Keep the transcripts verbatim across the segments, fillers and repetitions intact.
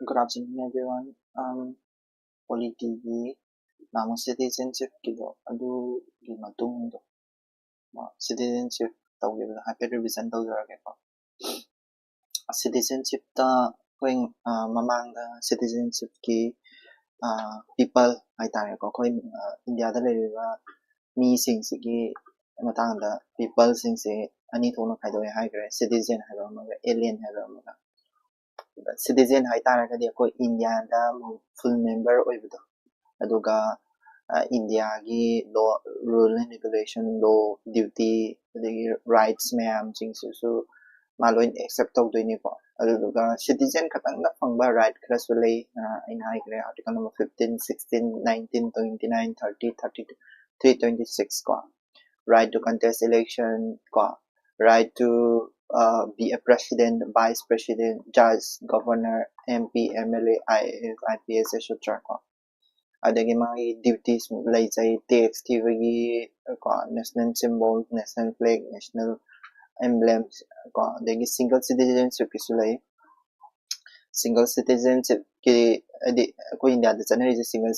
Good afternoon, everyone. Um, ꯄꯣꯂꯤꯇꯤꯒꯤ ꯅꯍꯥꯟꯃꯨꯛ ꯁꯤꯇꯤꯖꯦꯟꯁꯤꯞꯀꯤꯗꯣ, ꯑꯗꯨꯒꯤ ꯃꯇꯨꯡꯗꯣ, citizenship ꯇꯧꯈꯤꯕꯗꯣ ꯍꯥꯏꯐꯦꯠ ꯔꯤꯚꯤꯖꯟ ꯇꯧꯖꯔꯒꯦꯀꯣ꯫ ꯁꯤꯇꯤꯖꯦꯟꯁꯤꯞꯇ ꯑꯩꯈꯣꯏ, ꯑ, ꯃꯃꯥꯡꯗ ꯁꯤꯇꯤꯖꯦꯟꯁꯤꯞꯀꯤ, ꯑ, ꯄꯤꯄꯜ ꯍꯥꯏꯇꯥꯔꯦꯀꯣ, ꯑꯩꯈꯣꯏ, ꯑ, ꯏꯟꯗꯤꯌꯥꯗ ꯂꯩꯔꯤꯕ ꯃꯤꯁꯤꯡꯁꯤꯒꯤ ꯃꯇꯥꯡꯗ ꯄꯤꯄꯜꯁꯤꯡꯁꯦ ꯑꯅꯤ ꯊꯣꯛꯅ ꯈꯥꯏꯗꯣꯛꯑꯦ ꯍꯥꯏꯈ꯭ꯔꯦ, ꯁꯤꯇꯤꯖꯦꯟ ꯍꯥꯏꯕ ꯑꯃꯒ ꯑꯦꯂꯤꯌꯟ ꯍꯥꯏꯕ ꯑꯃꯒ꯫ ꯁꯤꯇꯤꯖꯦꯟ ꯍꯥꯏꯇꯥꯔꯒꯗꯤ ꯑꯩꯈꯣꯏ ꯏꯟꯗꯤꯌꯥꯗ ꯑꯃꯨꯛ ꯐꯨꯜ ꯃꯦꯝꯕꯔ ꯑꯣꯏꯕꯗꯣ, ꯑꯗꯨꯒ, ꯑ, ꯏꯟꯗꯤꯌꯥꯒꯤ law, rule and regulation, law, duty, ꯑꯗꯒꯤ ꯔꯥꯏꯠꯁ ꯃꯌꯥꯝꯁꯤꯡꯁꯤꯁꯨ ꯃꯥ ꯂꯣꯏꯅ ꯑꯦꯛꯁꯦꯞ ꯇꯧꯗꯣꯏꯅꯤꯀꯣ꯫ ꯑꯗꯨꯗꯨꯒ ꯁꯤꯇꯤꯖꯦꯟ ꯈꯛꯇꯪꯗ ꯐꯪꯕ ꯔꯥꯏꯠ ꯈꯔꯁꯨ ꯂꯩ꯫ ꯑ, ꯑꯩꯅ ꯍꯥꯏꯈ꯭ꯔꯦ, article number fifteen, sixteen, nineteen, twenty nine, thirty, thirty two, three twenty six ꯀꯣ꯫ Right to contest election ꯀꯣ, right to, uh, be a president, vice president, judge, governor, M P, M L A, I A S, I P S, et cetera ꯀꯣ꯫ ꯑꯗꯒꯤ ꯃꯥꯒꯤ duties ꯂꯩꯖꯩ, tax ꯊꯤꯕꯒꯤ ꯀꯣ, national symbol, national flag, national emblem ꯀꯣ, ꯑꯗꯒꯤ single ꯁꯤꯇꯤꯖꯦꯟꯁꯤꯞꯀꯤꯁꯨ ꯂꯩ꯫ Single ꯁꯤꯇꯤꯖꯦꯟꯁꯤꯞꯀꯤ, ꯍꯥꯏꯗꯤ ꯑꯩꯈꯣꯏ ꯏꯟꯗꯤꯌꯥꯗ ꯆꯠꯅꯔꯤꯁꯦ ꯁꯤꯡꯒꯜ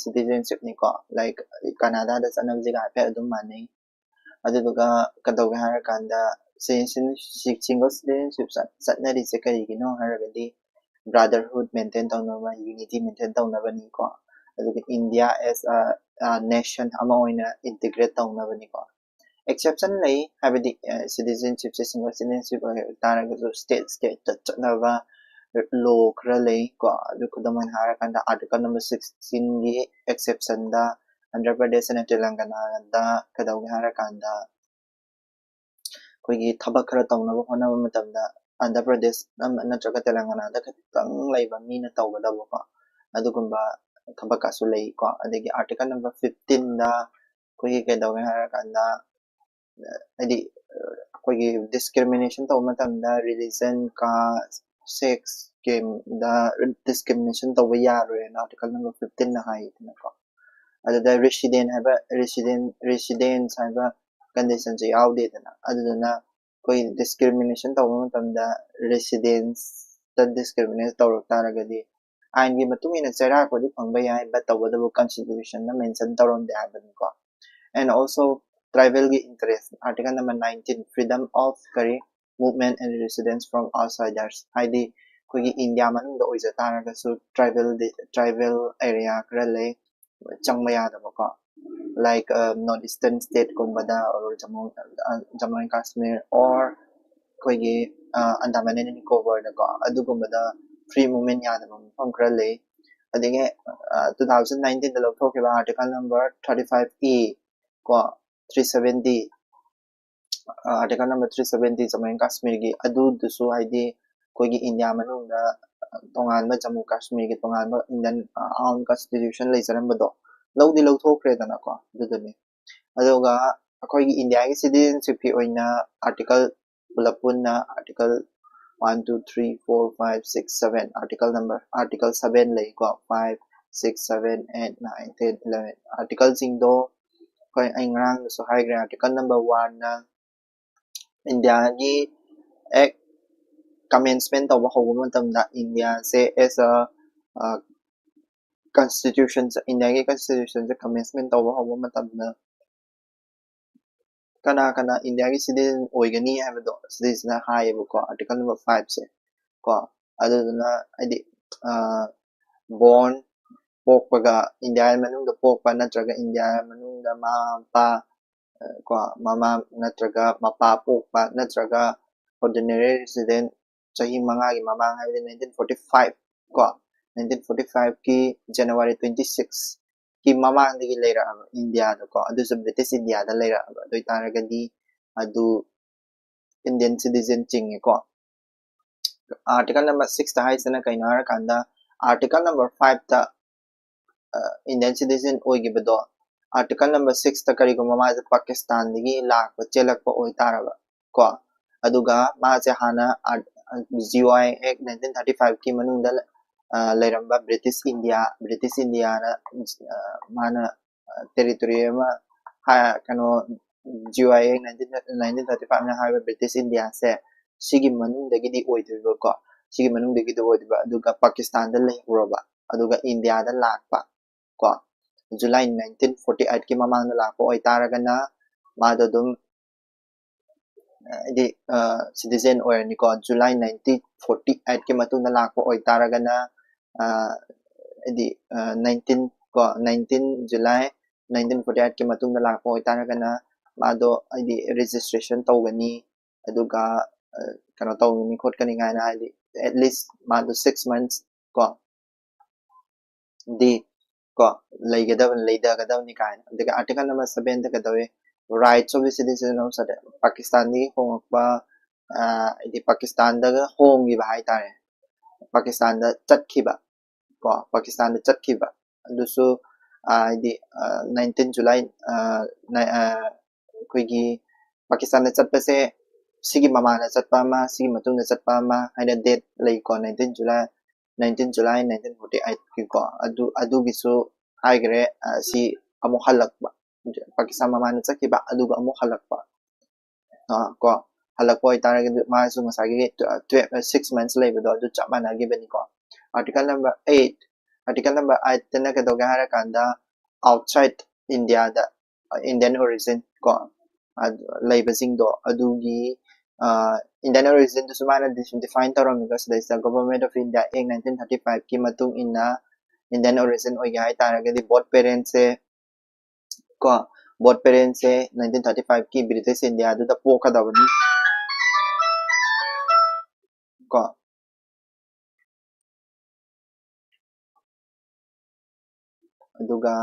ꯁꯤꯇꯤꯖꯦꯟꯁꯤꯞꯅꯤꯀꯣ, ꯂꯥꯏꯛ ꯀꯅꯥꯗꯥꯗ ꯆꯠꯅꯕꯁꯤꯒ ꯍꯥꯏꯐꯦꯠ ꯑꯗꯨꯝ ꯃꯥꯟꯅꯩ꯫ ꯑꯗꯨꯗꯨꯒ ꯀꯩꯗꯧꯒꯦ ꯍꯥꯏꯔꯀꯥꯟꯗ ꯁꯤꯡꯒꯜ ꯁꯤꯇꯤꯖꯦꯟꯁꯤꯞ ꯆꯠꯅꯔꯤꯁꯦ ꯀꯔꯤꯒꯤꯅꯣ ꯍꯥꯏꯔꯒꯗꯤ ꯕ꯭ꯔꯥꯗꯔꯍꯨꯗ ꯃꯦꯟꯇꯦꯟ ꯇꯧꯅꯕ, ꯌꯨꯅꯤꯇꯤ ꯃꯦꯟꯇꯦꯟ ꯇꯧꯅꯕꯅꯤꯀꯣ, ꯑꯗꯨꯒ ꯏꯟꯗꯤꯌꯥ ꯑꯦꯁ ꯑ ꯅꯦꯁꯟ ꯑꯃ ꯑꯣꯏꯅ ꯏꯟꯇꯤꯒ꯭ꯔꯦꯠ ꯇꯧꯅꯕꯅꯤꯀꯣ꯫ ꯑꯦꯛꯁꯦꯞꯁꯟ ꯂꯩ, ꯍꯥꯏꯕꯗꯤ ꯁꯤꯇꯤꯖꯦꯟꯁꯤꯞꯁꯦ ꯁꯤꯡꯒꯜ ꯁꯤꯇꯤꯖꯦꯟꯁꯤꯞ ꯑꯣꯏ ꯇꯥꯔꯒꯁꯨ ꯁ꯭ꯇꯦꯠ ꯁ꯭ꯇꯦꯠꯇ ꯆꯠꯅꯕ ꯂꯣ ꯈꯔ ꯂꯩ ꯀꯣ꯫ ꯑꯗꯨ ꯈꯨꯗꯝ ꯑꯣꯏꯅ ꯍꯥꯏꯔꯀꯥꯟꯗ ꯑꯥꯔꯇꯤꯀꯜ ꯅꯝꯕꯔ ꯁꯤꯛꯁꯇꯤꯟꯒꯤ ꯑꯦꯛꯁꯦꯞꯁꯟꯗ ꯑꯟꯙ꯭ꯔ ꯄ꯭ꯔꯗꯦꯁ ꯑꯃꯗꯤ ꯇꯦꯂꯪꯒꯅꯥꯗ ꯀꯩꯗꯧꯒꯦ ꯍꯥꯏꯔꯀꯥꯟꯗ ꯑꯩꯈꯣꯏꯒꯤ ꯊꯕꯛ ꯈꯔ ꯇꯧꯅꯕ ꯍꯣꯠꯅꯕ ꯃꯇꯝꯗ ꯑꯟꯙ꯭ꯔ ꯄ꯭ꯔꯗꯦꯁ ꯅꯠꯇ꯭ꯔꯒ ꯇꯦꯂꯪꯒꯅꯥꯗ ꯈꯛꯇꯪ ꯂꯩꯕ ꯃꯤꯅ ꯇꯧꯒꯗꯕꯀꯣ, ꯑꯗꯨꯒꯨꯝꯕ ꯊꯕꯛꯀꯁꯨ ꯂꯩꯀꯣ꯫ ꯑꯗꯒꯤ ꯑꯥꯔꯇꯤꯀꯜ ꯅꯝꯕꯔ ꯐꯤꯐꯇꯤꯟꯗ ꯑꯩꯈꯣꯏꯒꯤ ꯀꯩꯗꯧꯒꯦ ꯍꯥꯏꯔꯀꯥꯟꯗ, ꯍꯥꯏꯗꯤ ꯑꯩꯈꯣꯏꯒꯤ ꯗꯤꯁꯀ꯭ꯔꯤꯃꯤꯅꯦꯁꯟ ꯇꯧꯕ ꯃꯇꯝꯗ ꯔꯤꯂꯤꯖꯟ, ꯀꯥꯁ, ꯁꯦꯛꯁꯀꯤꯗ ꯗꯤꯁꯀ꯭ꯔꯤꯃꯤꯅꯦꯁꯟ ꯇꯧꯕ ꯌꯥꯔꯣꯏꯅ ꯑꯥꯔꯇꯤꯀꯜ ꯅꯝꯕꯔ ꯐꯤꯐꯇꯤꯟꯅ ꯍꯥꯏꯗꯅꯀꯣ꯫ ꯑꯗꯨꯗ ꯔꯤꯁꯤꯗꯦꯟ ꯍꯥꯏꯕ, ꯔꯤꯁꯤꯗꯦꯟ, ꯔꯤꯁꯤꯗꯦꯟꯁ ꯍꯥꯏꯕ ꯀꯟꯗꯤꯁꯟꯁꯦ ꯌꯥꯎꯗꯦꯗꯅ꯫ ꯑꯗꯨꯗꯨꯅ ꯑꯩꯈꯣꯏ ꯗꯤꯁꯀ꯭ꯔꯤꯃꯤꯅꯦꯁꯟ ꯇꯧꯕ ꯃꯇꯝꯗ ꯔꯤꯁꯤꯗꯦꯟꯁ ꯇ ꯗꯤꯁꯀ꯭ꯔꯤꯃꯤꯅꯦꯠ ꯇꯧꯔꯛ ꯇꯥꯔꯒꯗꯤ ꯑꯥꯏꯟꯒꯤ ꯃꯇꯨꯡ ꯏꯟꯅ ꯆꯩꯔꯥꯛꯄꯨꯗꯤ ꯐꯪꯕ ꯌꯥꯏ, ꯕꯠ ꯇꯧꯕꯇꯕꯨ ꯀꯟꯁꯇꯤꯇ꯭ꯌꯨꯁꯟꯅ ꯃꯦꯟꯁꯟ ꯇꯧꯔꯝꯗꯦ ꯍꯥꯏꯕꯅꯤꯀꯣ꯫ ꯑꯦꯟ ꯑꯣꯜꯁꯣ ꯇ꯭ꯔꯥꯏꯕꯦꯜꯒꯤ interest, article number nineteen, freedom of ꯀꯔꯤ movement and residence from outsiders, ꯍꯥꯏꯗꯤ ꯑꯩꯈꯣꯏꯒꯤ ꯏꯟꯗꯤꯌꯥ ꯃꯅꯨꯡꯗ ꯑꯣꯏꯖ ꯇꯥꯔꯒꯁꯨ ꯇ꯭ꯔꯥꯏꯕꯦꯜ ꯇ꯭ꯔꯥꯏꯕꯦꯜ ꯑꯦꯔꯤꯌꯥ ꯈꯔ ꯂꯩ ꯆꯪꯕ ꯌꯥꯗꯕꯀꯣ, ꯂꯥꯏꯛ ꯅꯣꯔꯠ ꯏꯁꯇꯔꯟ ꯁ꯭ꯇꯦꯠꯀꯨꯝꯕꯗ or Jammu Jammu and Kashmir or ꯑꯩꯈꯣꯏꯒꯤ ꯑꯟꯗꯥꯃꯟ ꯑꯦꯟ ꯅꯤꯀꯣꯕꯔꯗꯀꯣ ꯑꯗꯨꯒꯨꯝꯕꯗ ꯐ꯭ꯔꯤ ꯃꯨꯚꯃꯦꯟ ꯌꯥꯗꯕ ꯃꯐꯝ ꯈꯔ ꯂꯩ꯫ ꯑꯗꯒꯤ ꯇꯨ ꯊꯥꯎꯖꯟ ꯅꯥꯏꯟꯇꯤꯟꯗ ꯂꯧꯊꯣꯛꯈꯤꯕ article number thirty five E ꯀꯣ, three seventy, article number three seventy Jammu and ꯀꯥꯁꯃꯤꯔꯒꯤ, ꯑꯗꯨꯗꯨꯁꯨ ꯍꯥꯏꯗꯤ ꯑꯩꯈꯣꯏꯒꯤ ꯏꯟꯗꯤꯌꯥ ꯃꯅꯨꯡꯗ ꯇꯣꯉꯥꯟꯕ ꯖꯃꯨ ꯀꯥꯁꯃꯤꯔꯒꯤ ꯇꯣꯉꯥꯟꯕ ꯏꯟꯗꯤꯌꯟ ꯑꯥꯎꯟ ꯀꯟꯁꯇꯤꯇ꯭ꯌꯨꯁꯟ ꯂꯩꯖꯔꯝꯕꯗꯣ ꯂꯧꯗꯤ ꯂꯧꯊꯣꯛꯈ꯭ꯔꯦꯗꯅꯀꯣ꯫ ꯑꯗꯨꯗꯨꯅꯤ꯫ ꯑꯗꯨꯒ ꯑꯩꯈꯣꯏꯒꯤ ꯏꯟꯗꯤꯌꯥꯒꯤ ꯁꯤꯇꯤꯖꯦꯟꯁꯤꯞꯀꯤ ꯑꯣꯏꯅ ꯑꯥꯔꯇꯤꯀꯜ ꯄꯨꯂꯞ ꯄꯨꯟꯅ article one, two, three, four, five, six, seven, article number article seven ꯂꯩꯀꯣ, five, six, seven, eight, nine, ten, eleven ꯑꯥꯔꯇꯤꯀꯜꯁꯤꯡꯗꯣ ꯑꯩꯈꯣꯏ, ꯑꯩ ꯉꯔꯥꯡꯗꯁꯨ ꯍꯥꯏꯈ꯭ꯔꯦ, ꯑꯥꯔꯇꯤꯀꯜ ꯅꯝꯕꯔ ꯋꯥꯟꯅ ꯏꯟꯗꯤꯌꯥꯒꯤ ꯑꯦꯛ ꯀꯃꯦꯟꯁꯃꯦꯟ ꯇꯧꯕ ꯍꯧꯕ ꯃꯇꯝꯗ ꯏꯟꯗꯤꯌꯥꯁꯦ ꯑꯦꯁ ꯑ ꯀꯟꯁꯇꯤꯇ꯭ꯌꯨꯁꯟꯁꯦ, ꯏꯟꯗꯤꯌꯥꯒꯤ ꯀꯟꯁꯇꯤꯇ꯭ꯌꯨꯁꯟꯁꯦ ꯀꯃꯦꯟꯁꯃꯦꯟ ꯇꯧꯕ ꯍꯧꯕ ꯃꯇꯝꯗ ꯀꯅꯥ ꯀꯅꯥ ꯏꯟꯗꯤꯌꯥꯒꯤ ꯁꯤꯇꯤꯖꯦꯟ ꯑꯣꯏꯒꯅꯤ ꯍꯥꯏꯕꯗꯣ ꯁꯤꯗꯩꯁꯤꯅ ꯍꯥꯏꯌꯦꯕꯀꯣ, ꯑꯥꯔꯇꯤꯀꯜ ꯅꯝꯕꯔ ꯐꯥꯏꯚꯁꯦ ꯀꯣ꯫ ꯑꯗꯨꯗꯨꯅ ꯍꯥꯏꯗꯤ ꯕꯣꯔꯟ, ꯄꯣꯛꯄꯒ ꯏꯟꯗꯤꯌꯥ ꯃꯅꯨꯡꯗ ꯄꯣꯛꯄ ꯅꯠꯇ꯭ꯔꯒ ꯏꯟꯗꯤꯌꯥ ꯃꯅꯨꯡꯗ ꯃꯃꯥ ꯃꯄꯥ ꯀꯣ, ꯃꯃꯥ ꯅꯠꯇ꯭ꯔꯒ ꯃꯄꯥ ꯄꯣꯛꯄ ꯅꯠꯇ꯭ꯔꯒ ꯑꯣꯔꯗꯤꯅꯔꯤ ꯔꯦꯁꯤꯗꯦꯟ ꯆꯍꯤ ꯃꯉꯥꯒꯤ ꯃꯃꯥꯡ ꯍꯥꯏꯕꯗꯤ ꯅꯥꯏꯟꯇꯤꯟ ꯐꯣꯔꯇꯤ ꯐꯥꯏꯚ ꯀꯣ, ꯅꯥꯏꯟꯇꯤꯟ ꯐꯣꯔꯇꯤ ꯐꯥꯏꯚꯀꯤ ꯖꯅꯋꯥꯔꯤ ꯇ꯭ꯋꯦꯟꯇꯤ ꯁꯤꯛꯁꯀꯤ ꯃꯃꯥꯡꯗꯒꯤ ꯂꯩꯔꯛꯑꯕ ꯏꯟꯗꯤꯌꯥꯗꯀꯣ, ꯑꯗꯨꯁꯨ ꯕ꯭ꯔꯤꯇꯤꯁ ꯏꯟꯗꯤꯌꯥꯗ ꯂꯩꯔꯛꯑꯕ ꯑꯗꯨ ꯑꯣꯏꯇꯥꯔꯒꯗꯤ ꯑꯗꯨ ꯏꯟꯗꯤꯌꯟ ꯁꯤꯇꯤꯖꯦꯟ ꯆꯤꯡꯉꯦꯀꯣ꯫ ꯑꯥꯔꯇꯤꯀꯜ ꯅꯝꯕꯔ ꯁꯤꯛꯁꯇ ꯍꯥꯏꯁꯤꯅ ꯀꯩꯅꯣ ꯍꯥꯏꯔꯀꯥꯟꯗ, ꯑꯥꯔꯇꯤꯀꯜ ꯅꯝꯕꯔ ꯐꯥꯏꯚꯇ ꯏꯟꯗꯤꯌꯟ ꯁꯤꯇꯤꯖꯦꯟ ꯑꯣꯏꯈꯤꯕꯗꯣ, ꯑꯥꯔꯇꯤꯀꯜ ꯅꯝꯕꯔ ꯁꯤꯛꯁꯇ ꯀꯔꯤꯒꯨꯝꯕ ꯃꯥꯁꯦ ꯄꯥꯀꯤꯁꯇꯥꯟꯗꯒꯤ ꯂꯥꯛꯄ, ꯆꯦꯜꯂꯛꯄ ꯑꯣꯏꯇꯥꯔꯕ ꯀꯣ, ꯑꯗꯨꯒ ꯃꯥꯁꯦ ꯍꯥꯟꯅ ꯖꯤ ꯑꯣ ꯑꯥꯏ ꯑꯦꯛ ꯅꯥꯏꯟꯇꯤꯟ ꯊꯥꯔꯇꯤ ꯐꯥꯏꯚꯀꯤ ꯃꯅꯨꯡꯗ ꯑ, ꯂꯩꯔꯝꯕ ꯕ꯭ꯔꯤꯇꯤꯁ ꯏꯟꯗꯤꯌꯥ, ꯕ꯭ꯔꯤꯇꯤꯁ ꯏꯟꯗꯤꯌꯥꯅ ꯑ, ꯃꯥꯅ ꯇꯦꯔꯤꯇꯣꯔꯤ ꯑꯃ ꯍꯥ-, ꯀꯩꯅꯣ, ꯖꯤ ꯑꯣ ꯑꯥꯏ ꯑꯦꯛ ꯅꯥꯏꯟꯇꯤꯟ ꯊꯥꯔꯇꯤ ꯐꯥꯏꯚꯅ ꯍꯥꯏꯕ ꯕ꯭ꯔꯤꯇꯤꯁ ꯏꯟꯗꯤꯌꯥꯁꯦ ꯁꯤꯒꯤ ꯃꯅꯨꯡꯗꯒꯤꯗꯤ ꯑꯣꯏꯗꯣꯏꯕꯀꯣ꯫ ꯁꯤꯒꯤ ꯃꯅꯨꯡꯗꯒꯤꯗꯤ ꯑꯣꯏꯗꯣꯏꯕ꯫ ꯑꯗꯨꯒ ꯄꯥꯀꯤꯁꯇꯥꯟꯗ ꯂꯩꯍꯧꯔꯕ, ꯑꯗꯨꯒ ꯏꯟꯗꯤꯌꯥꯗ ꯂꯥꯛꯄ ꯀꯣ, ꯖꯨꯂꯥꯏ ꯅꯥꯏꯟꯇꯤꯟ ꯐꯣꯔꯇꯤ ꯑꯩꯠꯀꯤ ꯃꯃꯥꯡꯗ ꯂꯥꯛꯄ ꯑꯣꯏꯇꯥꯔꯒꯅ ꯃꯥꯗꯣ ꯑꯗꯨꯝ ꯍꯥꯏꯗꯤ ꯁꯤꯇꯤꯖꯦꯟ ꯑꯣꯏꯔꯅꯤꯀꯣ꯫ ꯖꯨꯂꯥꯏ ꯅꯥꯏꯟꯇꯤꯟ ꯐꯣꯔꯇꯤ ꯑꯩꯠꯀꯤ ꯃꯇꯨꯡꯗ ꯂꯥꯛꯄ ꯑꯣꯏꯇꯥꯔꯒꯅ ꯍꯥꯏꯗꯤ ꯅꯥꯏꯟꯇꯤꯟ ꯀꯣ, ꯅꯥꯏꯟꯇꯤꯟ ꯖꯨꯂꯥꯏ ꯅꯥꯏꯟꯇꯤꯟ ꯐꯣꯔꯇꯤ ꯑꯩꯠꯀꯤ ꯃꯇꯨꯡꯗ ꯂꯥꯛꯄ ꯑꯣꯏꯇꯥꯔꯒꯅ ꯃꯥꯗꯣ ꯍꯥꯏꯗꯤ ꯔꯦꯖꯤꯁꯇ꯭ꯔꯦꯁꯟ ꯇꯧꯒꯅꯤ, ꯑꯗꯨꯒ ꯀꯩꯅꯣ ꯇꯧꯒꯅꯤ ꯈꯣꯠꯀꯅꯤ ꯀꯥꯏꯅ ꯍꯥꯏꯗꯤ at least ꯃꯥꯗꯣ six months ꯀꯣ ꯗꯤ ꯀꯣ ꯂꯩꯒꯗꯕꯅꯤ, ꯂꯩꯊꯒꯗꯕꯅꯤ ꯀꯥꯏꯅ꯫ ꯑꯗꯨꯒ article number sevenꯗ ꯀꯩꯗꯧꯋꯤ? Rights of the citizen of ꯁꯥꯗ ꯄꯥꯀꯤꯁꯇꯥꯟꯗꯒꯤ ꯍꯣꯡꯉꯛꯄ, ꯍꯥꯏꯗꯤ ꯄꯥꯀꯤꯁꯇꯥꯟꯗꯒ ꯍꯣꯡꯈꯤꯕ ꯍꯥꯏꯇꯥꯔꯦ, ꯄꯥꯀꯤꯁꯇꯥꯟꯗ ꯆꯠꯈꯤꯕ ꯀꯣ, ꯄꯥꯀꯤꯁꯇꯥꯟꯗ ꯆꯠꯈꯤꯕ ꯑꯗꯨꯁꯨ ꯍꯥꯏꯗꯤ ꯅꯥꯏꯟꯇꯤꯟ ꯖꯨꯂꯥꯏ ꯑꯩꯈꯣꯏꯒꯤ ꯄꯥꯀꯤꯁꯇꯥꯟꯗ ꯆꯠꯄꯁꯦ ꯁꯤꯒꯤ ꯃꯃꯥꯡꯗ ꯆꯠꯄ ꯑꯃ, ꯁꯤꯒꯤ ꯃꯇꯨꯡꯗ ꯆꯠꯄ ꯑꯃ ꯍꯥꯏꯅ date ꯂꯩꯀꯣ꯫ Nineteen July nineteen July nineteen forty ꯑꯩꯠꯀꯤꯀꯣ ꯑꯗꯨ ꯑꯗꯨꯒꯤꯁꯨ ꯍꯥꯏꯈ꯭ꯔꯦ꯫ ꯁꯤ ꯑꯃꯨꯛ ꯍꯜꯂꯛꯄ, ꯄꯥꯀꯤꯁꯇꯥꯟ ꯃꯃꯥꯡꯗ ꯆꯠꯈꯤꯕ ꯑꯗꯨꯒ ꯑꯃꯨꯛ ꯍꯜꯂꯛꯄ ꯀꯣ ꯍꯜꯂꯛꯄ ꯑꯣꯏꯇꯥꯔꯒꯗꯤ ꯃꯥꯁꯨ ꯉꯁꯥꯏꯒꯤ twelve six months ꯂꯩꯕꯗꯣ ꯑꯗꯨ ꯆꯞ ꯃꯥꯟꯅꯈꯤꯕꯅꯤꯀꯣ꯫ Article number eight, article number eightꯇꯅ ꯀꯩꯗꯧꯒꯦ ꯍꯥꯏꯔꯀꯥꯟꯗ outside Indiaꯗ Indian origin ꯀꯣ ꯂꯩꯕꯁꯤꯡꯗꯣ ꯑꯗꯨꯒꯤ Indian originꯗꯨꯁꯨ ꯃꯥꯅ define ꯇꯧꯔꯝꯃꯤꯀꯣ꯫ ꯁꯤꯗꯩꯁꯤꯗ Government of India Act nineteen thirty fiveꯀꯤ ꯃꯇꯨꯡ ꯏꯟꯅ Indian origin ꯑꯣꯏꯒꯦ ꯍꯥꯏꯇꯥꯔꯒꯗꯤ both parentꯁꯦ ꯀꯣ both parentꯁꯦ nineteen thirty fiveꯀꯤ British Indiaꯗꯨꯗ ꯄꯣꯛꯀꯗꯕꯅꯤ ꯀꯣ꯫ ꯑꯗꯨꯒ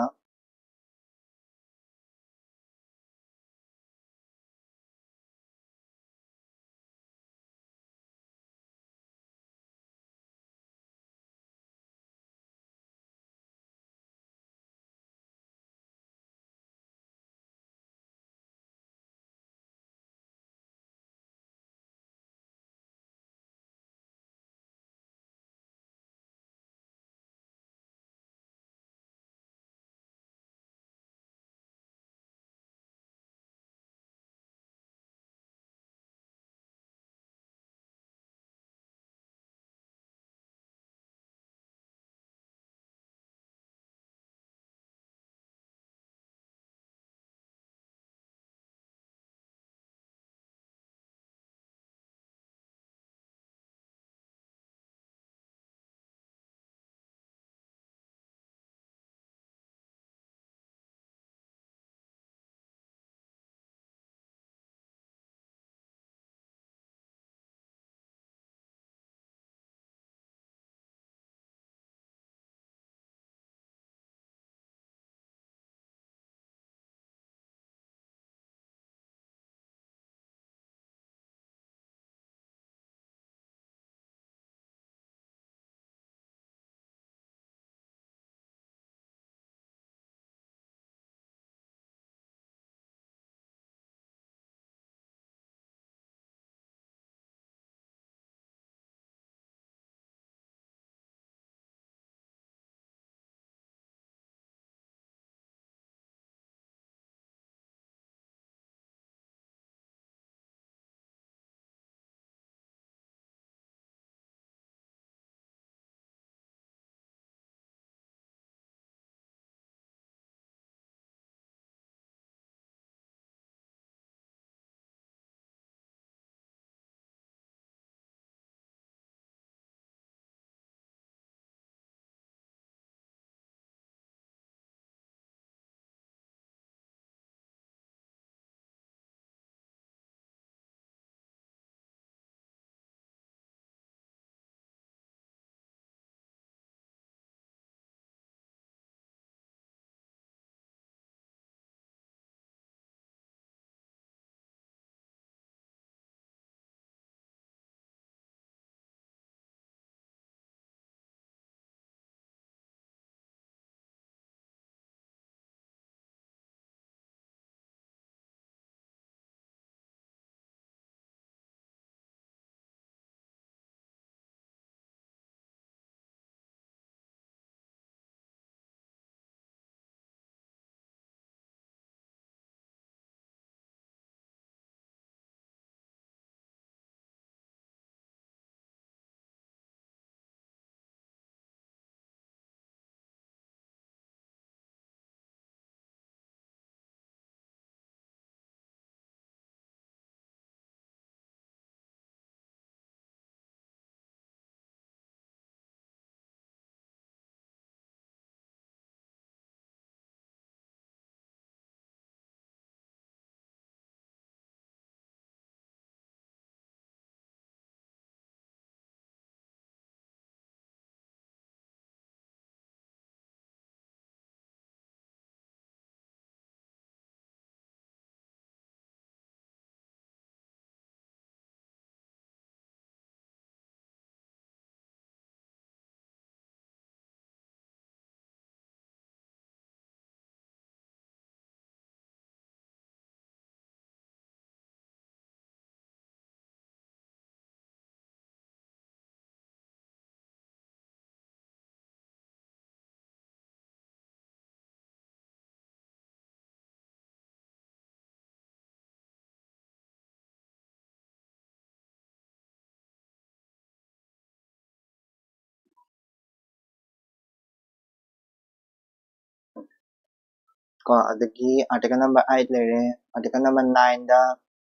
ꯀꯣ, ꯑꯗꯒꯤ article number eight ꯂꯩꯔꯦ꯫ Article number nineꯗ,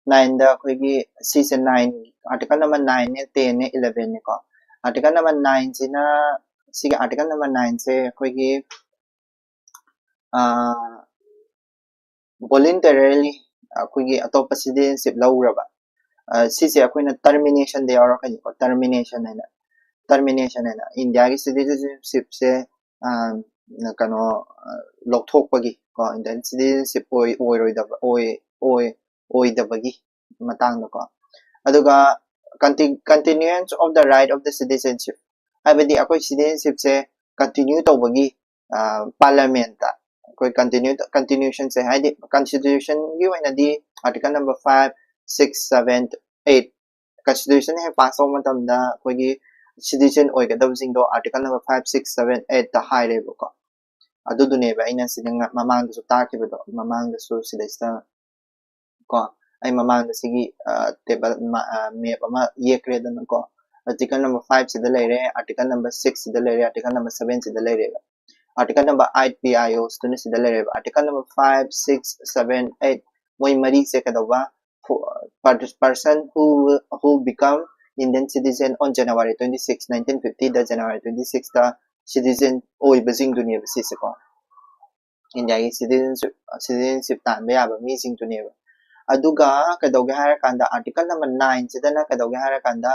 nineꯗ ꯑꯩꯈꯣꯏꯒꯤ ꯁꯤꯁꯦ nine, article number nineꯅꯦ, tenꯅꯦ, elevenꯅꯦꯀꯣ꯫ Article number nineꯁꯤꯅ, ꯁꯤꯒꯤ article number nineꯁꯦ ꯑꯩꯈꯣꯏꯒꯤ voluntarily ꯑꯩꯈꯣꯏꯒꯤ ꯑꯇꯣꯞꯄ citizenship ꯂꯧꯔꯕ, ꯁꯤꯁꯦ ꯑꯩꯈꯣꯏꯅ terminationꯗ ꯌꯥꯎꯔꯛꯀꯅꯤꯀꯣ꯫ Termination ꯍꯥꯏꯅ, termination ꯍꯥꯏꯅ ꯏꯟꯗꯤꯌꯥꯒꯤ citizenshipꯁꯦ ꯀꯩꯅꯣ ꯂꯧꯊꯣꯛꯄꯒꯤ ꯀꯣ, Indian citizenship ꯑꯣꯏ ꯑꯣꯏꯔꯣꯏꯗꯕ ꯑꯣꯏ ꯑꯣꯏ ꯑꯣꯏꯗꯕꯒꯤ ꯃꯇꯥꯡꯗꯀꯣ꯫ ꯑꯗꯨꯒ continuance of the right of the citizenship, ꯍꯥꯏꯕꯗꯤ ꯑꯩꯈꯣꯏ citizenshipꯁꯦ continue ꯇꯧꯕꯒꯤ parliamentꯇ ꯑꯩꯈꯣꯏ continue continuationꯁꯦ, ꯍꯥꯏꯗꯤ constitutionꯒꯤ ꯑꯣꯏꯅꯗꯤ article number five, six, seven, eight, constitution ꯍꯦꯛ pass ꯇꯧꯕ ꯃꯇꯝꯗ ꯑꯩꯈꯣꯏꯒꯤ citizen ꯑꯣꯏꯒꯗꯕꯁꯤꯡꯗꯣ article number five, six, seven, eightꯇ ꯍꯥꯏꯔꯦꯕꯀꯣ꯫ ꯑꯗꯨꯗꯨꯅꯦꯕ ꯑꯩꯅ ꯁꯤꯗ ꯃꯃꯥꯡꯗꯁꯨ ꯇꯥꯛꯈꯤꯕꯗꯣ, ꯃꯃꯥꯡꯗꯁꯨ ꯁꯤꯗꯩꯁꯤꯗ ꯀꯣ, ꯑꯩ ꯃꯃꯥꯡꯗ ꯁꯤꯒꯤ table map ꯑꯃ ꯌꯦꯛꯈ꯭ꯔꯦꯗꯅꯀꯣ꯫ Article number fiveꯁꯤꯗ ꯂꯩꯔꯦ, article number sixꯁꯤꯗ ꯂꯩꯔꯦ, article number sevenꯁꯤꯗ ꯂꯩꯔꯦꯕ꯫ Article number eight PIOsꯇꯨꯅ ꯁꯤꯗ ꯂꯩꯔꯦꯕ꯫ Article number five, six, seven, eight, ꯃꯣꯏ ꯃꯔꯤꯁꯦ ꯀꯩꯗꯧꯕ? Person who who become Indian citizen on January twenty six, nineteen fiftyꯗ January twenty sixꯇ citizen ꯑꯣꯏꯕꯁꯤꯡꯗꯨꯅꯦꯕ ꯁꯤꯁꯦꯀꯣ꯫ ꯏꯟꯗꯤꯌꯥꯒꯤ citizenship citizenship ꯇꯥꯟꯕ ꯌꯥꯕ ꯃꯤꯁꯤꯡꯗꯨꯅꯦꯕ꯫ ꯑꯗꯨꯒ ꯀꯩꯗꯧꯒꯦ ꯍꯥꯏꯔꯀꯥꯟꯗ article number nineꯁꯤꯗꯅ ꯀꯩꯗꯧꯒꯦ ꯍꯥꯏꯔꯀꯥꯟꯗ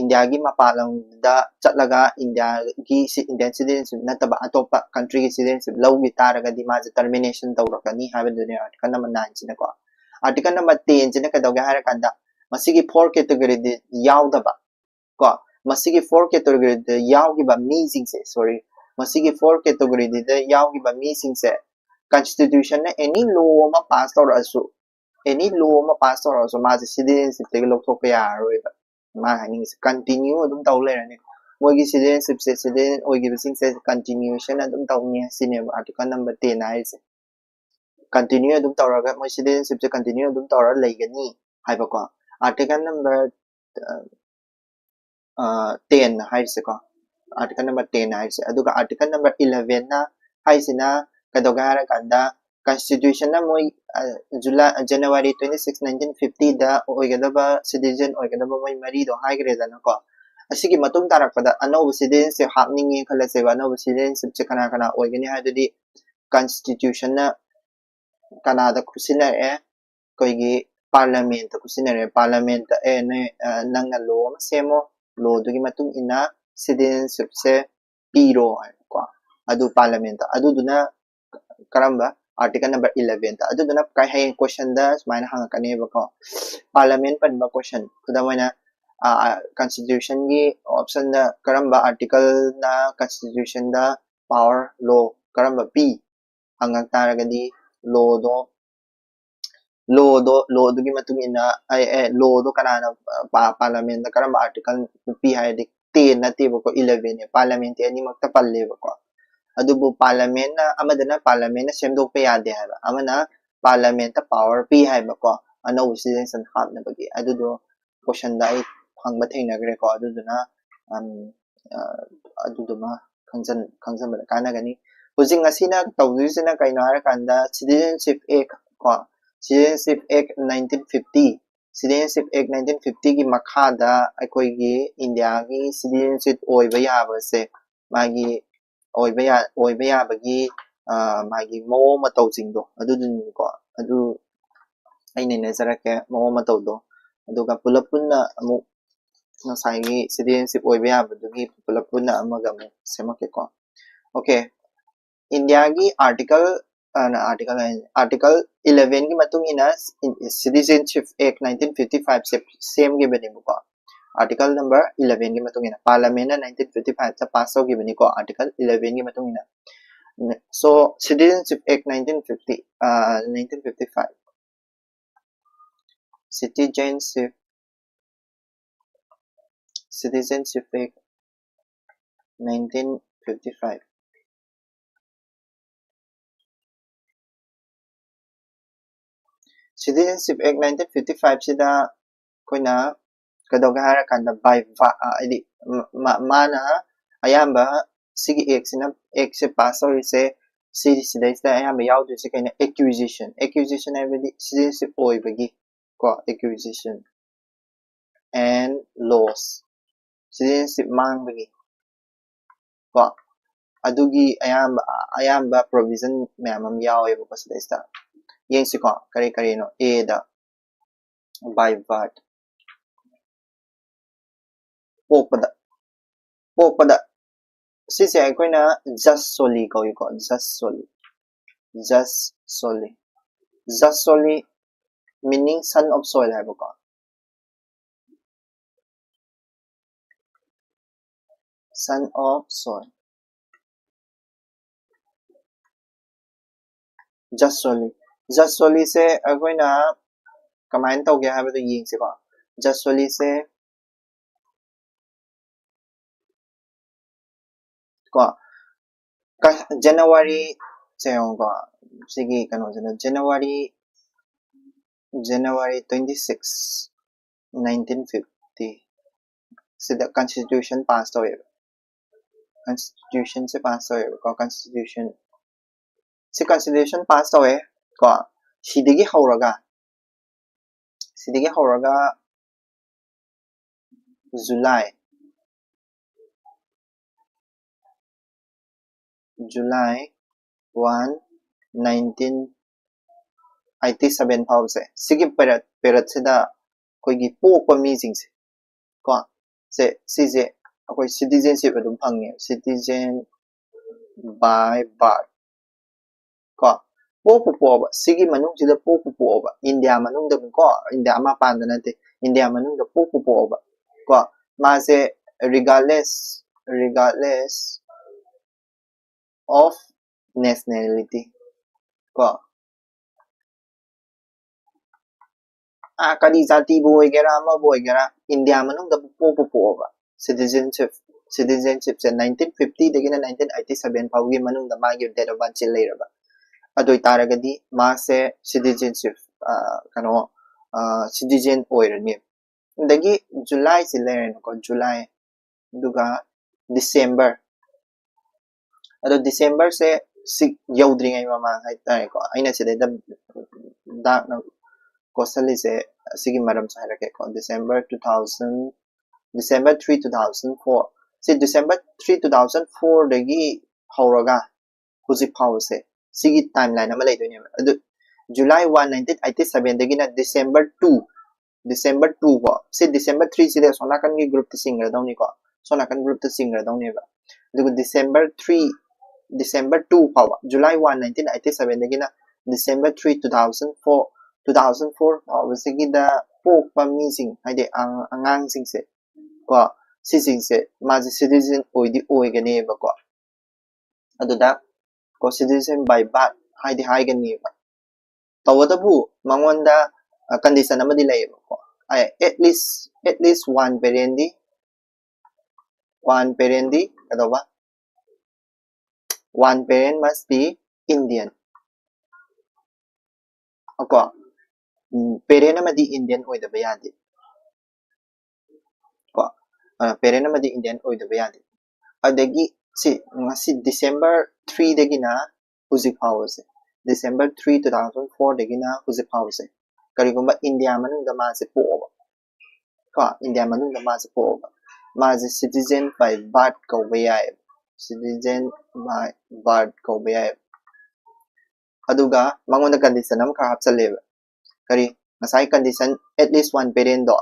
ꯏꯟꯗꯤꯌꯥꯒꯤ ꯃꯄꯥꯟ ꯂꯝꯗ ꯆꯠꯂꯒ ꯏꯟꯗꯤꯌꯥꯒꯤ Indian citizenship ꯅꯠꯇꯕ ꯑꯇꯣꯞꯄ countryꯒꯤ citizenship ꯂꯧꯈꯤ ꯇꯥꯔꯒꯗꯤ ꯃꯥꯁꯦ termination ꯇꯧꯔꯛꯀꯅꯤ ꯍꯥꯏꯕꯗꯨꯅꯦ article number nineꯁꯤꯅꯀꯣ꯫ Article number tenꯁꯤꯅ ꯀꯩꯗꯧꯒꯦ ꯍꯥꯏꯔꯀꯥꯟꯗ ꯃꯁꯤꯒꯤ four categoryꯗ ꯌꯥꯎꯗꯕ ꯀꯣ, ꯃꯁꯤꯒꯤ four categoryꯗ ꯌꯥꯎꯈꯤꯕ ꯃꯤꯁꯤꯡꯁꯦ, sorry, ꯃꯁꯤꯒꯤ four categoryꯗ ꯌꯥꯎꯈꯤꯕ ꯃꯤꯁꯤꯡꯁꯦ constitutionꯅ any law ꯑꯃ pass ꯇꯧꯔꯛꯑꯁꯨ, any law ꯑꯃ pass ꯇꯧꯔꯛꯑꯁꯨ ꯃꯥꯁꯦ citizenshipꯇꯒꯤ ꯂꯧꯊꯣꯛꯄ ꯌꯥꯔꯔꯣꯏꯕ꯫ ꯃꯥꯅ ꯍꯥꯏꯅꯤꯡꯉꯤꯁꯦ continue ꯑꯗꯨꯝ ꯇꯧ ꯂꯩꯔꯅꯤ꯫ ꯃꯣꯏꯒꯤ citizenshipꯁꯦ, citizen ꯑꯣꯏꯈꯤꯕꯁꯤꯡꯁꯦ continuation ꯑꯗꯨꯝ ꯇꯧꯅꯤ ꯁꯤꯅꯦꯕ article number ten ꯍꯥꯏꯔꯤꯁꯦ꯫ Continue ꯑꯗꯨꯝ ꯇꯧꯔꯒ ꯃꯣꯏ citizenshipꯁꯦ continue ꯑꯗꯨꯝ ꯇꯧꯔ ꯂꯩꯒꯅꯤ ꯍꯥꯏꯕꯀꯣ꯫ Article number ten ꯍꯥꯏꯔꯤꯁꯦꯀꯣ, article number ten ꯍꯥꯏꯔꯤꯁꯦ꯫ ꯑꯗꯨꯒ article number elevenꯅ ꯍꯥꯏꯁꯤꯅ ꯀꯩꯗꯧꯒꯦ ꯍꯥꯏꯔꯀꯥꯟꯗ, constitution ꯅ ꯃꯣꯏ, ꯑ, July, January twenty six, nineteen fifty ꯗ ꯑꯣꯏꯒꯗꯕ citizen ꯑꯣꯏꯒꯗꯕ ꯃꯣꯏ ꯃꯔꯤꯗꯣ ꯍꯥꯏꯈ꯭ꯔꯦꯗꯅꯀꯣ꯫ ꯑꯁꯤꯒꯤ ꯃꯇꯨꯡ ꯇꯥꯔꯛꯄꯗ ꯑꯅꯧꯕ citizenship ꯍꯥꯞꯅꯤꯡꯉꯦ ꯈꯜꯂꯁꯦꯕ꯫ ꯑꯅꯧꯕ citizenship ꯁꯦ ꯀꯅꯥ ꯀꯅꯥ ꯑꯣꯏꯒꯅꯤ ꯍꯥꯏꯗꯨꯗꯤ, constitution ꯅ ꯀꯅꯥꯗ ꯈꯨꯠꯁꯤꯟꯅꯔꯛꯑꯦ? ꯑꯩꯈꯣꯏꯒꯤ parliament ꯇ ꯈꯨꯠꯁꯤꯟꯅꯔꯛꯑꯦ꯫ Parliament ꯇ, "ꯑꯦ, ꯅꯣꯏ, ꯑ, ꯅꯪꯅ law ꯑꯃ ꯁꯦꯝꯃꯣ, law ꯗꯨꯒꯤ ꯃꯇꯨꯡ ꯏꯟꯅ citizenship ꯁꯦ ꯄꯤꯔꯣ" ꯍꯥꯏꯕꯀꯣ꯫ ꯑꯗꯨ parliament ꯇ꯫ ꯑꯗꯨꯗꯨꯅ ꯀꯔꯝꯕ? Article number eleven ꯗ꯫ ꯑꯗꯨꯗꯨꯅ ꯀꯩ ꯍꯌꯦꯡ question ꯗ ꯁꯨꯃꯥꯏꯅ ꯍꯪꯉꯛꯀꯅꯦꯕꯀꯣ꯫ Parliament ꯄꯟꯕ question꯫ ꯈꯨꯗꯝ ꯑꯣꯏꯅ, ꯑ, ꯑ, constitution ꯒꯤ option ꯗ ꯀꯔꯝꯕ article ꯅ constitution ꯗ power, law ꯀꯔꯝꯕ ꯄꯤ? ꯍꯪꯉꯛ ꯇꯥꯔꯒꯗꯤ law ꯗꯣ, law ꯗꯣ, law ꯗꯨꯒꯤ ꯃꯇꯨꯡ ꯏꯟꯅ, ꯑꯩ, ꯑꯦ, law ꯗꯣ ꯀꯅꯥꯅ, ꯑ, ꯄꯥ-, parliament ꯗ ꯀꯔꯝꯕ article ꯄꯤ ꯍꯥꯏꯔꯗꯤ ten ꯅꯠꯇꯦꯕꯀꯣ, eleven ꯅꯦ, parliament ꯇꯤ ꯑꯅꯤꯃꯛꯇ ꯄꯜꯂꯦꯕꯀꯣ꯫ ꯑꯗꯨꯕꯨ parliament ꯅ, ꯑꯃꯗꯅ parliament ꯅ ꯁꯦꯝꯗꯣꯛꯄ ꯌꯥꯗꯦ ꯍꯥꯏꯕ, ꯑꯃꯅ parliament ꯇ power ꯄꯤ ꯍꯥꯏꯕꯀꯣ, ꯑꯅꯧꯕ citizenship ꯍꯥꯞꯅꯕꯒꯤ꯫ ꯑꯗꯨꯗꯣ question ꯗ ꯑꯩ ꯐꯪꯕ ꯊꯦꯡꯅꯈ꯭ꯔꯦꯀꯣ꯫ ꯑꯗꯨꯗꯨꯅ, ꯑꯝ, ꯑ, ꯑꯗꯨꯗꯨꯃ ꯈꯪꯖꯟ-, ꯈꯪꯖꯟꯕꯗ ꯀꯥꯟꯅꯒꯅꯤ꯫ ꯍꯧꯖꯤꯛ ꯉꯁꯤꯅ ꯇꯧꯗꯣꯏꯁꯤꯅ ꯀꯩꯅꯣ ꯍꯥꯏꯔꯀꯥꯟꯗ, Citizenship Act ꯀꯣ, Citizenship Act nineteen fifty, Citizenship Act nineteen fifty ꯒꯤ ꯃꯈꯥꯗ ꯑꯩꯈꯣꯏꯒꯤ ꯏꯟꯗꯤꯌꯥꯒꯤ citizenship ꯑꯣꯏꯕ ꯌꯥꯕꯁꯦ, ꯃꯥꯒꯤ ꯑꯣꯏꯕ ꯌꯥ-, ꯑꯣꯏꯕ ꯌꯥꯕꯒꯤ, ꯑ, ꯃꯥꯒꯤ ꯃꯑꯣꯡ ꯃꯇꯧꯁꯤꯡꯗꯣ ꯑꯗꯨꯗꯨꯅꯤꯀꯣ꯫ ꯑꯗꯨ ꯑꯩ ꯅꯩꯅꯖꯔꯛꯀꯦ, ꯃꯑꯣꯡ ꯃꯇꯧꯗꯣ꯫ ꯑꯗꯨꯒ ꯄꯨꯂꯞ ꯄꯨꯟꯅ ꯑꯃꯨꯛ ꯉꯁꯥꯏꯒꯤ citizenship ꯑꯣꯏꯕ ꯌꯥꯕꯗꯨꯒꯤ ꯄꯨꯂꯞ ꯄꯨꯟꯅ ꯑꯃꯒ ꯑꯃꯨꯛ ꯁꯦꯝꯃꯛꯀꯦꯀꯣ꯫ Okay, ꯏꯟꯗꯤꯌꯥꯒꯤ article, ꯑ, article ꯍꯥꯏ, article eleven ꯒꯤ ꯃꯇꯨꯡ ꯏꯟꯅ Citizenship Act nineteen fifty five ꯁꯦ ꯁꯦꯝꯈꯤꯕꯅꯦꯕꯀꯣ꯫ Article number eleven ꯒꯤ ꯃꯇꯨꯡ ꯏꯟꯅ parliament ꯅ nineteen fifty five ꯇ pass ꯇꯧꯈꯤꯕꯅꯤꯀꯣ, article eleven ꯒꯤ ꯃꯇꯨꯡ ꯏꯟꯅ꯫ So, Citizenship Act nineteen fifty, uh, nineteen fifty five, Citizenship, Citizenship Act nineteen fifty five, Citizenship Act nineteen fifty five ꯁꯤꯗ ꯑꯩꯈꯣꯏꯅ ꯀꯩꯗꯧꯒꯦ ꯍꯥꯏꯔꯀꯥꯟꯗ, by va-, ꯑ, ꯍꯥꯏꯗꯤ, ꯃ-, ꯃ-, ꯃꯥꯅ ꯑꯌꯥꯝꯕ ꯁꯤꯒꯤ act ꯁꯤꯅ, act ꯁꯦ pass ꯇꯧꯔꯤꯁꯦ ꯁꯤ ꯁꯤꯗꯩꯁꯤꯗ ꯑꯌꯥꯝꯕ ꯌꯥꯎꯗꯣꯏꯁꯦ ꯀꯩꯅꯣ? Acquisition. Acquisition ꯍꯥꯏꯕꯗꯤ citizenship ꯑꯣꯏꯕꯒꯤ ꯀꯣ, acquisition and loss, citizenship ꯃꯥꯡꯕꯒꯤ ꯀꯣ, ꯑꯗꯨꯒꯤ ꯑꯌꯥꯝꯕ ꯑꯌꯥꯝꯕ provision ꯃꯌꯥꯝ ꯑꯃ ꯌꯥꯎꯋꯦꯕꯀꯣ ꯁꯤꯗꯩꯁꯤꯗ꯫ ꯌꯦꯡꯁꯤꯀꯣ, ꯀꯔꯤ ꯀꯔꯤꯅꯣ? Aꯗ by birth, ꯄꯣꯛꯄꯗ ꯄꯣꯛꯄꯗ ꯁꯤꯁꯦ ꯑꯩꯈꯣꯏꯅ jus soli ꯀꯧꯏꯀꯣ, jus soli, jus soli, jus soli meaning son of soil ꯍꯥꯏꯕꯀꯣ, son of soil, jus soli, jus soliꯁꯦ ꯑꯩꯈꯣꯏꯅ ꯀꯃꯥꯏꯅ ꯇꯧꯒꯦ ꯍꯥꯏꯕꯗꯣ ꯌꯦꯡꯁꯤꯀꯣ꯫ Jus soliꯁꯦ ꯀꯣ, January ꯁꯦ ꯌꯦꯡꯉꯨꯀꯣ, ꯁꯤꯒꯤ ꯀꯩꯅꯣꯁꯤꯅ January, January twenty six, nineteen fifty ꯁꯤꯗ constitution pass ꯇꯧꯋꯦꯕ꯫ Constitutionꯁꯦ pass ꯇꯧꯋꯦꯕꯀꯣ, constitution꯫ ꯁꯤ constitution pass ꯇꯧꯋꯦ ꯀꯣ, ꯁꯤꯗꯒꯤ ꯍꯧꯔꯒ, ꯁꯤꯗꯒꯤ ꯍꯧꯔꯒ July, July one, nineteen eighty seven ꯐꯥꯎꯕꯁꯦ, ꯁꯤꯒꯤ period, periodꯁꯤꯗ ꯑꯩꯈꯣꯏꯒꯤ ꯄꯣꯛꯄ ꯃꯤꯁꯤꯡꯁꯦ ꯀꯣ, ꯁꯦ, ꯁꯤꯁꯦ ꯑꯩꯈꯣꯏ citizenship ꯑꯗꯨꯝ ꯐꯪꯉꯦ, citizen by birth ꯀꯣ, ꯄꯣꯛꯄꯨ ꯄꯣꯛꯑꯕ, ꯁꯤꯒꯤ ꯃꯅꯨꯡꯁꯤꯗ ꯄꯣꯛꯄꯨ ꯄꯣꯛꯑꯕ, ꯏꯟꯗꯤꯌꯥ ꯃꯅꯨꯡꯗ ꯀꯣ, ꯏꯟꯗꯤꯌꯥ ꯃꯄꯥꯟꯗ ꯅꯠꯇꯦ, ꯏꯟꯗꯤꯌꯥ ꯃꯅꯨꯡꯗ ꯄꯣꯛꯄꯨ ꯄꯣꯛꯑꯕ ꯀꯣ, ꯃꯥꯁꯦ regardless, regardless of nationality ꯀꯣ, ꯑꯥ, ꯀꯔꯤ ꯖꯥꯇꯤꯕꯨ ꯑꯣꯏꯒꯦꯔꯥ, ꯑꯃꯕꯨ ꯑꯣꯏꯒꯦꯔꯥ, ꯏꯟꯗꯤꯌꯥ ꯃꯅꯨꯡꯗ ꯄꯣꯛꯄꯨ ꯄꯣꯛꯑꯕ, citizenship, citizenshipꯁꯦ nineteen fiftyꯗꯒꯤꯅ nineteen eighty seven ꯐꯥꯎꯒꯤ ꯃꯅꯨꯡꯗ ꯃꯥꯒꯤ date of birthꯁꯦ ꯂꯩꯔꯕ, ꯑꯗꯨ ꯑꯣꯏꯇꯥꯔꯒꯗꯤ ꯃꯥꯁꯦ citizenship, ꯑ, ꯀꯩꯅꯣ, ꯑ, citizen ꯑꯣꯏꯔꯅꯤ꯫ ꯑꯗꯒꯤ Julyꯁꯦ ꯂꯩꯔꯦꯅꯀꯣ, July, ꯑꯗꯨꯒ December, ꯑꯗꯣ Decemberꯁꯦ ꯁꯤ ꯌꯧꯗ꯭ꯔꯤꯉꯩ ꯃꯃꯥꯡ ꯍꯥꯏꯇꯥꯔꯦꯀꯣ, ꯑꯩꯅ ꯁꯤꯗꯩꯗ ꯗꯥꯛꯅ ꯀꯣꯠꯁꯜꯂꯤꯁꯦ, ꯑꯁꯤꯒꯤ ꯃꯔꯝꯁꯨ ꯍꯥꯏꯔꯛꯀꯦꯀꯣ꯫ December two thousand, December three two thousand four, ꯁꯤ December three two thousand four ꯗꯒꯤ ꯍꯧꯔꯒ ꯍꯧꯖꯤꯛ ꯐꯥꯎꯕꯁꯦ, ꯁꯤꯒꯤ ꯇꯥꯏꯝ ꯂꯥꯏꯟ ꯑꯃ ꯂꯩꯗꯣꯏꯅꯦꯕ꯫ ꯑꯗꯨ July one nineteen eighty seven ꯗꯒꯤꯅ December two, December two ꯀꯣ, ꯁꯤ December three ꯁꯤꯗꯤ ꯑꯁꯣꯝ ꯅꯥꯀꯟꯒꯤ ꯒ꯭ꯔꯨꯞꯇ ꯆꯤꯡꯈ꯭ꯔꯗꯧꯅꯤꯀꯣ, ꯑꯁꯣꯝ ꯅꯥꯀꯟ ꯒ꯭ꯔꯨꯞꯇ ꯆꯤꯡꯈ꯭ꯔꯗꯧꯅꯦꯕ꯫ ꯑꯗꯨꯒ December three, December two ꯐꯥꯎꯕ, July one nineteen eighty seven ꯗꯒꯤꯅ December three two thousand four, two thousand four ꯐꯥꯎꯕꯁꯤꯒꯤꯗ ꯄꯣꯛꯄ ꯃꯤꯁꯤꯡ, ꯍꯥꯏꯗꯤ ꯑꯉꯥꯡꯁꯤꯡꯁꯦ ꯀꯣ, ꯁꯤꯁꯤꯡꯁꯦ ꯃꯥꯁꯦ ꯁꯤꯇꯤꯖꯦꯟ ꯑꯣꯏꯗꯤ ꯑꯣꯏꯒꯅꯦꯕꯀꯣ꯫ ꯑꯗꯨꯗ ꯀꯣ, citizen by birth ꯍꯥꯏꯗꯤ ꯍꯥꯏꯒꯅꯦꯕ꯫ ꯇꯧꯕꯇꯕꯨ ꯃꯉꯣꯟꯗ ꯀꯟꯗꯤꯁꯟ ꯑꯃꯗꯤ ꯂꯩꯌꯦꯕꯀꯣ꯫ At least, at least one parent D, one parent ꯗꯤ ꯀꯩꯗꯧꯕ, one parent must be Indian ꯀꯣ꯫ ꯄꯦꯔꯦꯟ ꯑꯃꯗꯤ ꯏꯟꯗꯤꯌꯟ ꯑꯣꯏꯗꯕ ꯌꯥꯗꯦ ꯀꯣ꯫ ꯄꯦꯔꯦꯟ ꯑꯃꯗꯤ ꯏꯟꯗꯤꯌꯟ ꯑꯣꯏꯗꯕ ꯌꯥꯗꯦ꯫ ꯑꯗꯒꯤ ꯁꯤ ꯉꯁꯤ December three ꯗꯒꯤꯅ ꯍꯧꯖꯤꯛ ꯐꯥꯎꯕꯁꯦ, December three two thousand four ꯗꯒꯤꯅ ꯍꯧꯖꯤꯛ ꯐꯥꯎꯕꯁꯦ, ꯀꯔꯤꯒꯨꯝꯕ ꯏꯟꯗꯤꯌꯥ ꯃꯅꯨꯡꯗ ꯃꯥꯁꯦ ꯄꯣꯛꯑꯕ ꯀꯣ, ꯏꯟꯗꯤꯌꯥ ꯃꯅꯨꯡꯗ ꯃꯥꯁꯦ ꯄꯣꯛꯑꯕ, ꯃꯥꯁꯦ citizen by birth ꯀꯧꯕ ꯌꯥꯏꯌꯦꯕ, citizen by birth ꯀꯧꯕ ꯌꯥꯏꯌꯦꯕ꯫ ꯑꯗꯨꯒ ꯃꯉꯣꯟꯗ ꯀꯟꯗꯤꯁꯟ ꯑꯃꯈꯛ ꯍꯥꯞꯆꯜꯂꯦꯕ꯫ ꯀꯔꯤ? ꯉꯁꯥꯏ condition at least one parent ꯗꯣ,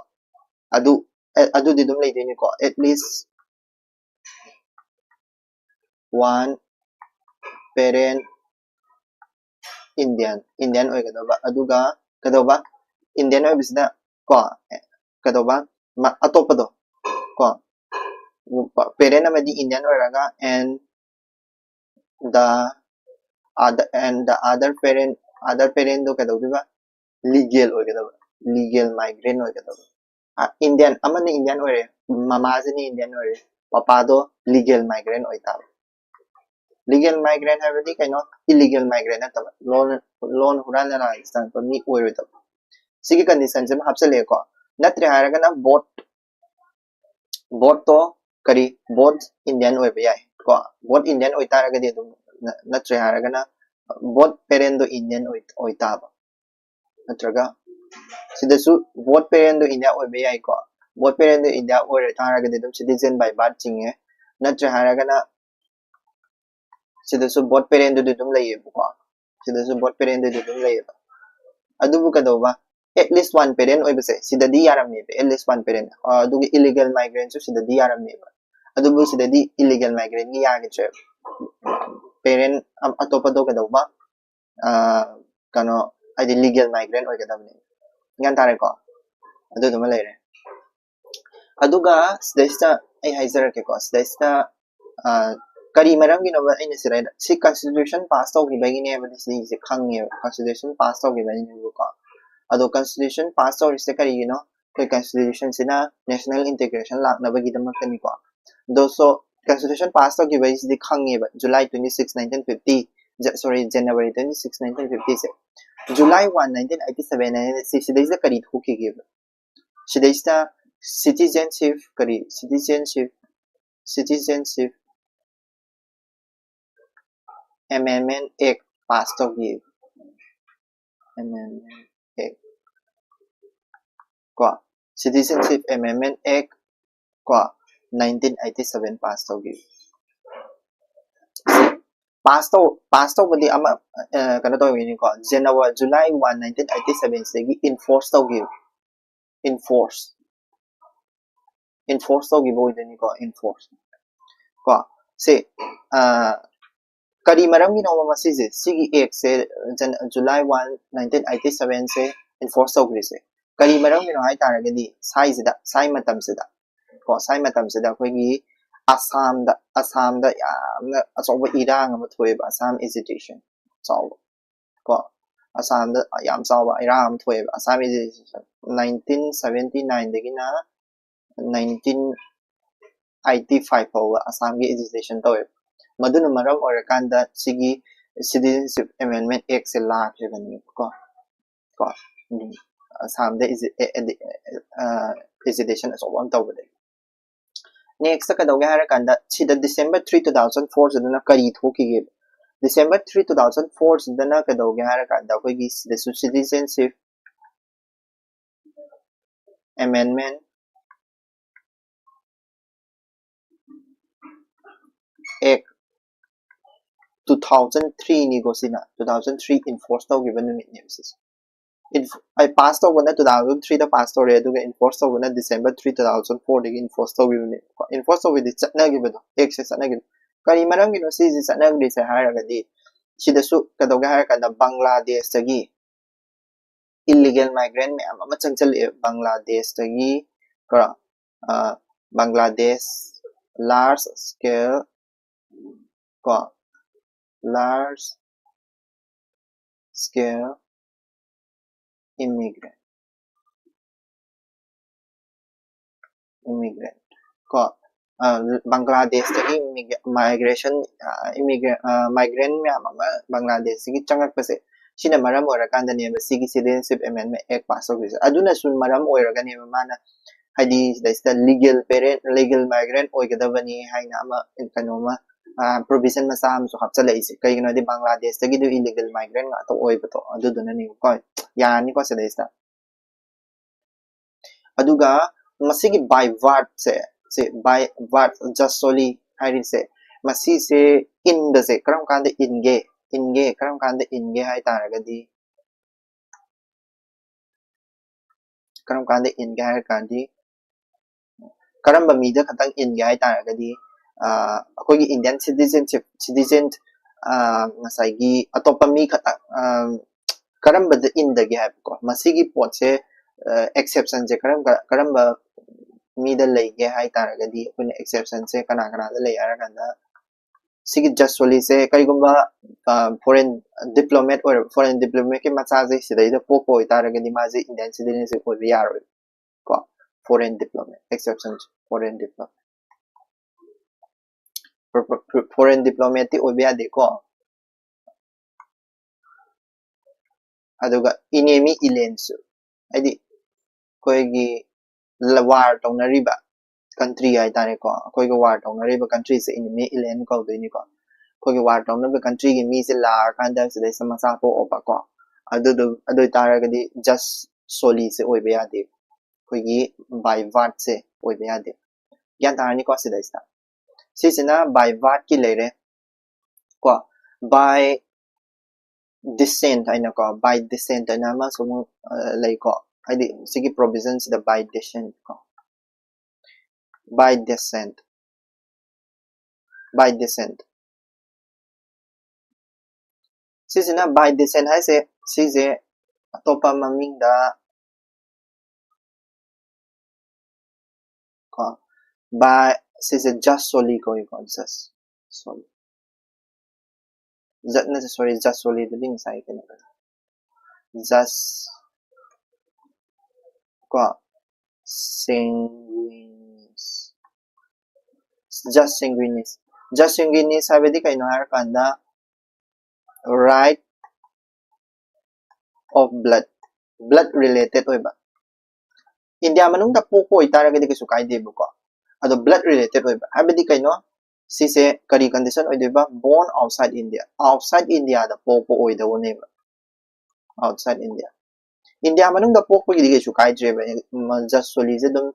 ꯑꯗꯨ, ꯑꯗꯨꯗꯤ ꯑꯗꯨꯝ ꯂꯩꯗꯣꯏꯅꯤꯀꯣ, at least one parent Indian, Indian ꯑꯣꯏꯒꯗꯧꯕ꯫ ꯑꯗꯨꯒ ꯀꯩꯗꯧꯕ? ꯏꯟꯗꯤꯌꯟ ꯑꯣꯏꯕꯁꯤꯗ ꯀꯣ, ꯀꯩꯗꯧꯕ? ꯑꯇꯣꯞꯄꯗꯣ ꯀꯣ, ꯄꯦꯔꯦꯟ ꯑꯃꯗꯤ ꯏꯟꯗꯤꯌꯟ ꯑꯣꯏꯔꯒ and the other, and the other parent, other parent ꯗꯣ ꯀꯩꯗꯧꯗꯣꯏꯕ? ꯂꯤꯒꯦꯜ ꯑꯣꯏꯒꯗꯕ, ꯂꯤꯒꯦꯜ ꯃꯥꯏꯒ꯭ꯔꯦꯟ ꯑꯣꯏꯒꯗꯕ꯫ ꯏꯟꯗꯤꯌꯟ ꯑꯃꯅ ꯏꯟꯗꯤꯌꯟ ꯑꯣꯏꯔꯦ, ꯃꯃꯥꯁꯤꯅ ꯏꯟꯗꯤꯌꯟ ꯑꯣꯏꯔꯦ, ꯄꯄꯥꯗꯣ ꯂꯤꯒꯦꯜ ꯃꯥꯏꯒ꯭ꯔꯦꯟ ꯑꯣꯏꯇꯥꯕ꯫ ꯂꯤꯒꯦꯜ ꯃꯥꯏꯒ꯭ꯔꯦꯟ ꯍꯥꯏꯕꯗꯤ ꯀꯩꯅꯣ? ꯏꯂꯤꯒꯦꯜ ꯃꯥꯏꯒ꯭ꯔꯦꯟ ꯅꯠꯇꯕ, ꯂꯣꯟ, ꯂꯣꯟ ꯍꯨꯔꯥꯟꯅ ꯂꯥꯛꯑꯒ ꯆꯪꯉꯛꯄ ꯃꯤ ꯑꯣꯏꯔꯣꯏꯗꯕ꯫ ꯁꯤꯒꯤ ꯀꯟꯗꯤꯁꯟꯁꯤꯃ ꯍꯥꯞꯆꯜꯂꯛꯑꯦꯀꯣ꯫ ꯅꯠꯇ꯭ꯔꯦ ꯍꯥꯏꯔꯒꯅ ꯕꯣꯠ, ꯕꯣꯠꯇꯣ ꯀꯔꯤ? ꯕꯣꯠ ꯏꯟꯗꯤꯌꯟ ꯑꯣꯏꯕ ꯌꯥꯏ ꯀꯣ꯫ ꯕꯣꯠ ꯏꯟꯗꯤꯌꯟ ꯑꯣꯏꯇꯥꯔꯒꯗꯤ ꯑꯗꯨꯝ ꯅꯠꯇ꯭ꯔꯦ ꯍꯥꯏꯔꯒꯅ both parent ꯗꯣ Indian ꯑꯣꯏ ꯑꯣꯏ ꯇꯥꯕ꯫ ꯅꯠꯇ꯭ꯔꯒ ꯁꯤꯗꯁꯨ both parent ꯗꯣ India ꯑꯣꯏꯕ ꯌꯥꯏꯀꯣ꯫ Both parent ꯗꯣ India ꯑꯣꯏꯔ ꯇꯥꯔꯒꯗꯤ ꯑꯗꯨꯝ citizen by birth ꯆꯤꯡꯉꯦ꯫ ꯅꯠꯇ꯭ꯔꯦ ꯍꯥꯏꯔꯒꯅ ꯁꯤꯗꯁꯨ both parent ꯗꯨꯗꯤ ꯑꯗꯨꯝ ꯂꯩꯌꯦꯕꯀꯣ꯫ ꯁꯤꯗꯁꯨ both parent ꯗꯨꯗꯤ ꯑꯗꯨꯝ ꯂꯩꯌꯦꯕ꯫ ꯑꯗꯨꯕꯨ ꯀꯩꯗꯧꯕ? At least one parent ꯑꯣꯏꯕꯁꯦ ꯁꯤꯗꯗꯤ ꯌꯥꯔꯝꯃꯦꯕ, at least one parent꯫ ꯑ, ꯑꯗꯨꯒ illegal migrant ꯁꯨ ꯁꯤꯗꯗꯤ ꯌꯥꯔꯝꯃꯦꯕ꯫ ꯑꯗꯨꯕꯨ ꯁꯤꯗꯗꯤ illegal migrant ꯒꯤ ꯌꯥꯈꯤꯗ꯭ꯔꯦꯕ꯫ Parent ꯑ-, ꯑꯇꯣꯞꯄꯗꯣ ꯀꯩꯗꯧꯕ? ꯑ, ꯀꯩꯅꯣ, ꯍꯥꯏꯗꯤ legal migrant ꯑꯣꯏꯒꯗꯕꯅꯦ꯫ ꯒ꯭ꯌꯥꯟ ꯇꯥꯔꯦꯀꯣ? ꯑꯗꯨꯗꯨꯃ ꯂꯩꯔꯦ꯫ ꯑꯗꯨꯒ ꯁꯤꯗꯩꯁꯤꯗ ꯑꯩ ꯍꯥꯏꯖꯔꯛꯀꯦꯀꯣ, ꯁꯤꯗꯩꯁꯤꯗ, ꯑ, ꯀꯔꯤ ꯃꯔꯝꯒꯤꯅꯣꯕ ꯑꯩꯅ ꯁꯤꯗ, ꯁꯤ constitution pass ꯇꯧꯈꯤꯕꯒꯤꯅꯦꯕ, ꯁꯤꯁꯦ ꯈꯪꯉꯦꯕ, constitution pass ꯇꯧꯈꯤꯕꯒꯤꯅꯦꯕꯀꯣ꯫ ꯑꯗꯣ constitution pass ꯇꯧꯔꯤꯁꯦ ꯀꯔꯤꯒꯤꯅꯣ? ꯑꯩꯈꯣꯏ constitution ꯁꯤꯅ national integration ꯂꯥꯛꯅꯕꯒꯤꯗꯃꯛꯇꯅꯤꯀꯣ꯫ ꯑꯗꯣ so constitution pass ꯇꯧꯈꯤꯕꯒꯤꯁꯤꯗꯤ ꯈꯪꯉꯦꯕ, July twenty six, nineteen fifty, sorry, January twenty six, nineteen fifty ꯁꯦ꯫ July one, nineteen eighty seven ꯍꯥꯏꯅ ꯁꯤ, ꯁꯤꯗꯩꯁꯤꯗ ꯀꯔꯤ ꯊꯣꯛꯈꯤꯒꯦꯕ? ꯁꯤꯗꯩꯁꯤꯗ citizenship, ꯀꯔꯤ, citizenship, citizenship Amendment Act pass ꯇꯧꯈꯤ꯫ Amendment Act ꯀꯣ, Citizenship Amendment Act ꯀꯣ, nineteen eighty seven pass ꯇꯧꯈꯤ꯫ Pass ꯇꯧ, pass ꯇꯧꯕꯗꯤ ꯑꯃ, ꯑ, ꯀꯩꯅꯣ ꯇꯧꯕꯤꯅꯤꯀꯣ, January, July one, nineteen eighty seven ꯁꯤꯗꯒꯤ enforce ꯇꯧꯈꯤ꯫ Enforce, enforce ꯇꯧꯈꯤꯕ ꯑꯣꯏꯗꯣꯏꯅꯤꯀꯣ, enforce꯫ ꯀꯣ, ꯁꯤ, ꯑ, ꯀꯔꯤ ꯃꯔꯝꯒꯤꯅꯣꯕ ꯃꯁꯤꯁꯦ? ꯁꯤꯒꯤ act ꯁꯦ, Jan-, July one, nineteen eighty seven ꯁꯦ enforce ꯇꯧꯈ꯭ꯔꯤꯁꯦ꯫ ꯀꯔꯤ ꯃꯔꯝꯒꯤꯅꯣ ꯍꯥꯏ ꯇꯥꯔꯒꯗꯤ, ꯁ꯭ꯋꯥꯏꯁꯤꯗ, ꯁ꯭ꯋꯥꯏ ꯃꯇꯝꯁꯤꯗ, ꯀꯣ, ꯁ꯭ꯋꯥꯏ ꯃꯇꯝꯁꯤꯗ ꯑꯩꯈꯣꯏꯒꯤ ꯑꯁꯥꯝꯗ, ꯑꯁꯥꯝꯗ ꯌꯥꯝꯅ ꯑꯆꯧꯕ ꯏꯔꯥꯡ ꯑꯃ ꯊꯣꯛꯑꯦꯕ, Assam agitation ꯆꯥꯎꯕ꯫ ꯀꯣ, ꯑꯁꯥꯝꯗ ꯌꯥꯝ ꯆꯥꯎꯕ ꯏꯔꯥꯡ ꯑꯃ ꯊꯣꯛꯑꯦꯕ, Assam agitation꯫ Nineteen seventy nine ꯗꯒꯤꯅ nineteen eighty five ꯐꯥꯎꯕ ꯑꯁꯥꯝꯒꯤ agitation ꯇꯧꯋꯦꯕ꯫ ꯃꯗꯨꯅ ꯃꯔꯝ ꯑꯣꯏꯔꯀꯥꯟꯗ ꯁꯤꯒꯤ Citizenship Amendment Act ꯁꯦ ꯂꯥꯛꯈꯤꯕꯅꯦꯕꯀꯣ꯫ ꯀꯣ, ꯎꯝ, ꯑꯁꯥꯝꯗ ꯏꯖꯤ-, ꯑꯦ, ꯑꯦ, ꯑ, agitation ꯑꯆꯧꯕ ꯑꯃ ꯇꯧꯕꯗꯒꯤ꯫ Next ꯀꯩꯗꯧꯒꯦ ꯍꯥꯏꯔꯀꯥꯟꯗ, ꯁꯤꯗ December three, two thousand four ꯁꯤꯗꯅ ꯀꯔꯤ ꯊꯣꯛꯈꯤꯒꯦꯕ? December three two thousand four ꯁꯤꯗꯅ ꯀꯩꯗꯧꯒꯦ ꯍꯥꯏꯔꯀꯥꯟꯗ ꯑꯩꯈꯣꯏꯒꯤ ꯁꯤꯗꯁꯨ Citizenship Amendment Act two thousand three ꯅꯤꯀꯣ꯫ ꯁꯤꯅ two thousand three enforce ꯇꯧꯈꯤꯕ ꯅꯨꯃꯤꯠꯅꯦꯕ ꯁꯤꯁꯦ꯫ ꯑꯩ ꯄꯥꯁ ꯇꯧꯕꯅ two thousand three ꯗ ꯄꯥꯁ ꯇꯧꯔꯦ, ꯑꯗꯨꯒ enforce ꯇꯧꯕꯅ December three two thousand four ꯗꯒꯤ enforce ꯇꯧꯈꯤꯕꯅꯦꯕꯀꯣ꯫ Enforce ꯇꯧꯕꯗꯤ ꯆꯠꯅꯈꯤꯕꯗꯣ, Act ꯁꯦ ꯆꯠꯅꯈꯤꯕ꯫ ꯀꯔꯤ ꯃꯔꯝꯒꯤꯅꯣ ꯁꯤꯁꯦ ꯆꯠꯅꯈ꯭ꯔꯤꯁꯦ ꯍꯥꯏꯔꯒꯗꯤ, ꯁꯤꯗꯁꯨ ꯀꯩꯗꯧꯒꯦ ꯍꯥꯏꯔꯀꯥꯟꯗ ꯕꯪꯒ꯭ꯂꯥꯗꯦꯁꯇꯒꯤ illegal migrant ꯃꯌꯥꯝ ꯑꯃ ꯆꯪꯁꯜꯂꯛꯑꯦ꯫ ꯕꯪꯒ꯭ꯂꯥꯗꯦꯁꯇꯒꯤ ꯀꯣ, ꯑ, ꯕꯪꯒ꯭ꯂꯥꯗꯦꯁ large scale ꯀꯣ, large scale immigrant, immigrant ꯀꯣ, ꯑ, ꯕꯪꯒ꯭ꯂꯥꯗꯦꯁꯇꯒꯤ migration, immigrant, migrant ꯃꯌꯥꯝ ꯑꯃ ꯕꯪꯒ꯭ꯂꯥꯗꯦꯁꯇꯒꯤ ꯆꯪꯉꯛꯄꯁꯦ, ꯁꯤꯅ ꯃꯔꯝ ꯑꯣꯏꯔꯀꯥꯟꯗꯅꯦꯕ ꯁꯤꯒꯤ Citizenship Amendment Act ꯄꯥꯁ ꯇꯧꯈꯤꯕꯁꯦ꯫ ꯑꯗꯨꯅꯁꯨ ꯃꯔꯝ ꯑꯣꯏꯔꯒꯅꯦꯕ ꯃꯥꯅ, ꯍꯥꯏꯗꯤ, ꯁꯤꯗꯩꯁꯤꯗ legal parent, legal migrant ꯑꯣꯏꯒꯗꯕꯅꯤ ꯍꯥꯏꯅ ꯑꯃ, ꯀꯩꯅꯣꯃ, ꯄ꯭ꯔꯣꯚꯤꯖꯟ ꯃꯆꯥ ꯑꯃꯁꯨ ꯍꯥꯞꯆꯤꯜꯂꯛꯏꯁꯦ꯫ ꯀꯩꯒꯤꯅꯣ ꯍꯥꯏꯗꯤ, ꯕꯪꯒ꯭ꯂꯥꯗꯦꯁꯇꯒꯤꯗꯤ illegal migrant ꯉꯥꯛꯇ ꯑꯣꯏꯕꯗꯣ, ꯑꯗꯨꯗꯨꯅꯅꯦꯕꯀꯣ꯫ ꯌꯥꯔꯅꯤꯀꯣ ꯁꯤꯗꯩꯁꯤꯗ꯫ ꯑꯗꯨꯒ ꯃꯁꯤꯒꯤ by birth ꯁꯦ, ꯁꯤ by birth just solely ꯍꯥꯏꯔꯤꯁꯦ, ꯃꯁꯤꯁꯦ ꯏꯟꯕꯁꯦ ꯀꯔꯝ ꯀꯥꯟꯗ ꯏꯟꯒꯦ? ꯏꯟꯒꯦ, ꯀꯔꯝ ꯀꯥꯟꯗ ꯏꯟꯒꯦ ꯍꯥꯏ ꯇꯥꯔꯒꯗꯤ, ꯀꯔꯝ ꯀꯥꯟꯗ ꯏꯟꯒꯦ ꯍꯥꯏꯔ ꯀꯥꯟꯗꯤ, ꯀꯔꯝꯕ ꯃꯤꯗ ꯈꯛꯇꯪ ꯏꯟꯒꯦ ꯍꯥꯏ ꯇꯥꯔꯒꯗꯤ, ꯑ, ꯑꯩꯈꯣꯏꯒꯤ Indian citizenship, citizen, ꯑ, ꯉꯁꯥꯏꯒꯤ ꯑꯇꯣꯞꯄ ꯃꯤ ꯈꯛꯇꯪ, ꯑ, ꯀꯔꯝꯕꯗ ꯏꯟꯗꯒꯦ ꯍꯥꯏꯕꯀꯣ, ꯃꯁꯤꯒꯤ ꯄꯣꯠꯁꯦ, ꯑ, exception ꯁꯦ ꯀꯔꯝꯕ, ꯀꯔꯝꯕ ꯃꯤꯗ ꯂꯩꯒꯦ ꯍꯥꯏ ꯇꯥꯔꯒꯗꯤ, ꯑꯩꯈꯣꯏꯅ exception ꯁꯦ ꯀꯅꯥ ꯀꯅꯥꯗ ꯂꯩ ꯍꯥꯏꯔ ꯀꯥꯟꯗ, ꯁꯤꯒꯤ just solely ꯁꯦ ꯀꯔꯤꯒꯨꯝꯕ, ꯑ, foreign diplomat ꯑꯣꯏꯔꯕ, foreign diplomat ꯀꯤ ꯃꯆꯥꯁꯦ ꯁꯤꯗꯩꯗ ꯄꯣꯛꯄ ꯑꯣꯏꯇꯥꯔꯒꯗꯤ ꯃꯥꯁꯦ Indian citizenship ꯑꯣꯏꯕ ꯌꯥꯔꯣꯏ ꯀꯣ꯫ Foreign diplomat, exception, foreign diplomat, foreign diplomat T ꯑꯣꯏꯕ ꯌꯥꯗꯦꯀꯣ꯫ ꯑꯗꯨꯒ enemy alien ꯁꯨ, ꯍꯥꯏꯗꯤ ꯑꯩꯈꯣꯏꯒꯤ ꯋꯥꯔ ꯇꯧꯅꯔꯤꯕ country ꯍꯥꯏꯇꯥꯔꯦꯀꯣ, ꯑꯩꯈꯣꯏꯒ ꯋꯥꯔ ꯇꯧꯅꯔꯤꯕ country ꯁꯦ enemy alien ꯀꯧꯗꯣꯏꯅꯤꯀꯣ꯫ ꯑꯩꯈꯣꯏꯒꯤ ꯋꯥꯔ ꯇꯧꯅꯕ ꯀꯟꯇ꯭ꯔꯤꯒꯤ ꯃꯤꯁꯦ ꯂꯥꯛꯑꯀꯥꯟꯗ ꯁꯤꯗꯩꯁꯤꯗ ꯃꯆꯥ ꯄꯣꯛꯑꯕꯀꯣ, ꯑꯗꯨꯗꯨ ꯑꯗꯨ ꯑꯣꯏꯇꯥꯔꯒꯗꯤ ꯖꯁ ꯁꯣꯂꯤꯁꯦ ꯑꯣꯏꯕ ꯌꯥꯗꯦꯕ, ꯑꯩꯈꯣꯏꯒꯤ ꯕꯥꯏ ꯕꯥꯔꯠꯁꯦ ꯑꯣꯏꯕ ꯌꯥꯗꯦꯕ꯫ ꯒ꯭ꯌꯥꯟ ꯇꯥꯔꯅꯤꯀꯣ ꯁꯤꯗꯩꯁꯤꯗ? ꯁꯤꯁꯤꯅ ꯕꯥꯏ ꯕꯥꯔꯠꯀꯤ ꯂꯩꯔꯦ ꯀꯣ꯫ ꯕꯥꯏ ꯗꯤꯁꯦꯟꯠ ꯍꯥꯏꯅꯀꯣ, ꯕꯥꯏ ꯗꯤꯁꯦꯟꯠ ꯍꯥꯏꯅ ꯑꯃꯁꯨ ꯑꯃꯨꯛ ꯂꯩꯀꯣ, ꯍꯥꯏꯗꯤ ꯁꯤꯒꯤ ꯄ꯭ꯔꯣꯕꯤꯖꯟꯁꯤꯗ ꯕꯥꯏ ꯗꯤꯁꯦꯟꯠ ꯀꯣ, ꯕꯥꯏ ꯗꯤꯁꯦꯟꯠ, ꯕꯥꯏ ꯗꯤꯁꯦꯟꯠ꯫ ꯁꯤꯁꯤꯅ ꯕꯥꯏ ꯗꯤꯁꯦꯟꯠ ꯍꯥꯏꯁꯦ, ꯁꯤꯁꯦ ꯑꯇꯣꯞꯄ ꯃꯃꯤꯡꯗ ꯀꯣ, ꯕꯥꯏ, ꯁꯤꯁꯦ ꯖꯁ ꯁꯣꯂꯤ ꯀꯧꯏꯀꯣ, ꯖꯁ ꯁꯣꯂꯤ꯫ ꯖꯠ ꯅꯠꯇꯦ, ꯁꯣꯔꯤ, ꯖꯁ ꯁꯣꯂꯤꯗꯨꯗꯤ ꯉꯁꯥꯏ ꯀꯩꯅꯣꯗ, ꯖꯁ ꯀꯣ, ꯁꯦꯡꯒ꯭ꯋꯤꯅꯤꯁ, ꯖꯁ ꯁꯦꯡꯒ꯭ꯋꯤꯅꯤꯁ꯫ ꯖꯁ ꯁꯦꯡꯒ꯭ꯋꯤꯅꯤꯁ ꯍꯥꯏꯕꯗꯤ ꯀꯩꯅꯣ ꯍꯥꯏꯔꯀꯥꯟꯗ, right of blood, blood related ꯑꯣꯏꯕ꯫ ꯏꯟꯗꯤꯌꯥ ꯃꯅꯨꯡꯗ ꯄꯣꯛꯄ ꯑꯣꯏꯇꯥꯔꯒꯗꯤ ꯀꯩꯁꯨ ꯀꯥꯏꯗꯦꯕꯀꯣ, ꯑꯗꯣ blood related ꯑꯣꯏꯕ ꯍꯥꯏꯕꯗꯤ ꯀꯩꯅꯣ? ꯁꯤꯁꯦ ꯀꯔꯤ ꯀꯟꯗꯤꯁꯟ ꯑꯣꯏꯗꯣꯏꯕ? Born outside India, ꯑꯥꯎꯠꯁꯥꯏꯠ ꯏꯟꯗꯤꯌꯥꯗ ꯄꯣꯛꯄ ꯑꯣꯏꯗꯧꯕꯅꯦꯕ, ꯑꯥꯎꯠꯁꯥꯏꯠ ꯏꯟꯗꯤꯌꯥ꯫ ꯏꯟꯗꯤꯌꯥ ꯃꯅꯨꯡꯗ ꯄꯣꯛꯄꯒꯤꯗꯤ ꯀꯩꯁꯨ ꯀꯥꯏꯗ꯭ꯔꯦꯕ, ꯖꯁ ꯁꯣꯂꯤꯁꯦ ꯑꯗꯨꯝ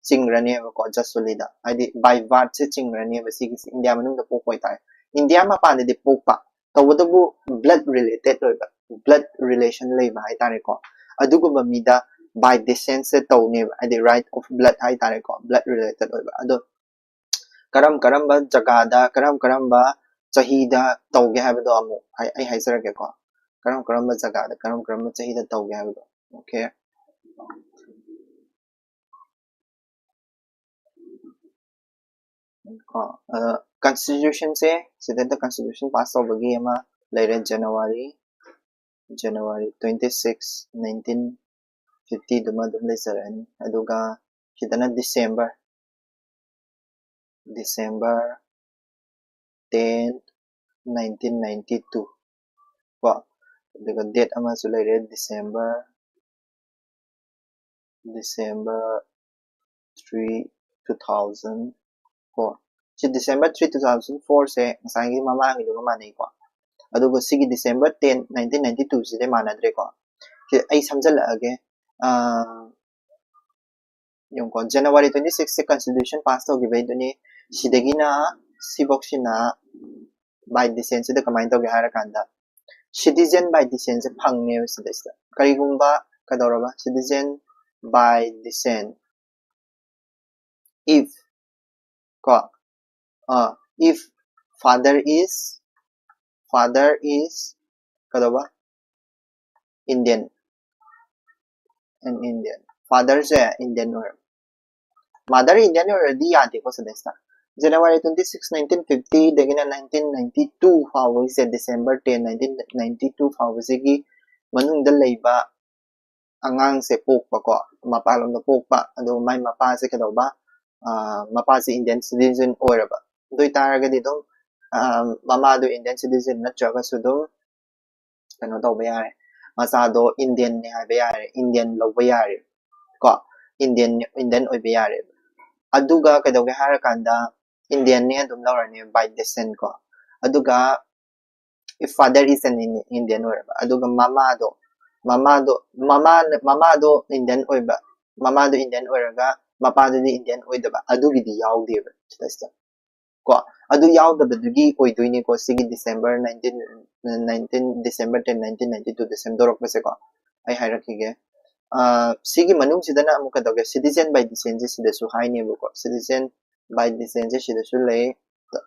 ꯆꯤꯡꯈ꯭ꯔꯅꯦꯕꯀꯣ, ꯖꯁ ꯁꯣꯂꯤꯗ, ꯍꯥꯏꯗꯤ ꯕꯥꯏ ꯕꯥꯔꯠꯁꯦ ꯆꯤꯡꯈ꯭ꯔꯅꯦꯕ ꯁꯤꯒꯤꯁꯦ, ꯏꯟꯗꯤꯌꯥ ꯃꯅꯨꯡꯗ ꯄꯣꯛꯄ ꯑꯣꯏꯇꯥꯔꯦ꯫ ꯏꯟꯗꯤꯌꯥ ꯃꯄꯥꯟꯗꯗꯤ ꯄꯣꯛꯄ, ꯇꯧꯕꯇꯕꯨ blood related ꯑꯣꯏꯕ, blood relation ꯂꯩꯕ ꯍꯥꯏꯇꯥꯔꯦꯀꯣ, ꯑꯗꯨꯒꯨꯝꯕ ꯃꯤꯗ ꯕꯥꯏ ꯗꯤꯁꯦꯟꯠꯁꯦ ꯇꯧꯅꯦꯕ, ꯍꯥꯏꯗꯤ right of blood ꯍꯥꯏꯇꯥꯔꯦꯀꯣ, blood related ꯑꯣꯏꯕ꯫ ꯑꯗꯣ ꯀꯔꯝ ꯀꯔꯝꯕ ꯖꯒꯥꯗ, ꯀꯔꯝ ꯀꯔꯝꯕ ꯆꯍꯤꯗ ꯇꯧꯒꯦ ꯍꯥꯏꯕꯗꯣ ꯑꯃꯨꯛ ꯑꯩ, ꯑꯩ ꯍꯥꯏꯖꯔꯛꯀꯦꯀꯣ, ꯀꯔꯝ ꯀꯔꯝꯕ ꯖꯒꯥꯗ, ꯀꯔꯝ ꯀꯔꯝꯕ ꯆꯍꯤꯗ ꯇꯧꯒꯦ ꯍꯥꯏꯕꯗꯣ꯫ Okay꯫ ꯀꯣ, ꯑ, ꯀꯟꯁꯇꯤꯇ꯭ꯌꯨꯁꯟꯁꯦ, ꯁꯤꯗꯩꯗ ꯀꯟꯁꯇꯤꯇ꯭ꯌꯨꯁꯟ ꯄꯥꯁ ꯇꯧꯕꯒꯤ ꯑꯃ ꯂꯩꯔꯦ, January, January twenty six, nineteen fifty ꯗꯨꯃ ꯑꯗꯨꯝ ꯂꯩꯖꯔꯛꯑꯅꯤ꯫ ꯑꯗꯨꯒ ꯁꯤꯗꯅ December, December ten, nineteen ninety two ꯀꯣ, ꯑꯗꯨꯒ ꯗꯦꯠ ꯑꯃꯁꯨ ꯂꯩꯔꯦ, December, December three, two thousand four꯫ ꯁꯤ December three two thousand four ꯁꯦ ꯉꯁꯥꯏꯒꯤ ꯃꯃꯥꯡꯒꯤꯗꯨꯒ ꯃꯥꯟꯅꯩꯀꯣ꯫ ꯑꯗꯨꯒ ꯁꯤꯒꯤ December ten nineteen ninety two ꯁꯤꯗꯤ ꯃꯥꯟꯅꯗ꯭ꯔꯦꯀꯣ꯫ ꯁꯤ ꯑꯩ ꯁꯝꯖꯜꯂꯛꯑꯒꯦ꯫ ꯑꯥ, ꯌꯦꯡꯉꯨꯀꯣ, January twenty six say constitution pass ꯇꯧꯈꯤꯕꯩꯗꯨꯅꯤ꯫ ꯁꯤꯗꯒꯤꯅ ꯁꯤꯐꯧꯁꯤꯅ by descent ꯁꯤꯗ ꯀꯃꯥꯏꯅ ꯇꯧꯒꯦ ꯍꯥꯏꯔꯀꯥꯟꯗ, citizen by descent ꯁꯦ ꯐꯪꯅꯦꯕ ꯁꯤꯗꯩꯁꯤꯗ꯫ ꯀꯔꯤꯒꯨꯝꯕ ꯀꯩꯗꯧꯔꯕ, citizen by descent, if, ꯀꯣ, ꯑ, if father is, father is ꯀꯩꯗꯧꯕ, Indian, an Indian꯫ Father say Indian ꯑꯣꯏꯔꯕ, mother Indian ꯑꯣꯏꯔꯗꯤ ꯌꯥꯗꯦꯀꯣ ꯁꯤꯗꯩꯁꯤꯗ꯫ January twenty six nineteen fifty ꯗꯒꯤꯅ nineteen ninety two ꯐꯥꯎꯕꯒꯤꯁꯦ, December ten nineteen ninety two ꯐꯥꯎꯕꯁꯤꯒꯤ ꯃꯅꯨꯡꯗ ꯂꯩꯕ ꯑꯉꯥꯡꯁꯦ ꯄꯣꯛꯄꯀꯣ, ꯃꯄꯥꯟꯂꯣꯝꯗ ꯄꯣꯛꯄ, ꯑꯗꯨꯒ ꯃꯥꯏ ꯃꯄꯥꯁꯦ ꯀꯩꯗꯧꯕ, ꯑ, ꯃꯄꯥꯁꯦ Indian citizen ꯑꯣꯏꯔꯕ꯫ ꯑꯗꯨ ꯑꯣꯏꯇꯥꯔꯒꯗꯤ ꯑꯗꯨꯝ, ꯑ, ꯃꯃꯥꯗꯣ Indian citizen ꯅꯠꯇ꯭ꯔꯒꯁꯨ ꯑꯗꯨꯝ ꯀꯩꯅꯣ ꯇꯧꯕ ꯌꯥꯔꯦ, ꯃꯆꯥꯗꯣ Indian ꯅꯦ ꯍꯥꯏꯕ ꯌꯥꯔꯦ, Indian ꯂꯧꯕ ꯌꯥꯔꯦ ꯀꯣ, Indian, Indian ꯑꯣꯏꯕ ꯌꯥꯔꯦ꯫ ꯑꯗꯨꯒ ꯀꯩꯗꯧꯒꯦ ꯍꯥꯏꯔꯀꯥꯟꯗ Indian ꯅꯦ ꯑꯗꯨꯝ ꯂꯧꯔꯅꯤ by descent ꯀꯣ꯫ ꯑꯗꯨꯒ if father is an Indian ꯑꯣꯏꯔꯕ, ꯑꯗꯨꯒ ꯃꯃꯥꯗꯣ, ꯃꯃꯥꯗꯣ, ꯃꯃꯥ, ꯃꯃꯥꯗꯣ Indian ꯑꯣꯏꯕ, ꯃꯃꯥꯗꯣ Indian ꯑꯣꯏꯔꯒ ꯃꯄꯥꯗꯨꯗꯤ Indian ꯑꯣꯏꯗꯕ, ꯑꯗꯨꯒꯤꯗꯤ ꯌꯥꯎꯗꯦꯕ ꯁꯤꯗꯩꯁꯤꯗ ꯀꯣ꯫ ꯑꯗꯨ ꯌꯥꯎꯗꯕꯗꯨꯒꯤ ꯑꯣꯏꯗꯣꯏꯅꯤꯀꯣ ꯁꯤꯒꯤ December nineteen, nineteen, December ten nineteen ninety two ꯗ ꯁꯦꯝꯗꯣꯔꯛꯄꯁꯦꯀꯣ꯫ ꯑꯩ ꯍꯥꯏꯔꯛꯈꯤꯒꯦ꯫ ꯑ, ꯁꯤꯒꯤ ꯃꯅꯨꯡꯁꯤꯗꯅ ꯑꯃꯨꯛ ꯀꯩꯗꯧꯒꯦ, citizen by descent ꯁꯦ ꯁꯤꯗꯁꯨ ꯍꯥꯏꯅꯦꯕꯀꯣ, citizen by descent ꯁꯦ ꯁꯤꯗꯁꯨ ꯂꯩ꯫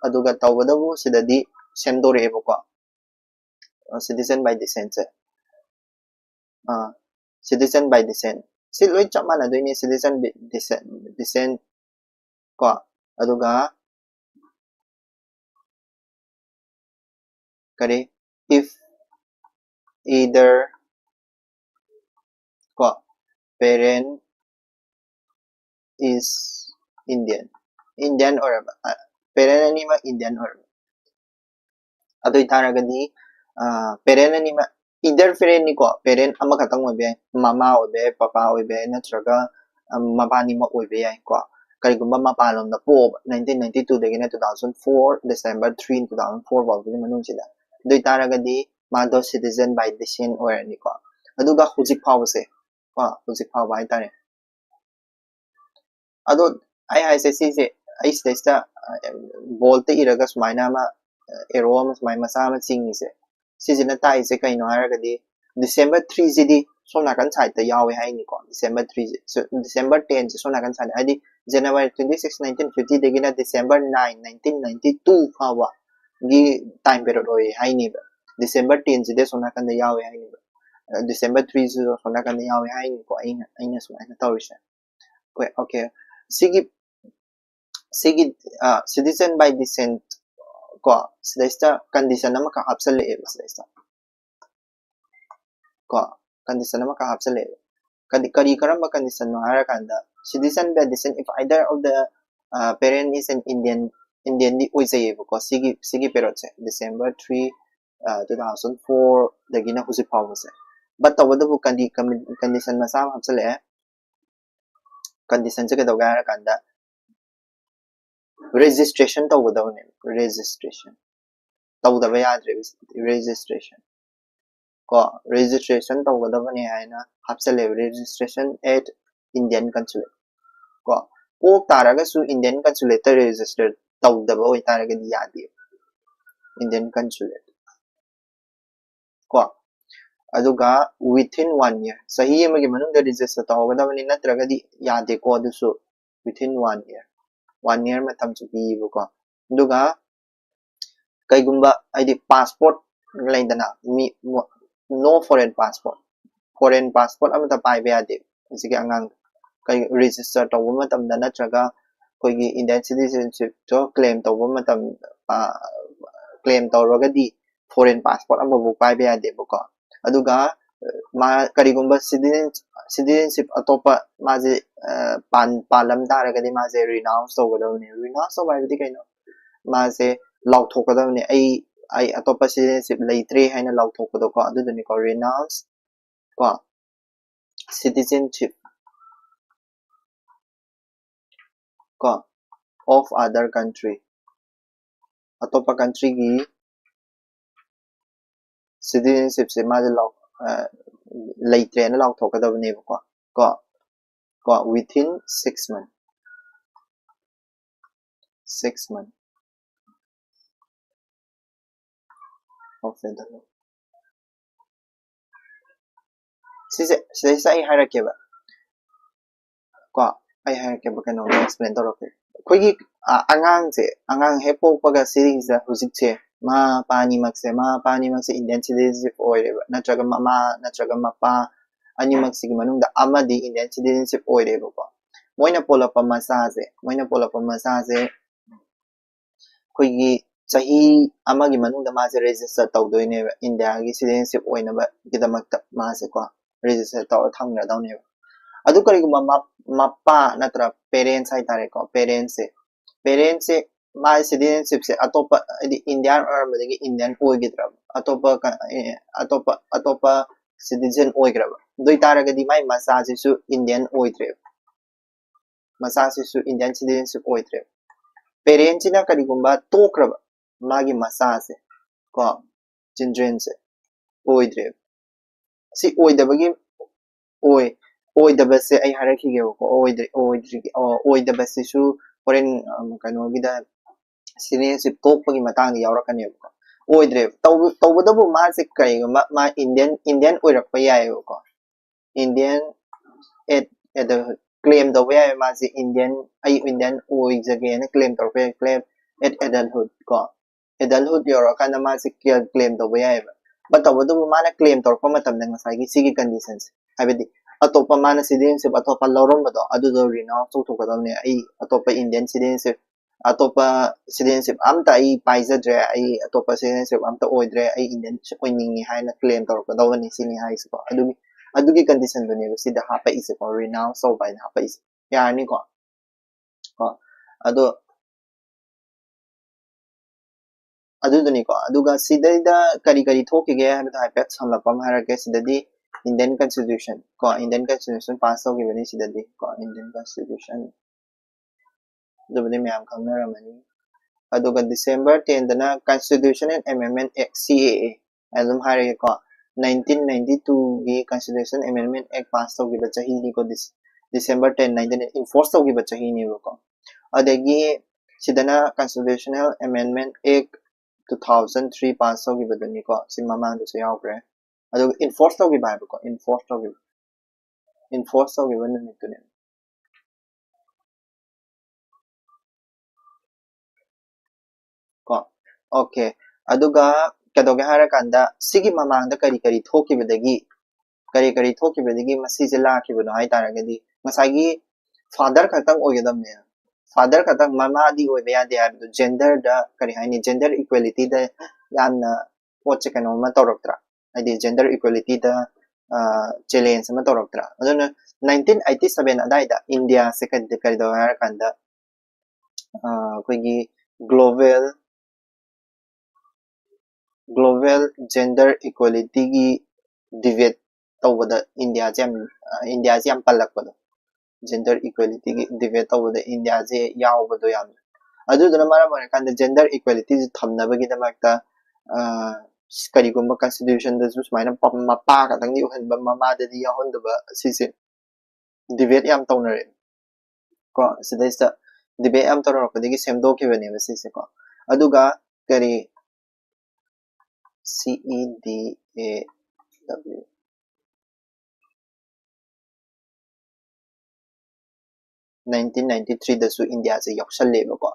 ꯑꯗꯨꯒ ꯇꯧꯕꯇꯕꯨ ꯁꯤꯗꯗꯤ ꯁꯦꯝꯗꯣꯔꯛꯑꯦꯕꯀꯣ, citizen by descent ꯁꯦ꯫ ꯑ, citizen by descent꯫ ꯁꯤ ꯂꯣꯏ ꯆꯞ ꯃꯥꯟꯅꯗꯣꯏꯅꯦ, citizen by descent, descent ꯀꯣ꯫ ꯑꯗꯨꯒ ꯀꯔꯤ, if either ꯀꯣ, parent is Indian, Indian ꯑꯣꯏꯔꯕ, parent ꯑꯅꯤꯃꯛ Indian ꯑꯣꯏꯔꯕ, ꯑꯗꯨ ꯑꯣꯏꯇꯥꯔꯒꯗꯤ parent ꯑꯅꯤꯃꯛ, either parent ꯅꯤꯀꯣ, parent ꯑꯃꯈꯛꯇꯪ ꯑꯣꯏꯕ ꯌꯥꯏ, ꯃꯃꯥ ꯑꯣꯏꯕ ꯌꯥꯏ, ꯄꯄꯥ ꯑꯣꯏꯕ ꯌꯥꯏ, ꯅꯠꯇ꯭ꯔꯒ ꯃꯕꯥꯅꯤꯃꯛ ꯑꯣꯏꯕ ꯌꯥꯏꯀꯣ꯫ ꯀꯔꯤꯒꯨꯝꯕ ꯃꯄꯥꯟꯂꯣꯝꯗ ꯄꯣꯛꯑꯕ nineteen ninety two ꯗꯒꯤꯅ two thousand four, December three, two thousand four ꯐꯥꯎꯕꯒꯤ ꯃꯅꯨꯡꯁꯤꯗ, ꯑꯗꯨ ꯑꯣꯏꯇꯥꯔꯒꯗꯤ ꯃꯥꯗꯣ citizen by descent ꯑꯣꯏꯔꯅꯤꯀꯣ꯫ ꯑꯗꯨꯒ ꯍꯧꯖꯤꯛ ꯐꯥꯎꯕꯁꯦ, ꯀꯣ, ꯍꯧꯖꯤꯛ ꯐꯥꯎꯕ ꯍꯥꯏꯇꯥꯔꯦ꯫ ꯑꯗꯣ ꯑꯩ ꯍꯥꯏꯁꯦ ꯁꯤꯁꯦ, ꯑꯩ ꯁꯤꯗꯩꯁꯤꯗ ꯕꯣꯜꯗ ꯏꯔꯒ ꯁꯨꯃꯥꯏꯅ ꯑꯃ ꯑꯦꯔꯣ ꯑꯃ ꯁꯨꯃꯥꯏꯅ ꯃꯆꯥ ꯑꯃ ꯆꯤꯡꯉꯤꯁꯦ, ꯁꯤꯁꯤꯅ ꯇꯥꯛꯏꯁꯦ ꯀꯩꯅꯣ ꯍꯥꯏꯔꯒꯗꯤ December three ꯁꯤꯗꯤ ꯁꯣꯝ ꯅꯥꯀꯟ side ꯇ ꯌꯥꯎꯋꯦ ꯍꯥꯏꯅꯤꯀꯣ꯫ December three ꯁꯤ, December ten ꯁꯤ ꯁꯣꯝ ꯅꯥꯀꯟ side ꯇ, ꯍꯥꯏꯗꯤ January twenty six, nineteen fifty ꯗꯒꯤꯅ December nine, nineteen ninety two ꯐꯥꯎꯕꯒꯤ time period ꯑꯣꯏ ꯍꯥꯏꯅꯦꯕ꯫ December ten ꯁꯤꯗꯤ ꯁꯣꯝ ꯅꯥꯀꯟꯗ ꯌꯥꯎꯋꯦ ꯍꯥꯏꯅꯦꯕ꯫ ꯑ, December three ꯁꯤꯁꯨ ꯁꯣꯝ ꯅꯥꯀꯟꯗ ꯌꯥꯎꯋꯦ ꯍꯥꯏꯅꯤꯀꯣ꯫ ꯑꯩꯅ, ꯑꯩꯅ ꯁꯨꯃꯥꯏꯅ ꯇꯧꯔꯤꯁꯦ꯫ Okay, okay. ꯁꯤꯒꯤ, ꯁꯤꯒꯤ, ꯑ, citizen by descent ꯀꯣ, ꯁꯤꯗꯩꯁꯤꯗ condition ꯑꯃꯈꯛ ꯍꯥꯞꯆꯜꯂꯛꯑꯦꯕ ꯁꯤꯗꯩꯁꯤꯗ꯫ ꯀꯣ, condition ꯑꯃꯈꯛ ꯍꯥꯞꯆꯜꯂꯛꯑꯦꯕ꯫ ꯀꯔꯤ, ꯀꯔꯤ, ꯀꯔꯝꯕ condition ꯅꯣ ꯍꯥꯏꯔꯀꯥꯟꯗ, citizen by descent if either of the, ꯑ, parent is an Indian, Indian ꯗꯤ ꯑꯣꯏꯖꯩꯌꯦꯕꯀꯣ, ꯁꯤꯒꯤ, ꯁꯤꯒꯤ period ꯁꯦ, December three, ꯑ, two thousand four ꯗꯒꯤꯅ ꯍꯧꯖꯤꯛ ꯐꯥꯎꯕꯁꯦ꯫ But ꯇꯧꯕꯇꯕꯨ condi-, condi-, condition ꯃꯆꯥ ꯑꯃ ꯍꯥꯞꯆꯜꯂꯛꯑꯦ꯫ Condition ꯁꯦ ꯀꯩꯗꯧꯒꯦ ꯍꯥꯏꯔꯀꯥꯟꯗ, registration ꯇꯧꯒꯗꯕꯅꯦꯕ, registration꯫ ꯇꯧꯗꯕ ꯌꯥꯗ꯭ꯔꯦꯕ, registration꯫ ꯀꯣ, registration ꯇꯧꯒꯗꯕꯅꯦ ꯍꯥꯏꯅ ꯍꯥꯞꯆꯜꯂꯦꯕ, registration at Indian consulate꯫ ꯀꯣ, ꯄꯣꯛ ꯇꯥꯔꯒꯁꯨ Indian consulate ꯇ register ꯇꯧꯗꯕ ꯑꯣꯏꯇꯥꯔꯒꯗꯤ ꯌꯥꯗꯦ, Indian consulate꯫ ꯀꯣ, ꯑꯗꯨꯒ within one year, ꯆꯍꯤ ꯑꯃꯒꯤ ꯃꯅꯨꯡꯗ register ꯇꯧꯍꯧꯒꯗꯕꯅꯤ, ꯅꯠꯇ꯭ꯔꯒꯗꯤ ꯌꯥꯗꯦꯀꯣ꯫ ꯑꯗꯨꯁꯨ within one year, one year ꯃꯇꯝꯁꯨ ꯄꯤꯌꯦꯕꯀꯣ꯫ ꯑꯗꯨꯒ ꯀꯩꯒꯨꯝꯕ, ꯍꯥꯏꯗꯤ, passport ꯂꯩꯗꯅ, ꯃꯤ, no foreign passport, foreign passport ꯑꯃꯠꯇ ꯄꯥꯏꯕ ꯌꯥꯗꯦ ꯍꯧꯖꯤꯛꯀꯤ ꯑꯉꯥꯡꯗꯣ꯫ ꯀꯩ, register ꯇꯧꯕ ꯃꯇꯝꯗ ꯅꯠꯇ꯭ꯔꯒ ꯑꯩꯈꯣꯏꯒꯤ Indian citizenship ꯇꯣ claim ꯇꯧꯕ ꯃꯇꯝ, ꯑ, claim ꯇꯧꯔꯒꯗꯤ foreign passport ꯑꯃꯐꯥꯎ ꯄꯥꯏꯕ ꯌꯥꯗꯦꯕꯀꯣ꯫ ꯑꯗꯨꯒ, ꯑ, ꯃꯥ ꯀꯔꯤꯒꯨꯝꯕ citizen-, citizenship ꯑꯇꯣꯞꯄ ꯃꯥꯁꯦ, ꯑ, ꯄꯥꯟ-, ꯄꯥꯜꯂꯝ ꯇꯥꯔꯒꯗꯤ ꯃꯥꯁꯦ renounce ꯇꯧꯒꯗꯕꯅꯦ꯫ Renounce ꯇꯧꯕ ꯍꯥꯏꯕꯗꯤ ꯀꯩꯅꯣ? ꯃꯥꯁꯦ ꯂꯥꯎꯊꯣꯛꯀꯗꯕꯅꯦ꯫ "ꯑꯩ, ꯑꯩ ꯑꯇꯣꯞꯄ citizenship ꯂꯩꯇ꯭ꯔꯦ" ꯍꯥꯏꯅ ꯂꯥꯎꯊꯣꯛꯄꯗꯣꯀꯣ, ꯑꯗꯨꯗꯨꯅꯤꯀꯣ, renounce, ꯀꯣ, citizenship꯫ ꯀꯣ, of other country, ꯑꯇꯣꯞꯄ countryꯒꯤ citizenshipꯁꯦ ꯃꯥꯁꯦ ꯂꯧ-, ꯑ, ꯂꯩꯇ꯭ꯔꯦꯅ ꯂꯥꯎꯊꯣꯛꯀꯗꯕꯅꯦꯕꯀꯣ꯫ ꯀꯣ, ꯀꯣ, within six month, six month of adulthood. ꯁꯤꯁꯦ, ꯁꯤꯗꯩꯁꯤꯗ ꯑꯩ ꯍꯥꯏꯔꯛꯀꯦꯕ꯫ ꯀꯣ, ꯑꯩ ꯍꯥꯏꯔꯛꯀꯦꯕ, ꯀꯩꯅꯣꯝ explain ꯇꯧꯔꯛꯀꯦ꯫ ꯑꯩꯈꯣꯏꯒꯤ, ꯑ, ꯑꯉꯥꯡꯁꯦ, ꯑꯉꯥꯡ ꯍꯦꯛ ꯄꯣꯛꯄꯒ ꯁꯤꯒꯤꯁꯤꯗ ꯍꯧꯖꯤꯛꯁꯦ ꯃꯃꯥ ꯃꯄꯥ ꯑꯅꯤꯃꯛꯁꯦ, ꯃꯃꯥ ꯃꯄꯥ ꯑꯅꯤꯃꯛꯁꯦ Indian citizenship ꯑꯣꯏꯔꯦꯕ, ꯅꯠꯇ꯭ꯔꯒ ꯃꯃꯥ ꯅꯠꯇ꯭ꯔꯒ ꯃꯄꯥ ꯑꯅꯤꯃꯛꯁꯤꯒꯤ ꯃꯅꯨꯡꯗ ꯑꯃꯗꯤ Indian citizenship ꯑꯣꯏꯔꯦꯕꯀꯣ꯫ ꯃꯣꯏꯅ ꯄꯣꯛꯂꯛꯄ ꯃꯆꯥꯁꯦ, ꯃꯣꯏꯅ ꯄꯣꯛꯂꯛꯄ ꯃꯆꯥꯁꯦ ꯑꯩꯈꯣꯏꯒꯤ ꯆꯍꯤ ꯑꯃꯒꯤ ꯃꯅꯨꯡꯗ ꯃꯥꯁꯦ register ꯇꯧꯗꯣꯏꯅꯦꯕ, ꯏꯟꯗꯤꯌꯥꯒꯤ citizenship ꯑꯣꯏꯅꯕꯒꯤꯗꯃꯛꯇ ꯃꯥꯁꯦꯀꯣ register ꯇꯧꯔ ꯊꯝꯒꯗꯧꯅꯦꯕ꯫ ꯑꯗꯨ ꯀꯔꯤꯒꯨꯝꯕ ꯃꯞ-, ꯃꯄꯥ ꯅꯠꯇ꯭ꯔ parents ꯍꯥꯏꯇꯥꯔꯦꯀꯣ, parentsꯁꯦ, parentsꯁꯦ ꯃꯥꯒꯤ citizenshipꯁꯦ ꯑꯇꯣꯞꯄ, ꯍꯥꯏꯗꯤ Indian ꯑꯣꯏꯔꯝꯕꯗꯒꯤ Indian ꯑꯣꯏꯈꯤꯗ꯭ꯔꯕ, ꯑꯇꯣꯞꯄ ꯀ-, ꯑꯦ, ꯑꯇꯣꯞꯄ, ꯑꯇꯣꯞꯄ citizen ꯑꯣꯏꯈ꯭ꯔꯕ, ꯑꯗꯨ ꯑꯣꯏꯇꯥꯔꯒꯗꯤ ꯃꯥꯏ ꯃꯆꯥꯁꯤꯁꯨ Indian ꯑꯣꯏꯗ꯭ꯔꯦꯕ, ꯃꯆꯥꯁꯤꯁꯨ Indian citizenship ꯑꯣꯏꯗ꯭ꯔꯦꯕ꯫ Parentsꯁꯤꯅ ꯀꯔꯤꯒꯨꯝꯕ ꯇꯣꯛꯈ꯭ꯔꯕ, ꯃꯥꯒꯤ ꯃꯆꯥꯁꯦ ꯀꯣ, childrenꯁꯦ ꯑꯣꯏꯗ꯭ꯔꯦꯕ꯫ ꯁꯤ ꯑꯣꯏꯗꯕꯒꯤ, ꯑꯣꯏ-, ꯑꯣꯏꯗꯕꯁꯦ ꯑꯩ ꯍꯥꯏꯔꯛꯈꯤꯒꯦꯕꯀꯣ, ꯑꯣꯏꯗ꯭ꯔꯤ-, ꯑꯣꯏꯗ꯭ꯔꯤ-, ꯑꯣ, ꯑꯣꯏꯗꯕꯁꯤꯁꯨ ꯍꯣꯔꯦꯟ, ꯑꯝ, ꯀꯩꯅꯣꯒꯤꯗ citizenship ꯇꯣꯛꯄꯒꯤ ꯃꯇꯥꯡꯗ ꯌꯥꯎꯔꯛꯀꯅꯦꯕꯀꯣ꯫ ꯑꯣꯏꯗ꯭ꯔꯦꯕ꯫ ꯇꯧꯕ-, ꯇꯧꯕꯇꯕꯨ ꯃꯥꯁꯦ ꯀꯩꯒꯨꯝꯕ ꯃꯥ Indian, Indian ꯑꯣꯏꯔꯛꯄ ꯌꯥꯏꯌꯦꯕꯀꯣ꯫ Indian at adulthood claim ꯇꯧꯕ ꯌꯥꯏ, ꯃꯥꯁꯦ Indian, ꯑꯩ Indian ꯑꯣꯏꯖꯒꯦꯅ claim ꯇꯧꯔꯛꯄ ꯌꯥꯏ, claim at adulthood ꯀꯣ꯫ Adulthood ꯌꯧꯔꯛꯑꯀꯥꯟꯗ ꯃꯥꯁꯦ claim ꯇꯧꯕ ꯌꯥꯏꯑꯕ꯫ But ꯇꯧꯕꯇꯕꯨ ꯃꯥꯅ claim ꯇꯧꯔꯛꯄ ꯃꯇꯝꯗ ꯉꯁꯥꯏꯒꯤ ꯁꯤꯒꯤ conditionꯁꯦ, ꯍꯥꯏꯕꯗꯤ ꯑꯇꯣꯞꯄ ꯃꯥꯅ citizenship ꯑꯇꯣꯞꯄ ꯂꯧꯔꯝꯕꯗꯣ ꯑꯗꯨꯗꯣ renounce ꯇꯧꯊꯣꯛꯀꯗꯕꯅꯦ, ꯑꯩ ꯑꯇꯣꯞꯄ Indian citizenship, ꯑꯇꯣꯞꯄ citizenship ꯑꯝꯇ ꯑꯩ ꯄꯥꯏꯖꯗ꯭ꯔꯦ, ꯑꯩ ꯑꯇꯣꯞꯄ citizenship ꯑꯝꯇ ꯑꯣꯏꯗ꯭ꯔꯦ, ꯑꯩ Indian ꯑꯣꯏꯅꯤꯡꯉꯤ ꯍꯥꯏꯅ claim ꯇꯧꯔꯛꯀꯗꯧꯕꯅꯤ ꯁꯤꯅꯤ ꯍꯥꯏꯁꯤꯀꯣ꯫ ꯑꯗꯨꯒꯤ, ꯑꯗꯨꯒꯤ conditionꯗꯨꯅꯦꯕ ꯁꯤꯗ ꯍꯥꯞꯄꯛꯏꯁꯦꯀꯣ, renounce ꯇꯧꯕ ꯍꯥꯏꯅ ꯍꯥꯞꯄꯛꯏꯁꯦ꯫ ꯌꯥꯔꯅꯤꯀꯣ? ꯀꯣ, ꯑꯗꯣ ꯑꯗꯨꯗꯨꯅꯤꯀꯣ꯫ ꯑꯗꯨꯒ ꯁꯤꯗꯩꯗ ꯀꯔꯤ ꯀꯔꯤ ꯊꯣꯛꯈꯤꯒꯦ ꯍꯥꯏꯕꯗꯣ ꯍꯥꯏꯐꯦꯠ ꯁꯝꯂꯞꯄ ꯑꯃ ꯍꯥꯏꯔꯛꯀꯦ꯫ ꯁꯤꯗꯗꯤ Indian Constitution ꯀꯣ, Indian Constitution pass ꯇꯧꯈꯤꯕꯅꯤ ꯁꯤꯗꯗꯤ ꯀꯣ, Indian Constitution꯫ ꯑꯗꯨꯕꯨꯗꯤ ꯃꯌꯥꯝ ꯈꯪꯅꯔꯝꯃꯅꯤ꯫ ꯑꯗꯨꯒ December ten ꯗꯅ Constitutional Amendment Act, C A A, ꯑꯗꯨꯝ ꯍꯥꯏꯔꯒꯦꯀꯣ, nineteen ninety two ꯒꯤ Constitution Amendment Act pass ꯇꯧꯈꯤꯕ ꯆꯍꯤꯅꯤꯀꯣ꯫ December ten, nineteen enforce ꯇꯧꯈꯤꯕ ꯆꯍꯤꯅꯦꯕꯀꯣ꯫ ꯑꯗꯒꯤ ꯁꯤꯗꯅ Constitutional Amendment Act two thousand three pass ꯇꯧꯈꯤꯕꯗꯨꯅꯤꯀꯣ꯫ ꯁꯤ ꯃꯃꯥꯡꯗꯁꯨ ꯌꯥꯎꯈ꯭ꯔꯦ꯫ ꯑꯗꯨꯒ enforce ꯇꯧꯈꯤꯕ ꯍꯥꯏꯕꯀꯣ, enforce ꯇꯧꯈꯤꯕ, enforce ꯇꯧꯈꯤꯕ ꯅꯨꯃꯤꯠꯇꯨꯅꯦ꯫ ꯀꯣ, okay꯫ ꯑꯗꯨꯒ ꯀꯩꯗꯧꯒꯦ ꯍꯥꯏꯔꯀꯥꯟꯗ, ꯁꯤꯒꯤ ꯃꯃꯥꯡꯗ ꯀꯔꯤ ꯀꯔꯤ ꯊꯣꯛꯈꯤꯕꯗꯒꯤ, ꯀꯔꯤ ꯀꯔꯤ ꯊꯣꯛꯈꯤꯕꯗꯒꯤ ꯃꯁꯤꯁꯦ ꯂꯥꯛꯈꯤꯕꯅꯣ ꯍꯥꯏ ꯇꯥꯔꯒꯗꯤ, ꯉꯁꯥꯏꯒꯤ father ꯈꯛꯇꯪ ꯑꯣꯏꯒꯗꯕꯅꯦ꯫ Father ꯈꯛꯇꯪ, ꯃꯃꯥꯗꯤ ꯑꯣꯏꯕ ꯌꯥꯗꯦ ꯍꯥꯏꯕꯗꯣ, genderꯗ, ꯀꯔꯤ ꯍꯥꯏꯅꯤ, gender equalityꯗ ꯌꯥꯝꯅ ꯄꯣꯠꯁꯦ ꯀꯩꯅꯣꯝꯃ ꯇꯧꯔꯛꯇ꯭ꯔꯥ? ꯍꯥꯏꯗꯤ gender equalityꯗ, ꯑ, challenge ꯑꯃ ꯇꯧꯔꯛꯇ꯭ꯔꯥ? ꯑꯗꯨꯅ nineteen eighty seven ꯑꯗꯥꯏꯗ ꯏꯟꯗꯤꯌꯥꯁꯦ ꯀꯔꯤ, ꯀꯔꯤꯗꯧꯋꯦ ꯍꯥꯏꯔꯀꯥꯟꯗ, ꯑ, ꯑꯩꯈꯣꯏꯒꯤ global, global gender equalityꯒꯤ debate ꯇꯧꯕꯗ ꯏꯟꯗꯤꯌꯥꯁꯦ ꯌꯥꯝ, ꯑ, ꯏꯟꯗꯤꯌꯥꯁꯦ ꯌꯥꯝ ꯄꯜꯂꯛꯄꯗꯣ, gender equalityꯒꯤ debate ꯇꯧꯕꯗ ꯏꯟꯗꯤꯌꯥꯁꯦ ꯌꯥꯎꯕꯗꯣ ꯌꯥꯝꯅ꯫ ꯑꯗꯨꯗꯨꯅ ꯃꯔꯝ ꯑꯣꯏꯔꯀꯥꯟꯗ gender equalityꯁꯦ ꯊꯝꯅꯕꯒꯤꯗꯃꯛꯇ, ꯑ, ꯀꯔꯤꯒꯨꯝꯕ constitutionꯗꯁꯨ ꯁꯨꯃꯥꯏꯅ ꯄ-, ꯃꯄꯥ ꯈꯛꯇꯪꯗꯤ ꯑꯣꯏꯍꯟꯕ, ꯃꯃꯥꯗꯗꯤ ꯌꯥꯎꯍꯟꯗꯕ, ꯁꯤꯁꯦ debate ꯌꯥꯝ ꯇꯧꯅꯔꯦ ꯀꯣ꯫ ꯁꯤꯗꯩꯁꯤꯗ debate ꯌꯥꯝ ꯇꯧꯅꯔꯛꯄꯗꯒꯤ ꯁꯦꯝꯗꯣꯛꯈꯤꯕꯅꯦꯕ ꯁꯤꯁꯦꯀꯣ꯫ ꯑꯗꯨꯒ ꯀꯔꯤ, C E D A W, nineteen ninety threeꯗꯁꯨ ꯏꯟꯗꯤꯌꯥꯁꯦ ꯌꯥꯎꯁꯜꯂꯦꯕꯀꯣ꯫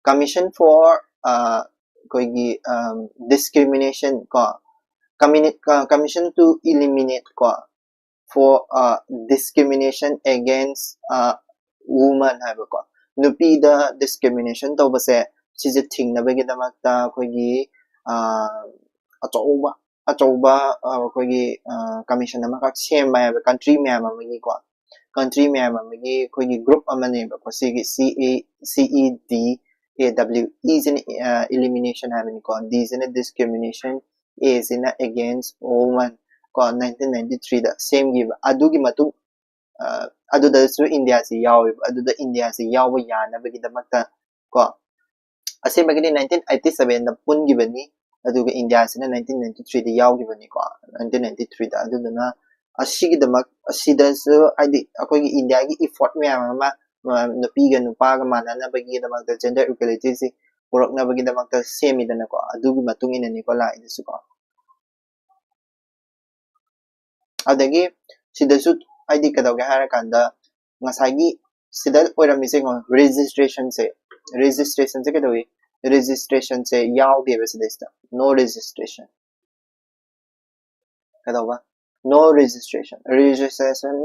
Commission for, ꯑ, ꯑꯩꯈꯣꯏꯒꯤ, ꯑꯝ, discrimination ꯀꯣ, communi-, ꯑ, commission to eliminate ꯀꯣ, for, ꯑ, discrimination against, ꯑ, woman ꯍꯥꯏꯕꯀꯣ, ꯅꯨꯄꯤꯗ discrimination ꯇꯧꯕꯁꯦ, ꯁꯤꯁꯦ ꯊꯤꯡꯅꯕꯒꯤꯗꯃꯛꯇ ꯑꯩꯈꯣꯏꯒꯤ, ꯑ, ꯑꯆꯧꯕ, ꯑꯆꯧꯕ, ꯑ, ꯑꯩꯈꯣꯏꯒꯤ, ꯑ, commission ꯑꯃꯈꯛ ꯁꯦꯝꯕ ꯍꯥꯏꯕ, country ꯃꯌꯥꯝ ꯑꯃꯒꯤꯀꯣ, country ꯃꯌꯥꯝ ꯑꯃꯒꯤ ꯑꯩꯈꯣꯏꯒꯤ group ꯑꯃꯅꯦꯕꯀꯣ꯫ ꯁꯤꯒꯤ C A, C E D A W, E ꯁꯤꯅ, ꯑ, elimination ꯍꯥꯏꯕꯅꯤꯀꯣ, D ꯁꯤꯅ discrimination, A ꯁꯤꯅ against woman ꯀꯣ, nineteen ninety threeꯗ ꯁꯦꯝꯈꯤꯕ꯫ ꯑꯗꯨꯒꯤ ꯃꯇꯨꯡ, ꯑ, ꯑꯗꯨꯗꯁꯨ ꯏꯟꯗꯤꯌꯥꯁꯤ ꯌꯥꯎꯋꯦꯕ꯫ ꯑꯗꯨꯗ ꯏꯟꯗꯤꯌꯥꯁꯤ ꯌꯥꯎꯕ ꯌꯥꯅꯕꯒꯤꯗꯃꯛꯇ ꯀꯣ, ꯑꯁꯦꯡꯕꯒꯤꯗꯤ nineteen eighty seven ꯗ ꯄꯨꯟꯈꯤꯕꯅꯤ, ꯑꯗꯨꯒ ꯏꯟꯗꯤꯌꯥꯁꯤꯅ nineteen ninety three ꯗ ꯌꯥꯎꯈꯤꯕꯅꯤꯀꯣ, nineteen ninety three ꯗ꯫ ꯑꯗꯨꯗꯨꯅ ꯑꯁꯤꯒꯤꯗꯃꯛ, ꯑꯁꯤꯗꯁꯨ ꯍꯥꯏꯗꯤ ꯑꯩꯈꯣꯏꯒꯤ ꯏꯟꯗꯤꯌꯥꯒꯤ effort ꯃꯌꯥꯝ ꯑꯃ, ꯑ, ꯅꯨꯄꯤꯒ ꯅꯨꯄꯥꯒ ꯃꯥꯟꯅꯅꯕꯒꯤꯗꯃꯛꯇ, gender equality ꯁꯤ ꯄꯨꯔꯛꯅꯕꯒꯤꯗꯃꯛꯇ ꯁꯦꯝꯃꯤꯗꯅꯀꯣ, ꯑꯗꯨꯒꯤ ꯃꯇꯨꯡ ꯏꯟꯅꯅꯤꯀꯣ ꯂꯥꯛꯏꯗꯨꯁꯨꯀꯣ꯫ ꯑꯗꯒꯤ ꯁꯤꯗꯁꯨ ꯍꯥꯏꯗꯤ ꯀꯩꯗꯧꯒꯦ ꯍꯥꯏꯔꯀꯥꯟꯗ, ꯉꯁꯥꯏꯒꯤ ꯁꯤꯗ ꯑꯣꯏꯔꯝꯃꯤꯁꯦ ꯌꯦꯡꯉꯣ, registration ꯁꯦ, registration ꯁꯦ ꯀꯩꯗꯧꯏ? Registration ꯁꯦ ꯌꯥꯎꯗꯦꯕ ꯁꯤꯗꯩꯁꯤꯗ, no registration꯫ ꯀꯩꯗꯧꯕ? No registration, registration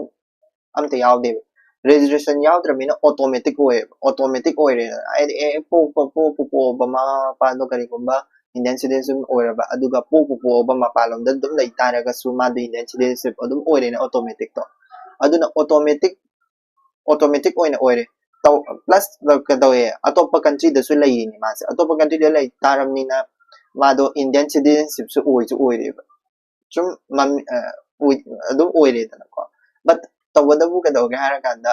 ꯑꯝꯇ ꯌꯥꯎꯗꯦꯕ꯫ Registration ꯌꯥꯎꯗ꯭ꯔꯕꯅꯤꯅ automatic ꯑꯣꯏꯌꯦꯕ, automatic ꯑꯣꯏꯔꯦꯗꯅ꯫ ꯍꯥꯏꯗꯤ ꯑꯦ, ꯄꯣꯛꯄ, ꯄꯣꯛꯄ ꯄꯣꯛꯑꯕ ꯃꯃꯥ ꯃꯄꯥꯗꯣ ꯀꯔꯤꯒꯨꯝꯕ Indian citizen ꯑꯣꯏꯔꯕ, ꯑꯗꯨꯒ ꯄꯣꯛꯄ ꯄꯣꯛꯑꯕ ꯃꯄꯥꯟꯂꯣꯝꯗ ꯑꯗꯨꯝ ꯂꯩ ꯇꯥꯔꯒꯁꯨ ꯃꯥꯗꯣ Indian citizenship ꯑꯗꯨꯝ ꯑꯣꯏꯔꯦꯅ, automatic ꯇꯣ꯫ ꯑꯗꯨꯅ automatic, automatic ꯑꯣꯏꯅ ꯑꯣꯏꯔꯦ꯫ ꯇꯧ-, plus ꯀꯩꯗꯧꯋꯦ, ꯑꯇꯣꯞꯄ country ꯗꯁꯨ ꯂꯩꯔꯤꯅꯤ ꯃꯥꯁꯦ꯫ ꯑꯇꯣꯞꯄ country ꯗ ꯂꯩ ꯇꯥꯔꯕꯅꯤꯅ ꯃꯥꯗꯣ Indian citizenship ꯁꯨ ꯑꯣꯏꯁꯨ ꯑꯣꯏꯔꯦꯕ꯫ ꯁꯨꯝ ꯃꯃꯤ-, ꯑ, ꯑꯣꯏ-, ꯑꯗꯨꯝ ꯑꯣꯏꯔꯦꯗꯅꯀꯣ꯫ But ꯇꯧꯕꯇꯕꯨ ꯀꯩꯗꯧꯒꯦ ꯍꯥꯏꯔꯀꯥꯟꯗ,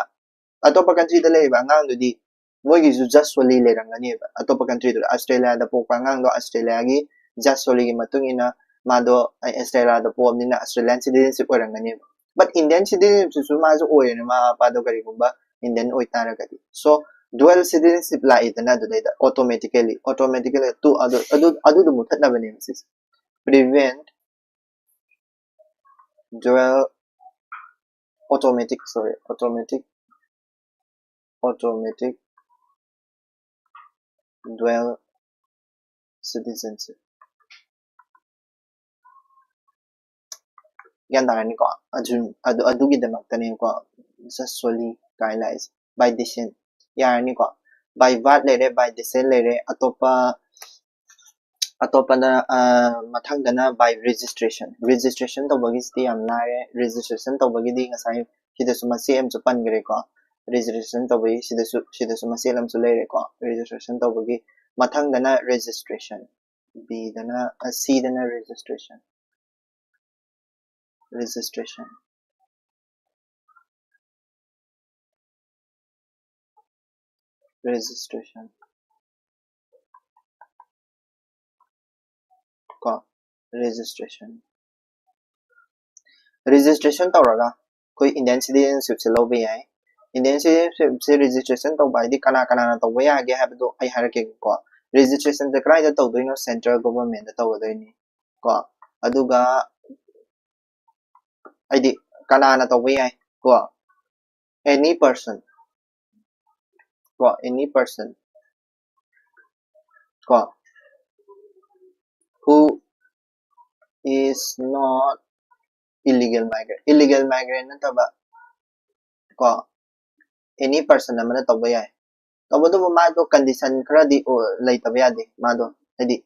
ꯑꯇꯣꯞꯄ country ꯗ ꯂꯩꯔꯤꯕ ꯑꯉꯥꯡꯗꯨꯗꯤ ꯃꯣꯏꯒꯤꯁꯨ just solely ꯂꯩꯔꯝꯒꯅꯦꯕ꯫ ꯑꯇꯣꯞꯄ country ꯗꯨꯗ, Australia ꯗ ꯄꯣꯛꯄ ꯑꯉꯥꯡꯗꯣ Australia ꯒꯤ just solely ꯒꯤ ꯃꯇꯨꯡ ꯏꯟꯅ ꯃꯥꯗꯣ Australia the ꯄꯣꯛꯑꯕꯅꯤꯅ Australian citizenship ꯑꯣꯏꯔꯝꯒꯅꯦꯕ꯫ But Indian citizenship ꯁꯨ ꯃꯥꯁꯨ ꯑꯣꯏꯔꯦꯅ, ꯃꯃꯥ ꯃꯄꯥꯗꯣ ꯀꯔꯤꯒꯨꯝꯕ Indian ꯑꯣꯏꯇꯥꯔꯒꯗꯤ꯫ So, dual citizenship ꯂꯥꯛꯏꯗꯅ ꯑꯗꯨꯗꯩꯗ, automatically, automatically ꯇꯨ-, ꯑꯗꯨ, ꯑꯗꯨ, ꯑꯗꯨꯗꯣ ꯃꯨꯊꯠꯅꯕꯅꯦꯕ ꯁꯤꯁꯦ꯫ Prevent dual, automatic, sorry, automatic, automatic dual citizenship꯫ ꯒ꯭ꯌꯥꯟ ꯇꯥꯔꯅꯤꯀꯣ? ꯑꯗꯨ, ꯑꯗꯨ, ꯑꯗꯨꯒꯤꯗꯃꯛꯇꯅꯦꯀꯣ, just solely ꯀꯥꯏꯅ ꯂꯥꯛꯏꯁꯦ꯫ By descent ꯌꯥꯔꯅꯤꯀꯣ? By birth ꯂꯩꯔꯦ, by descent ꯂꯩꯔꯦ, ꯑꯇꯣꯞꯄ, ꯑꯇꯣꯞꯄꯅ, ꯑ, ꯃꯊꯪꯗꯅ by registration꯫ Registration ꯇꯧꯕꯒꯤꯁꯤꯗꯤ ꯌꯥꯝ ꯂꯥꯏꯔꯦ꯫ Registration ꯇꯧꯕꯒꯤꯗꯤ ꯉꯁꯥꯏ ꯁꯤꯗꯁꯨ ꯃꯆꯦꯠ ꯑꯃꯁꯨ ꯄꯟꯈ꯭ꯔꯦꯀꯣ꯫ Registration ꯇꯧꯕꯒꯤ ꯁꯤꯗꯁꯨ, ꯁꯤꯗꯁꯨ ꯃꯆꯦꯠ ꯑꯃꯁꯨ ꯂꯩꯔꯦꯀꯣ꯫ Registration ꯇꯧꯕꯒꯤ ꯃꯊꯪꯗꯅ registration꯫ B ꯗꯅ, ꯑ, C ꯗꯅ registration꯫ Registration꯫ registration ꯀꯣ registration registration ꯇꯧꯔꯒ ꯑꯩꯈꯣꯏ Indian citizenship ꯁꯦ ꯂꯧꯕ ꯌꯥꯏ꯫ Indian citizenship ꯁꯦ registration ꯇꯧꯕ ꯍꯥꯏꯗꯤ ꯀꯅꯥ ꯀꯅꯥꯅ ꯇꯧꯕ ꯌꯥꯒꯦ ꯍꯥꯏꯕꯗꯣ ꯑꯩ ꯍꯥꯏꯔꯛꯀꯦꯀꯣ꯫ Registration ꯁꯦ ꯀꯗꯥꯏꯗ ꯇꯧꯗꯣꯏꯅꯣ? Central government ꯇ ꯇꯧꯒꯗꯣꯏꯅꯤ ꯀꯣ꯫ ꯑꯗꯨꯒ ꯍꯥꯏꯗꯤ ꯀꯅꯥꯅ ꯇꯧꯕ ꯌꯥꯏ ꯀꯣ? Any person ꯀꯣ, any person ꯀꯣ, who is not illegal migrant, illegal migrant ꯅꯠꯇꯕ ꯀꯣ, any person ꯑꯃꯅ ꯇꯧꯕ ꯌꯥꯏ꯫ ꯇꯧꯕꯇꯕꯨ ꯃꯥꯗꯣ condition ꯈꯔꯗꯤ ꯑꯣ- ꯂꯩꯇꯕ ꯌꯥꯗꯦ꯫ ꯃꯥꯗꯣ ꯍꯥꯏꯗꯤ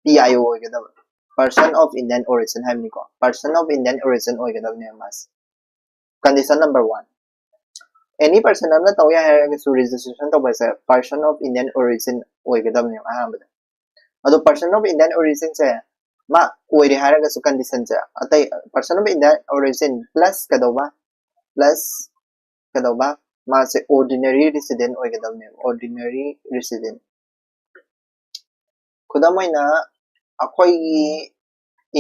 P I O ꯑꯣꯏꯒꯗꯕ, person of Indian origin ꯍꯥꯏꯕꯅꯤꯀꯣ, person of Indian origin ꯑꯣꯏꯒꯗꯕꯅꯦꯕ ꯃꯥꯁꯦ꯫ Condition number one, any person ꯑꯃꯅ ꯇꯧ ꯌꯥꯏ ꯍꯥꯏꯔꯒꯁꯨ registration ꯇꯧꯕꯁꯦ person of Indian origin ꯑꯣꯏꯒꯗꯕꯅꯦꯕ ꯑꯍꯥꯟꯕꯗ꯫ ꯑꯗꯣ person of Indian origin ꯁꯦ ꯃꯥ ꯑꯣꯏꯔꯦ ꯍꯥꯏꯔꯒꯁꯨ condition ꯁꯦ ꯑꯇꯩ person of Indian origin plus ꯀꯩꯗꯧꯕ, plus ꯀꯩꯗꯧꯕ, ꯃꯥꯁꯦ ordinary resident ꯑꯣꯏꯒꯗꯕꯅꯦꯕ, ordinary resident꯫ ꯈꯨꯗꯝ ꯑꯣꯏꯅ ꯑꯩꯈꯣꯏꯒꯤ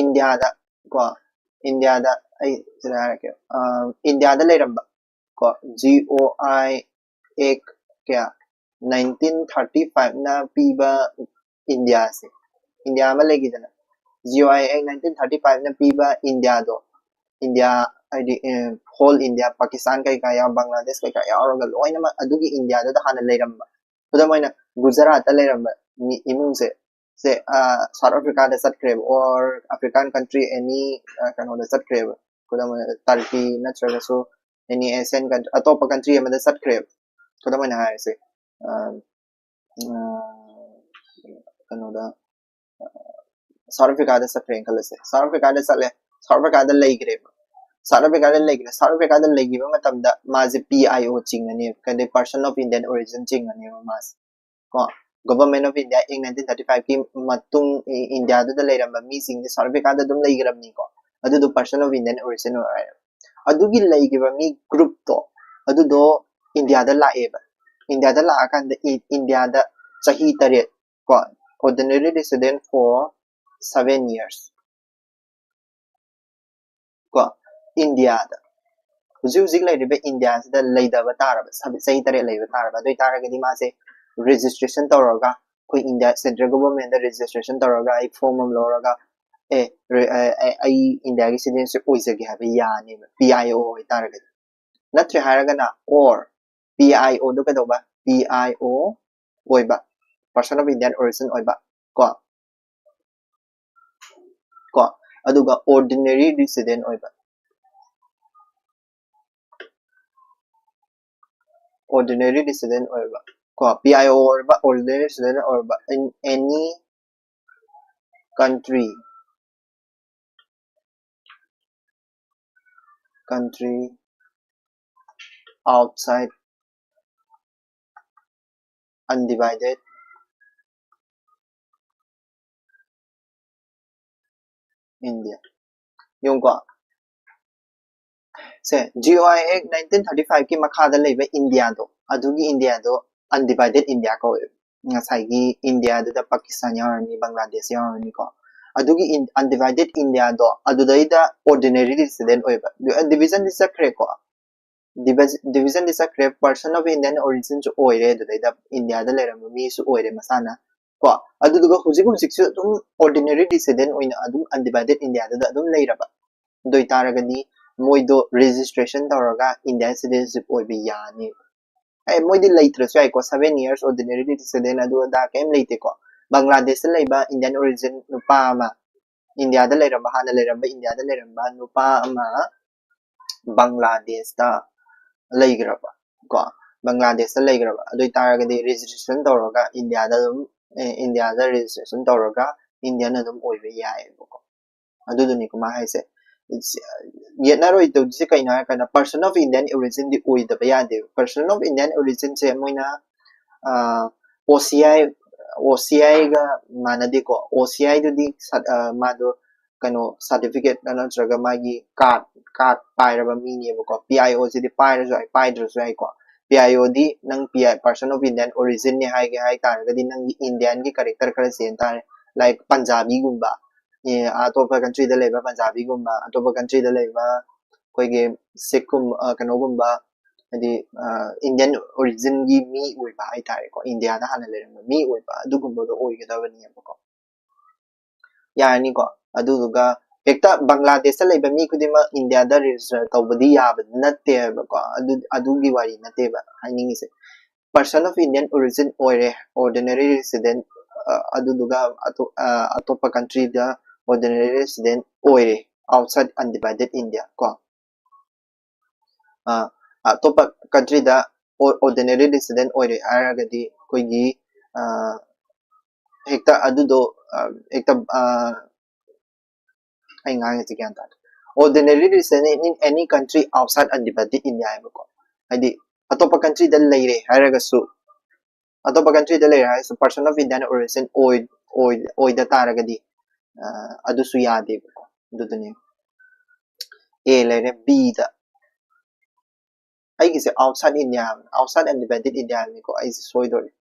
ꯏꯟꯗꯤꯌꯥꯗ ꯀꯣ, ꯏꯟꯗꯤꯌꯥꯗ ꯑꯩ ꯁꯤꯗ ꯍꯥꯏꯔꯛꯀꯦ, ꯑ, ꯏꯟꯗꯤꯌꯥꯗ ꯂꯩꯔꯝꯕ ꯀꯣ, G O I Act ꯀꯌꯥ nineteen thirty five ꯅ ꯄꯤꯕ ꯏꯟꯗꯤꯌꯥꯁꯦ, ꯏꯟꯗꯤꯌꯥ ꯑꯃ ꯂꯩꯈꯤꯗꯅ, G O I Act nineteen thirty five ꯅ ꯄꯤꯕ ꯏꯟꯗꯤꯌꯥꯗꯣ, ꯏꯟꯗꯤꯌꯥ ꯍꯥꯏꯗꯤ whole India, ꯄꯥꯀꯤꯁꯇꯥꯟ ꯀꯩꯀꯥ ꯌꯥꯎ, ꯕꯪꯒ꯭ꯂꯥꯗꯦꯁ ꯀꯩꯀꯥ ꯌꯥꯎꯔꯒ ꯂꯣꯏꯅꯃꯛ ꯑꯗꯨꯒꯤ ꯏꯟꯗꯤꯌꯥꯗꯨꯗ ꯍꯥꯟꯅ ꯂꯩꯔꯝꯕ, ꯈꯨꯗꯝ ꯑꯣꯏꯅ ꯒꯨꯖꯔꯥꯠꯇ ꯂꯩꯔꯝꯕ ꯃꯤ ꯏꯃꯨꯡꯁꯦ, ꯁꯦ South Africa ꯗ ꯆꯠꯈ꯭ꯔꯦꯕ, or African country any ꯀꯩꯅꯣꯗ ꯆꯠꯈ꯭ꯔꯦꯕ, ꯈꯨꯗꯝ ꯑꯣꯏꯅ ꯇꯔꯀꯤ ꯅꯠꯇ꯭ꯔꯒꯁꯨ any Asian country, ꯑꯇꯣꯞꯄ country ꯑꯃꯗ ꯆꯠꯈ꯭ꯔꯦꯕ꯫ ꯈꯨꯗꯝ ꯑꯣꯏꯅ ꯍꯥꯏꯔꯁꯦ, ꯑ, ꯑ, ꯀꯩꯅꯣꯗ, ꯑ, South Africa ꯗ ꯆꯠꯈ꯭ꯔꯦꯅ ꯈꯜꯂꯁꯦ꯫ South Africa ꯗ ꯆꯠꯂꯦ, South Africa ꯗ ꯂꯩꯈ꯭ꯔꯦꯕ꯫ South Africa ꯗ ꯂꯩꯈ꯭ꯔꯦ, South Africa ꯗ ꯂꯩꯈꯤꯕ ꯃꯇꯝꯗ ꯃꯥꯁꯦ P I O ꯆꯤꯡꯉꯅꯦꯕ, ꯍꯥꯏꯗꯤ person of Indian origin ꯆꯤꯡꯉꯅꯦꯕ ꯃꯥꯁꯦ꯫ ꯀꯣ, Government of India Act nineteen thirty five ꯀꯤ ꯃꯇꯨꯡ ꯏ- ꯏꯟꯗꯤꯌꯥꯗꯨꯗ ꯂꯩꯔꯝꯕ ꯃꯤꯁꯤꯡꯁꯦ South Africa ꯗ ꯑꯗꯨꯝ ꯂꯩꯈ꯭ꯔꯕꯅꯤꯀꯣ, ꯑꯗꯨꯗꯣ person of Indian origin ꯑꯣꯏꯔꯦ꯫ ꯑꯗꯨꯒꯤ ꯂꯩꯈꯤꯕ ꯃꯤ group ꯇꯣ ꯑꯗꯨꯗꯣ ꯏꯟꯗꯤꯌꯥꯗ ꯂꯥꯛꯑꯦꯕ, ꯏꯟꯗꯤꯌꯥꯗ ꯂꯥꯛꯑꯀꯥꯟꯗ ꯏꯟꯗꯤꯌꯥꯗ ꯆꯍꯤ ꯇꯔꯦꯠ ꯀꯣ, ordinary resident for seven years ꯀꯣ, ꯏꯟꯗꯤꯌꯥꯗ ꯍꯧꯖꯤꯛ ꯍꯧꯖꯤꯛ ꯂꯩꯔꯤꯕ ꯏꯟꯗꯤꯌꯥꯁꯤꯗ ꯂꯩꯗꯕ ꯇꯥꯔꯕ, ꯆꯍꯤ ꯇꯔꯦꯠ ꯂꯩꯕ ꯇꯥꯔꯕ, ꯑꯗꯨ ꯑꯣꯏꯇꯥꯔꯒꯗꯤ ꯃꯥꯁꯦ registration ꯇꯧꯔꯒ, ꯑꯩꯈꯣꯏ ꯏꯟꯗꯤꯌꯥ central government ꯇ registration ꯇꯧꯔꯒ, ꯑꯩ form ꯑꯃ ꯂꯧꯔꯒ, ꯑꯦ, ꯑꯩ ꯏꯟꯗꯤꯌꯥꯒꯤ citizenship ꯑꯣꯏꯖꯒꯦ ꯍꯥꯏꯕ ꯌꯥꯅꯦꯕ, P I O ꯑꯣꯏꯇꯥꯔꯒꯗꯤ꯫ ꯅꯠꯇ꯭ꯔꯦ ꯍꯥꯏꯔꯒꯅ, or P I O ꯗꯣ ꯀꯩꯗꯧꯕ? P I O ꯑꯣꯏꯕ, person of Indian origin ꯑꯣꯏꯕ ꯀꯣ, ꯀꯣ, ꯑꯗꯨꯒ ordinary resident ꯑꯣꯏꯕ, ordinary resident ꯑꯣꯏꯕ ꯀꯣ, P I O ꯑꯣꯏꯕ, ordinary resident ꯑꯣꯏꯕ in any country, country outside undivided India. ꯌꯦꯡꯉꯨꯀꯣ, say, G O I Act nineteen thirty five ꯀꯤ ꯃꯈꯥꯗ ꯂꯩꯕ ꯏꯟꯗꯤꯌꯥꯗꯣ, ꯑꯗꯨꯒꯤ ꯏꯟꯗꯤꯌꯥꯗꯣ undivided India ꯀꯧꯋꯦꯕ꯫ ꯉꯁꯥꯏꯒꯤ ꯏꯟꯗꯤꯌꯥꯗꯨꯗ ꯄꯥꯀꯤꯁꯇꯥꯟ ꯌꯥꯎꯔꯅꯤ, ꯕꯪꯒ꯭ꯂꯥꯗꯦꯁ ꯌꯥꯎꯔꯅꯤꯀꯣ, ꯑꯗꯨꯒꯤ undivided ꯏꯟꯗꯤꯌꯥꯗꯣ ꯑꯗꯨꯗꯩꯗ ordinary resident ꯑꯣꯏꯕ꯫ Division ꯗꯤ ꯆꯠꯈ꯭ꯔꯦꯀꯣ, division ꯗꯤ ꯆꯠꯈ꯭ꯔꯦ, person of Indian origin ꯁꯨ ꯑꯣꯏꯔꯦ, ꯑꯗꯨꯗꯩꯗ ꯏꯟꯗꯤꯌꯥꯗ ꯂꯩꯔꯝꯕ ꯃꯤꯁꯨ ꯑꯣꯏꯔꯦ ꯃꯁꯥꯅ ꯀꯣ꯫ ꯑꯗꯨꯗꯨꯒ ꯍꯧꯖꯤꯛ ꯍꯧꯖꯤꯛꯁꯨ ꯑꯗꯨꯝ ordinary resident ꯑꯣꯏꯅ ꯑꯗꯨꯝ undivided ꯏꯟꯗꯤꯌꯥꯗꯨꯗ ꯑꯗꯨꯝ ꯂꯩꯔꯕ, ꯑꯗꯨ ꯑꯣꯏꯇꯥꯔꯒꯗꯤ ꯃꯣꯏꯗꯣ registration ꯇꯧꯔꯒ Indian citizenship ꯑꯣꯏꯕ ꯌꯥꯅꯦꯕ꯫ ꯑꯦ, ꯃꯣꯏꯗꯤ ꯂꯩꯇ꯭ꯔꯁꯨ ꯌꯥꯏꯀꯣ, seven years ordinary resident ꯑꯗꯨ ꯑꯗꯥ ꯀꯩꯝ ꯂꯩꯇꯦꯀꯣ꯫ ꯕꯪꯒ꯭ꯂꯥꯗꯦꯁꯇ ꯂꯩꯕ Indian origin ꯅꯨꯄꯥ ꯑꯃ, ꯏꯟꯗꯤꯌꯥꯗ ꯂꯩꯔꯝꯕ, ꯍꯥꯟꯅ ꯂꯩꯔꯝꯕ, ꯏꯟꯗꯤꯌꯥꯗ ꯂꯩꯔꯝꯕ ꯅꯨꯄꯥ ꯑꯃ ꯕꯪꯒ꯭ꯂꯥꯗꯦꯁꯇ ꯂꯩꯈ꯭ꯔꯕ ꯀꯣ, ꯕꯪꯒ꯭ꯂꯥꯗꯦꯁꯇ ꯂꯩꯈ꯭ꯔꯕ, ꯑꯗꯨ ꯑꯣꯏꯇꯥꯔꯒꯗꯤ registration ꯇꯧꯔꯒ ꯏꯟꯗꯤꯌꯥꯗ ꯑꯗꯨꯝ, ꯑꯦ, ꯏꯟꯗꯤꯌꯥꯗ registration ꯇꯧꯔꯒ Indian ꯑꯗꯨꯝ ꯑꯣꯏꯕ ꯌꯥꯏꯑꯕꯀꯣ꯫ ꯑꯗꯨꯗꯨꯅꯤꯀꯣ ꯃꯥ ꯍꯥꯏꯁꯦ꯫ ꯌꯦꯠꯅꯔꯣꯏꯗꯧꯔꯤꯁꯦ ꯀꯩꯅꯣ ꯍꯥꯏꯔꯀꯥꯟꯗ, person of Indian origin ꯗꯤ ꯑꯣꯏꯗꯕ ꯌꯥꯗꯦꯕ꯫ Person of Indian origin ꯁꯦ ꯃꯣꯏꯅ, ꯑꯥ, O C I, O C I ꯒ ꯃꯥꯟꯅꯗꯦꯀꯣ꯫ O C I ꯗꯨꯗꯤ ꯁꯠ-, ꯑꯥ, ꯃꯥꯗꯣ ꯀꯩꯅꯣ, certificate ꯅꯠꯇ꯭ꯔꯒ ꯃꯥꯒꯤ card, card ꯄꯥꯏꯔꯕ ꯃꯤꯅꯦꯕꯀꯣ꯫ P I O ꯁꯤꯗꯤ ꯄꯥꯏꯔꯁꯨ ꯌꯥꯏ, ꯄꯥꯏꯗ꯭ꯔꯁꯨ ꯌꯥꯏꯀꯣ꯫ P I O ꯗꯤ ꯅꯪ P I, person of Indian origin ꯅꯤ ꯍꯥꯏꯒꯦ ꯍꯥꯏ ꯇꯥꯔꯒꯗꯤ ꯅꯪꯒꯤ Indian ꯒꯤ character ꯈꯔ ꯆꯦꯟ ꯇꯥꯔꯦ, like ꯄꯟꯖꯥꯕꯤꯒꯨꯝꯕ, ꯑꯦ, ꯑꯇꯣꯞꯄ country ꯗ ꯂꯩꯕ ꯄꯟꯖꯥꯕꯤꯒꯨꯝꯕ, ꯑꯇꯣꯞꯄ country ꯗ ꯂꯩꯕ ꯑꯩꯈꯣꯏꯒꯤ ꯁꯤꯈꯀꯨꯝꯕ, ꯑ, ꯀꯩꯅꯣꯒꯨꯝꯕ, ꯍꯥꯏꯗꯤ Indian origin ꯒꯤ ꯃꯤ ꯑꯣꯏꯕ ꯍꯥꯏꯇꯥꯔꯦꯀꯣ, ꯏꯟꯗꯤꯌꯥꯗ ꯍꯥꯟꯅ ꯂꯩꯔꯝꯕ ꯃꯤ ꯑꯣꯏꯕ, ꯑꯗꯨꯒꯨꯝꯕꯗꯣ ꯑꯣꯏꯒꯗꯕꯅꯦꯕꯀꯣ꯫ ꯌꯥꯔꯅꯤꯀꯣ꯫ ꯑꯗꯨꯗꯨꯒ ꯍꯦꯛꯇ ꯕꯪꯒ꯭ꯂꯥꯗꯦꯁꯇ ꯂꯩꯕ ꯃꯤ ꯈꯨꯗꯤꯡꯃꯛ ꯏꯟꯗꯤꯌꯥꯗ register ꯇꯧꯕꯗꯤ ꯌꯥꯕ ꯅꯠꯇꯦꯕꯀꯣ꯫ ꯑꯗꯨ, ꯑꯗꯨꯒꯤ ꯋꯥꯔꯤ ꯅꯠꯇꯦꯕ ꯍꯥꯏꯅꯤꯡꯉꯤꯁꯦ꯫ Person of Indian origin ꯑꯣꯏꯔꯦ, ordinary resident, ꯑ, ꯑꯗꯨꯗꯨꯒ ꯑꯇꯣ-, ꯑ, ꯑꯇꯣꯞꯄ country ꯗ ordinary resident ꯑꯣꯏꯔꯦ, outside undivided India ꯀꯣ꯫ ꯑ, ꯑꯇꯣꯞꯄ country ꯗ ꯑꯣ-, ordinary resident ꯑꯣꯏꯔꯦ ꯍꯥꯏꯔꯒꯗꯤ ꯑꯩꯈꯣꯏꯒꯤ, ꯑ, ꯍꯦꯛꯇ ꯑꯗꯨꯗꯣ, ꯑ, ꯍꯦꯛꯇ, ꯑ, ꯑꯩ ꯉꯥꯡꯉꯤꯁꯦ ꯒ꯭ꯌꯥꯟ ꯇꯥꯗꯦ꯫ Ordinary resident in any country outside undivided India ꯍꯥꯏꯕꯀꯣ꯫ ꯍꯥꯏꯗꯤ ꯑꯇꯣꯞꯄ country ꯗ ꯂꯩꯔꯦ ꯍꯥꯏꯔꯒꯁꯨ, ꯑꯇꯣꯞꯄ country ꯗ ꯂꯩꯔꯦ ꯍꯥꯏꯔꯁꯨ, person of Indian origin ꯑꯣꯏ-, ꯑꯣꯏ-, ꯑꯣꯏꯗ ꯇꯥꯔꯒꯗꯤ, ꯑ, ꯑꯗꯨꯁꯨ ꯌꯥꯗꯦꯕꯀꯣ꯫ ꯑꯗꯨꯗꯨꯅꯦ꯫ A ꯂꯩꯔꯦ꯫ B ꯗ ꯑꯩꯒꯤꯁꯦ outside India ꯍꯥꯏꯕꯅꯤ, outside undivided India ꯍꯥꯏꯕꯅꯤꯀꯣ, ꯑꯩꯁꯦ ꯁꯣꯏꯗꯣꯔꯦ꯫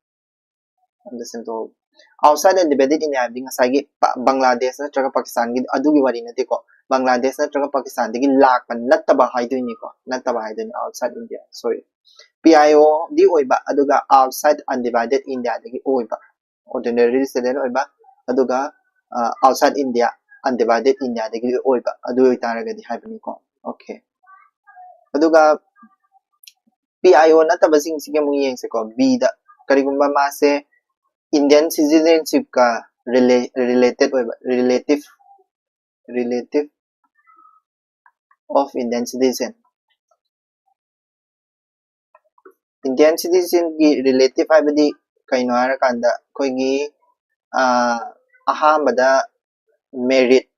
ꯑꯝꯇ ꯁꯦꯝꯗꯣꯛꯍꯧꯒꯦ꯫ Outside undivided India ꯍꯥꯏꯕꯗꯤ ꯉꯁꯥꯏꯒꯤ ꯄ-, ꯕꯪꯒ꯭ꯂꯥꯗꯦꯁ ꯅꯠꯇ꯭ꯔꯒ ꯄꯥꯀꯤꯁꯇꯥꯟꯒꯤ ꯑꯗꯨꯒꯤ ꯋꯥꯔꯤ ꯅꯠꯇꯦꯀꯣ꯫ ꯕꯪꯒ꯭ꯂꯥꯗꯦꯁ ꯅꯠꯇ꯭ꯔꯒ ꯄꯥꯀꯤꯁꯇꯥꯟꯗꯒꯤ ꯂꯥꯛꯄ ꯅꯠꯇꯕ ꯍꯥꯏꯗꯣꯏꯅꯤꯀꯣ, ꯅꯠꯇꯕ ꯍꯥꯏꯗꯣꯏꯅꯤ, outside India, sorry꯫ P I O ꯗꯤ ꯑꯣꯏꯕ, ꯑꯗꯨꯒ outside undivided India ꯗꯒꯤ ꯑꯣꯏꯕ, ordinary resident ꯑꯣꯏꯕ, ꯑꯗꯨꯒ, ꯑ, outside India, undivided India ꯗꯒꯤ ꯑꯣꯏꯕ, ꯑꯗꯨ ꯑꯣꯏꯇꯥꯔꯒꯗꯤ ꯍꯥꯏꯕꯅꯤꯀꯣ꯫ Okay꯫ ꯑꯗꯨꯒ P I O ꯅꯠꯇꯕꯁꯤꯡꯁꯤꯒꯤ ꯑꯃꯨꯛ ꯌꯦꯡꯁꯤꯀꯣ꯫ B ꯗ ꯀꯔꯤꯒꯨꯝꯕ ꯃꯥꯁꯦ Indian citizenship ꯀ rela-, related ꯑꯣꯏꯕ, relative, relative of Indian citizen꯫ Indian citizen ꯒꯤ relative ꯍꯥꯏꯕꯗꯤ ꯀꯩꯅꯣ ꯍꯥꯏꯔꯀꯥꯟꯗ ꯑꯩꯈꯣꯏꯒꯤ, ꯑ, ꯑꯍꯥꯟꯕꯗ married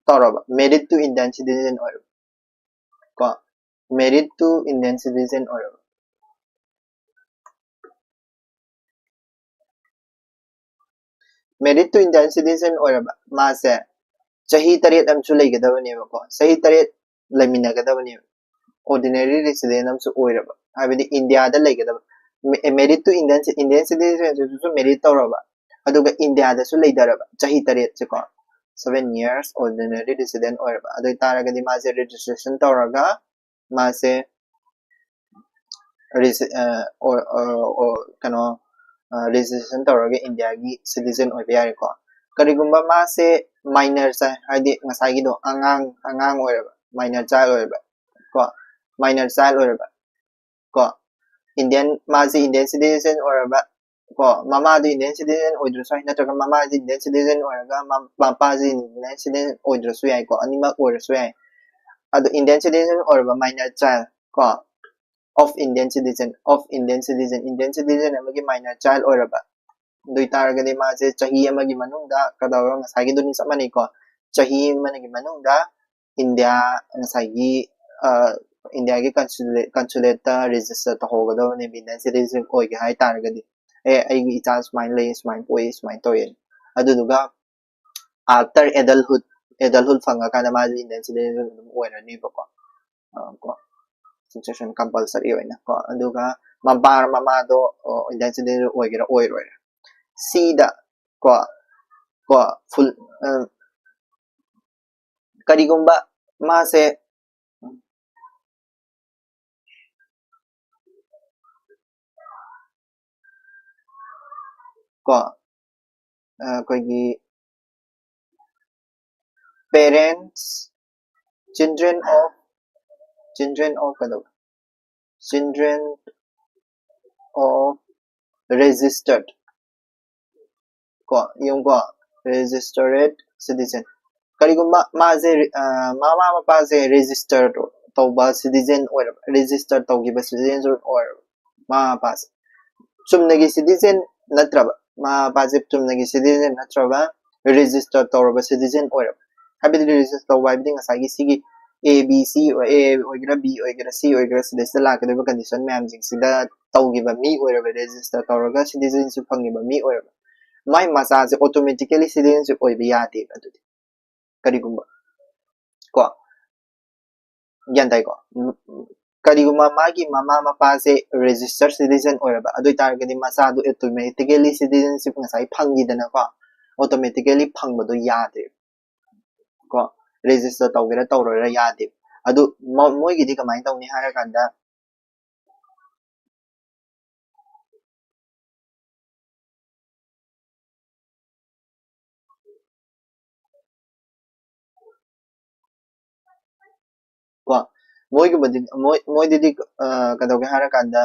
ꯇꯧꯔꯕ, married to Indian citizen ꯑꯣꯏꯔꯕ ꯀꯣ, married to Indian citizen ꯑꯣꯏꯔꯕ꯫ Married to Indian citizen ꯑꯣꯏꯔꯕ ꯃꯥꯁꯦ ꯆꯍꯤ ꯇꯔꯦꯠ ꯑꯃꯁꯨ ꯂꯩꯒꯗꯕꯅꯦꯕꯀꯣ, ꯆꯍꯤ ꯇꯔꯦꯠ ꯂꯩꯃꯤꯟꯅꯒꯗꯕꯅꯦꯕ꯫ ordinary resident ꯑꯃꯁꯨ ꯑꯣꯏꯔꯕ, ꯍꯥꯏꯕꯗꯤ ꯏꯟꯗꯤꯌꯥꯗ ꯂꯩꯒꯗꯕ, married to Indian, Indian citizenship ꯁꯨ married ꯇꯧꯔꯕ, ꯑꯗꯨꯒ ꯏꯟꯗꯤꯌꯥꯗꯁꯨ ꯂꯩꯊꯔꯕ ꯆꯍꯤ ꯇꯔꯦꯠꯁꯦꯀꯣ, seven years ordinary resident ꯑꯣꯏꯔꯕ, ꯑꯗꯨ ꯑꯣꯏꯇꯥꯔꯒꯗꯤ ꯃꯥꯁꯦ registration ꯇꯧꯔꯒ ꯃꯥꯁꯦ ꯔꯤꯖ- ꯑ, ꯑꯣ- ꯑ, ꯑꯣ- ꯀꯩꯅꯣ, registration ꯇꯧꯔꯒ ꯏꯟꯗꯤꯌꯥꯒꯤ citizen ꯑꯣꯏꯕ ꯌꯥꯔꯦꯀꯣ꯫ ꯀꯔꯤꯒꯨꯝꯕ ꯃꯥꯁꯦ minor child, ꯍꯥꯏꯗꯤ ꯉꯁꯥꯏꯒꯤꯗꯣ ꯑꯉꯥꯡ ꯑꯉꯥꯡ ꯑꯣꯏꯔꯕ, minor child ꯑꯣꯏꯔꯕ ꯀꯣ, minor child ꯑꯣꯏꯔꯕ ꯀꯣ, Indian, ꯃꯥꯁꯦ Indian citizen ꯑꯣꯏꯔꯕ ꯀꯣ, ꯃꯃꯥꯗꯨ Indian citizen ꯑꯣꯏꯗ꯭ꯔꯁꯨ ꯌꯥꯏ, ꯅꯠꯇ꯭ꯔꯒ ꯃꯃꯥꯁꯤ Indian citizen ꯑꯣꯏꯔꯒ ꯃ- ꯃꯄꯥꯁꯤ Indian citizen ꯑꯣꯏꯗ꯭ꯔꯁꯨ ꯌꯥꯏꯀꯣ, ꯑꯅꯤꯃꯛ ꯑꯣꯏꯔꯁꯨ ꯌꯥꯏ꯫ ꯑꯗꯣ Indian citizen ꯑꯣꯏꯔꯕ minor child ꯀꯣ, of Indian citizen, of Indian citizen, Indian citizen ꯑꯃꯒꯤ minor child ꯑꯣꯏꯔꯕ, ꯑꯗꯨ ꯑꯣꯏꯇꯥꯔꯒꯗꯤ ꯃꯥꯁꯦ ꯆꯍꯤ ꯑꯃꯒꯤ ꯃꯅꯨꯡꯗ ꯀꯩꯗꯧꯔ, ꯉꯁꯥꯏꯒꯤꯗꯨꯅꯤ, ꯆꯞ ꯃꯥꯟꯅꯩꯀꯣ, ꯆꯍꯤ ꯑꯃꯒꯤ ꯃꯅꯨꯡꯗ ꯏꯟꯗꯤꯌꯥ, ꯉꯁꯥꯏꯒꯤ ꯑ, ꯏꯟꯗꯤꯌꯥꯒꯤ consulate consulate ꯇ register ꯇꯧꯍꯧꯒꯗꯕꯅꯦꯕ, Indian citizen ꯑꯣꯏꯒꯦ ꯍꯥꯏ ꯇꯥꯔꯒꯗꯤ꯫ ꯑꯦ, ꯑꯩꯒꯤ ꯏꯆꯥ ꯁꯨꯃꯥꯏꯅ ꯂꯩ, ꯁꯨꯃꯥꯏꯅ ꯄꯣꯛꯏ, ꯁꯨꯃꯥꯏꯅ ꯇꯧꯋꯦ꯫ ꯑꯗꯨꯗꯨꯒ after adulthood, adulthood ꯐꯪꯉꯀꯥꯟꯗ ꯃꯥꯁꯦ Indian citizen ꯑꯗꯨꯝ ꯑꯣꯏꯔꯅꯦꯕꯀꯣ꯫ ꯑ, ꯀꯣ, registration compulsory ꯑꯣꯏꯅ ꯀꯣ, ꯑꯗꯨꯒ ꯃꯄꯥ ꯃꯃꯥꯗꯣ, ꯑ, Indian citizen ꯑꯣꯏꯒꯦꯔꯥ ꯑꯣꯏꯔꯣꯏꯔꯥ, ꯁꯤꯗ ꯀꯣ, ꯀꯣ, full, ꯑ, ꯀꯔꯤꯒꯨꯝꯕ ꯃꯥꯁꯦ ꯀꯣ, ꯑ, ꯑꯩꯈꯣꯏꯒꯤ parents, children of, children of ꯀꯩꯗꯧꯕ, children of registered ꯀꯣ, ꯌꯦꯡꯉꯨꯀꯣ, registered citizen꯫ ꯀꯔꯤꯒꯨꯝꯕ ꯃꯥꯁꯦ, ꯑ, ꯃꯃꯥ ꯃꯄꯥꯁꯦ register ꯇꯧꯕ citizen ꯑꯣꯏꯔꯕ, register ꯇꯧꯈꯤꯕ citizen ꯑꯣꯏꯔꯕ, ꯃꯃꯥ ꯃꯄꯥꯁꯦ ꯆꯨꯝꯅꯒꯤ citizen ꯅꯠꯇ꯭ꯔꯕ, ꯃꯃꯥ ꯃꯄꯥꯁꯦ ꯆꯨꯝꯅꯒꯤ citizen ꯅꯠꯇ꯭ꯔꯕ, register ꯇꯧꯔꯕ citizen ꯑꯣꯏꯔꯕ꯫ ꯍꯥꯏꯕꯗꯤ register ꯇꯧꯕ ꯍꯥꯏꯕꯗꯤ ꯉꯁꯥꯏꯒꯤ ꯁꯤꯒꯤ A, B, C, A ꯑꯣꯏꯒꯦꯔꯥ, B ꯑꯣꯏꯒꯦꯔꯥ, C ꯑꯣꯏꯒꯦꯔꯥ, ꯁꯤꯗꯩꯁꯤꯗ ꯂꯥꯛꯀꯗꯧꯔꯤꯕ condition ꯃꯌꯥꯝꯁꯤꯡꯁꯤꯗ ꯇꯧꯈꯤꯕ ꯃꯤ ꯑꯣꯏꯔꯕ, register ꯇꯧꯔꯒ citizenship ꯐꯪꯉꯤꯕ ꯃꯤ ꯑꯣꯏꯔꯕ, ꯃꯥꯏ ꯃꯆꯥꯁꯦ automatically citizenship ꯑꯣꯏꯕ ꯌꯥꯗꯦꯕ꯫ ꯑꯗꯨꯗꯤ ꯀꯔꯤꯒꯨꯝꯕ ꯀꯣ, ꯒ꯭ꯌꯥꯟ ꯇꯥꯏꯀꯣ? ꯎꯝ, ꯀꯔꯤꯒꯨꯝꯕ ꯃꯥꯒꯤ ꯃꯃꯥ ꯃꯄꯥꯁꯦ registered citizen ꯑꯣꯏꯔꯕ, ꯑꯗꯨ ꯑꯣꯏꯇꯥꯔꯒꯗꯤ ꯃꯆꯥꯗꯨ automatically citizenship ꯉꯁꯥꯏ ꯐꯪꯈꯤꯗꯅꯀꯣ, automatically ꯐꯪꯕꯗꯣ ꯌꯥꯗꯦ ꯀꯣ, register ꯇꯧꯒꯦꯔꯥ ꯇꯧꯔꯣꯏꯔꯥ ꯌꯥꯗꯦ꯫ ꯑꯗꯨ ꯃ-, ꯃꯣꯏꯒꯤꯗꯤ ꯀꯃꯥꯏꯅ ꯇꯧꯅꯤ ꯍꯥꯏꯔꯀꯥꯟꯗ, ꯀꯣ, ꯃꯣꯏꯒꯨꯝꯕꯗꯤ, ꯃꯣꯏ, ꯃꯣꯏꯗꯗꯤ, ꯑ, ꯀꯩꯗꯧꯒꯦ ꯍꯥꯏꯔꯀꯥꯟꯗ,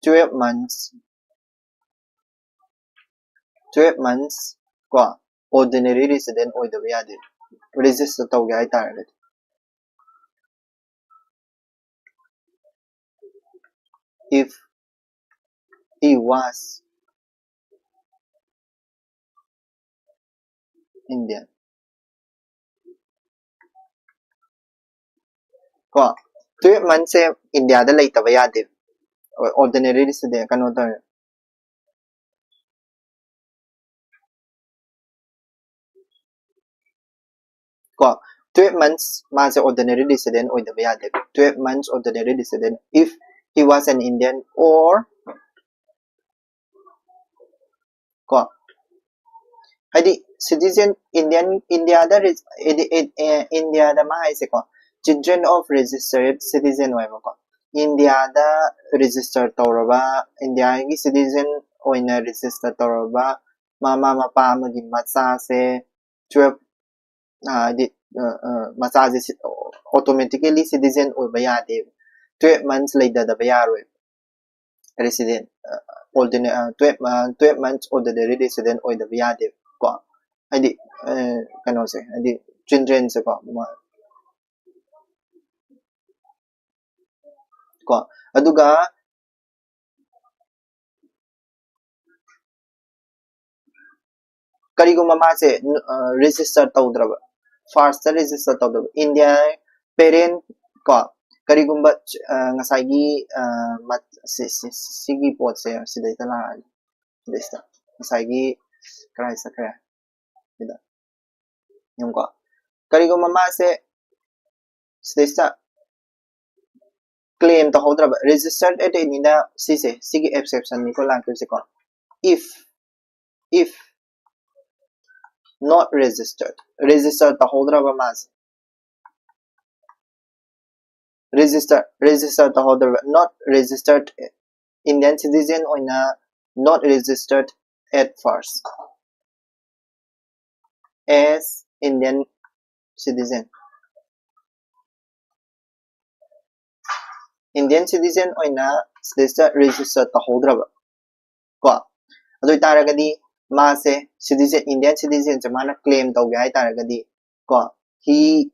twelve months, twelve months ꯀꯣ, ordinary resident ꯑꯣꯏꯗꯕ ꯌꯥꯗꯦ, register ꯇꯧꯒꯦ ꯍꯥꯏꯇꯥꯔꯒꯗꯤ꯫ If he was Indian ꯀꯣ, twelve months ꯁꯦ ꯏꯟꯗꯤꯌꯥꯗ ꯂꯩꯇꯕ ꯌꯥꯗꯦ, ordinary resident, ꯀꯩꯅꯣ ꯇꯧꯔꯦ ꯀꯣ, twelve months ꯃꯥꯁꯦ ordinary resident ꯑꯣꯏꯗꯕ ꯌꯥꯗꯦ꯫ Twelve months ordinary resident if he was an Indian or ꯀꯣ, ꯍꯥꯏꯗꯤ citizen, Indian, ꯏꯟꯗꯤꯌꯥꯗ ꯔꯦꯖ-, ꯍꯥꯏꯗꯤ, ꯑꯦ, ꯑꯦ, ꯏꯟꯗꯤꯌꯥꯗ ꯃꯥ ꯍꯥꯏꯁꯦꯀꯣ, children of registered citizen ꯑꯣꯏꯕꯀꯣ, ꯏꯟꯗꯤꯌꯥꯗ register ꯇꯧꯔꯕ, ꯏꯟꯗꯤꯌꯥꯒꯤ citizen ꯑꯣꯏꯅ register ꯇꯧꯔꯕ ꯃꯃꯥ ꯃꯄꯥ ꯑꯃꯒꯤ ꯃꯆꯥꯁꯦ twelve, ꯑ, ꯍꯥꯏꯗꯤ, ꯑ, ꯑ, ꯃꯆꯥꯁꯦ automatically citizen ꯑꯣꯏꯕ ꯌꯥꯗꯦꯕ, twelve months ꯂꯩꯊꯗꯕ ꯌꯥꯔꯣꯏꯕ꯫ Resident, ꯑ, ordinary, ꯑ, twelve, ꯑ, twelve months ordinary resident ꯑꯣꯏꯗꯕ ꯌꯥꯗꯦꯕ ꯀꯣ, ꯍꯥꯏꯗꯤ, ꯑ, ꯀꯩꯅꯣꯁꯦ, ꯍꯥꯏꯗꯤ children ꯁꯦꯀꯣ, ꯃ-, ꯀꯣ, ꯑꯗꯨꯒ ꯀꯔꯤꯒꯨꯝꯕ ꯃꯥꯁꯦ, ꯑ, register ꯇꯧꯗ꯭ꯔꯕ, first register ꯇꯧꯗ꯭ꯔꯕ, ꯏꯟꯗꯤꯌꯥ parent ꯀꯣ, ꯀꯔꯤꯒꯨꯝꯕ, ꯑ, ꯉꯁꯥꯏꯒꯤ, ꯑ, ꯃ-, ꯁꯤ-, ꯁꯤ-, ꯁꯤꯒꯤ ꯄꯣꯠꯁꯦ ꯁꯤꯗꯩꯗ ꯂꯥꯛꯑꯅꯤ, ꯁꯤꯗꯩꯁꯤꯗ ꯉꯁꯥꯏꯒꯤ ꯀꯗꯥꯏ ꯆꯠꯈ꯭ꯔꯦ? ꯁꯤꯗ꯫ ꯌꯦꯡꯉꯨꯀꯣ꯫ ꯀꯔꯤꯒꯨꯝꯕ ꯃꯥꯁꯦ ꯁꯤꯗꯩꯁꯤꯗ claim ꯇꯧꯍꯧꯗ꯭ꯔꯕ, registered at any ꯗ, ꯁꯤꯁꯦ, ꯁꯤꯒꯤ exception ꯅꯤꯀꯣ ꯂꯥꯛꯇꯣꯏꯁꯦꯀꯣ꯫ If, if not registered, register ꯇꯧꯍꯧꯗ꯭ꯔꯕ ꯃꯥꯁꯦ, register, register ꯇꯧꯍꯧꯗ꯭ꯔꯕ, not registered, Indian citizen ꯑꯣꯏꯅ not registered at first as Indian citizen, Indian citizen ꯑꯣꯏꯅ ꯁꯤꯗꯩꯁꯤꯗ register ꯇꯧꯍꯧꯗ꯭ꯔꯕ ꯀꯣ, ꯑꯗꯨ ꯑꯣꯏꯇꯥꯔꯒꯗꯤ ꯃꯥꯁꯦ citizen, Indian citizen ꯁꯦ ꯃꯥꯅ claim ꯇꯧꯒꯦ ꯍꯥꯏꯇꯥꯔꯒꯗꯤ ꯀꯣ, he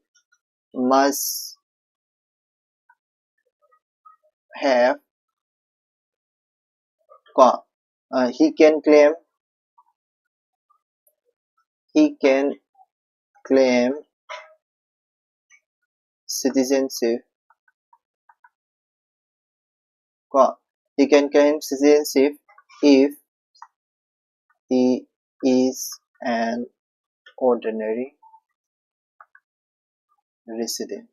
must have ꯀꯣ, uh, he can claim, he can claim citizenship ꯀꯣ, he can claim citizenship if he is an ordinary resident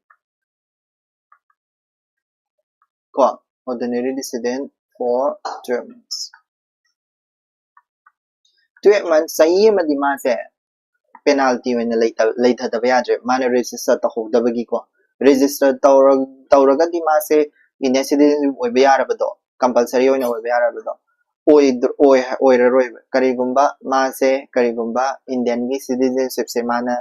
ꯀꯣ, ordinary resident for twelve months. Twelve months, ꯆꯍꯤ ꯑꯃꯗꯤ ꯃꯥꯁꯦ penalty ꯑꯣꯏꯅ ꯂꯩꯇ-, ꯂꯩꯊꯗꯕ ꯌꯥꯗ꯭ꯔꯦ, ꯃꯥꯅ register ꯇꯧꯍꯧꯗꯕꯒꯤꯀꯣ꯫ Register ꯇꯧꯔ-, ꯇꯧꯔꯒꯗꯤ ꯃꯥꯁꯦ Indian citizen ꯑꯣꯏꯕ ꯌꯥꯔꯕꯗꯣ, compulsory ꯑꯣꯏꯅ ꯑꯣꯏꯕ ꯌꯥꯔꯕꯗꯣ ꯑꯣꯏꯗ꯭ꯔ-, ꯑꯣꯏ-, ꯑꯣꯏꯔꯔꯣꯏꯕ꯫ ꯀꯔꯤꯒꯨꯝꯕ ꯃꯥꯁꯦ, ꯀꯔꯤꯒꯨꯝꯕ Indian ꯒꯤ citizenship ꯁꯦ ꯃꯥꯅ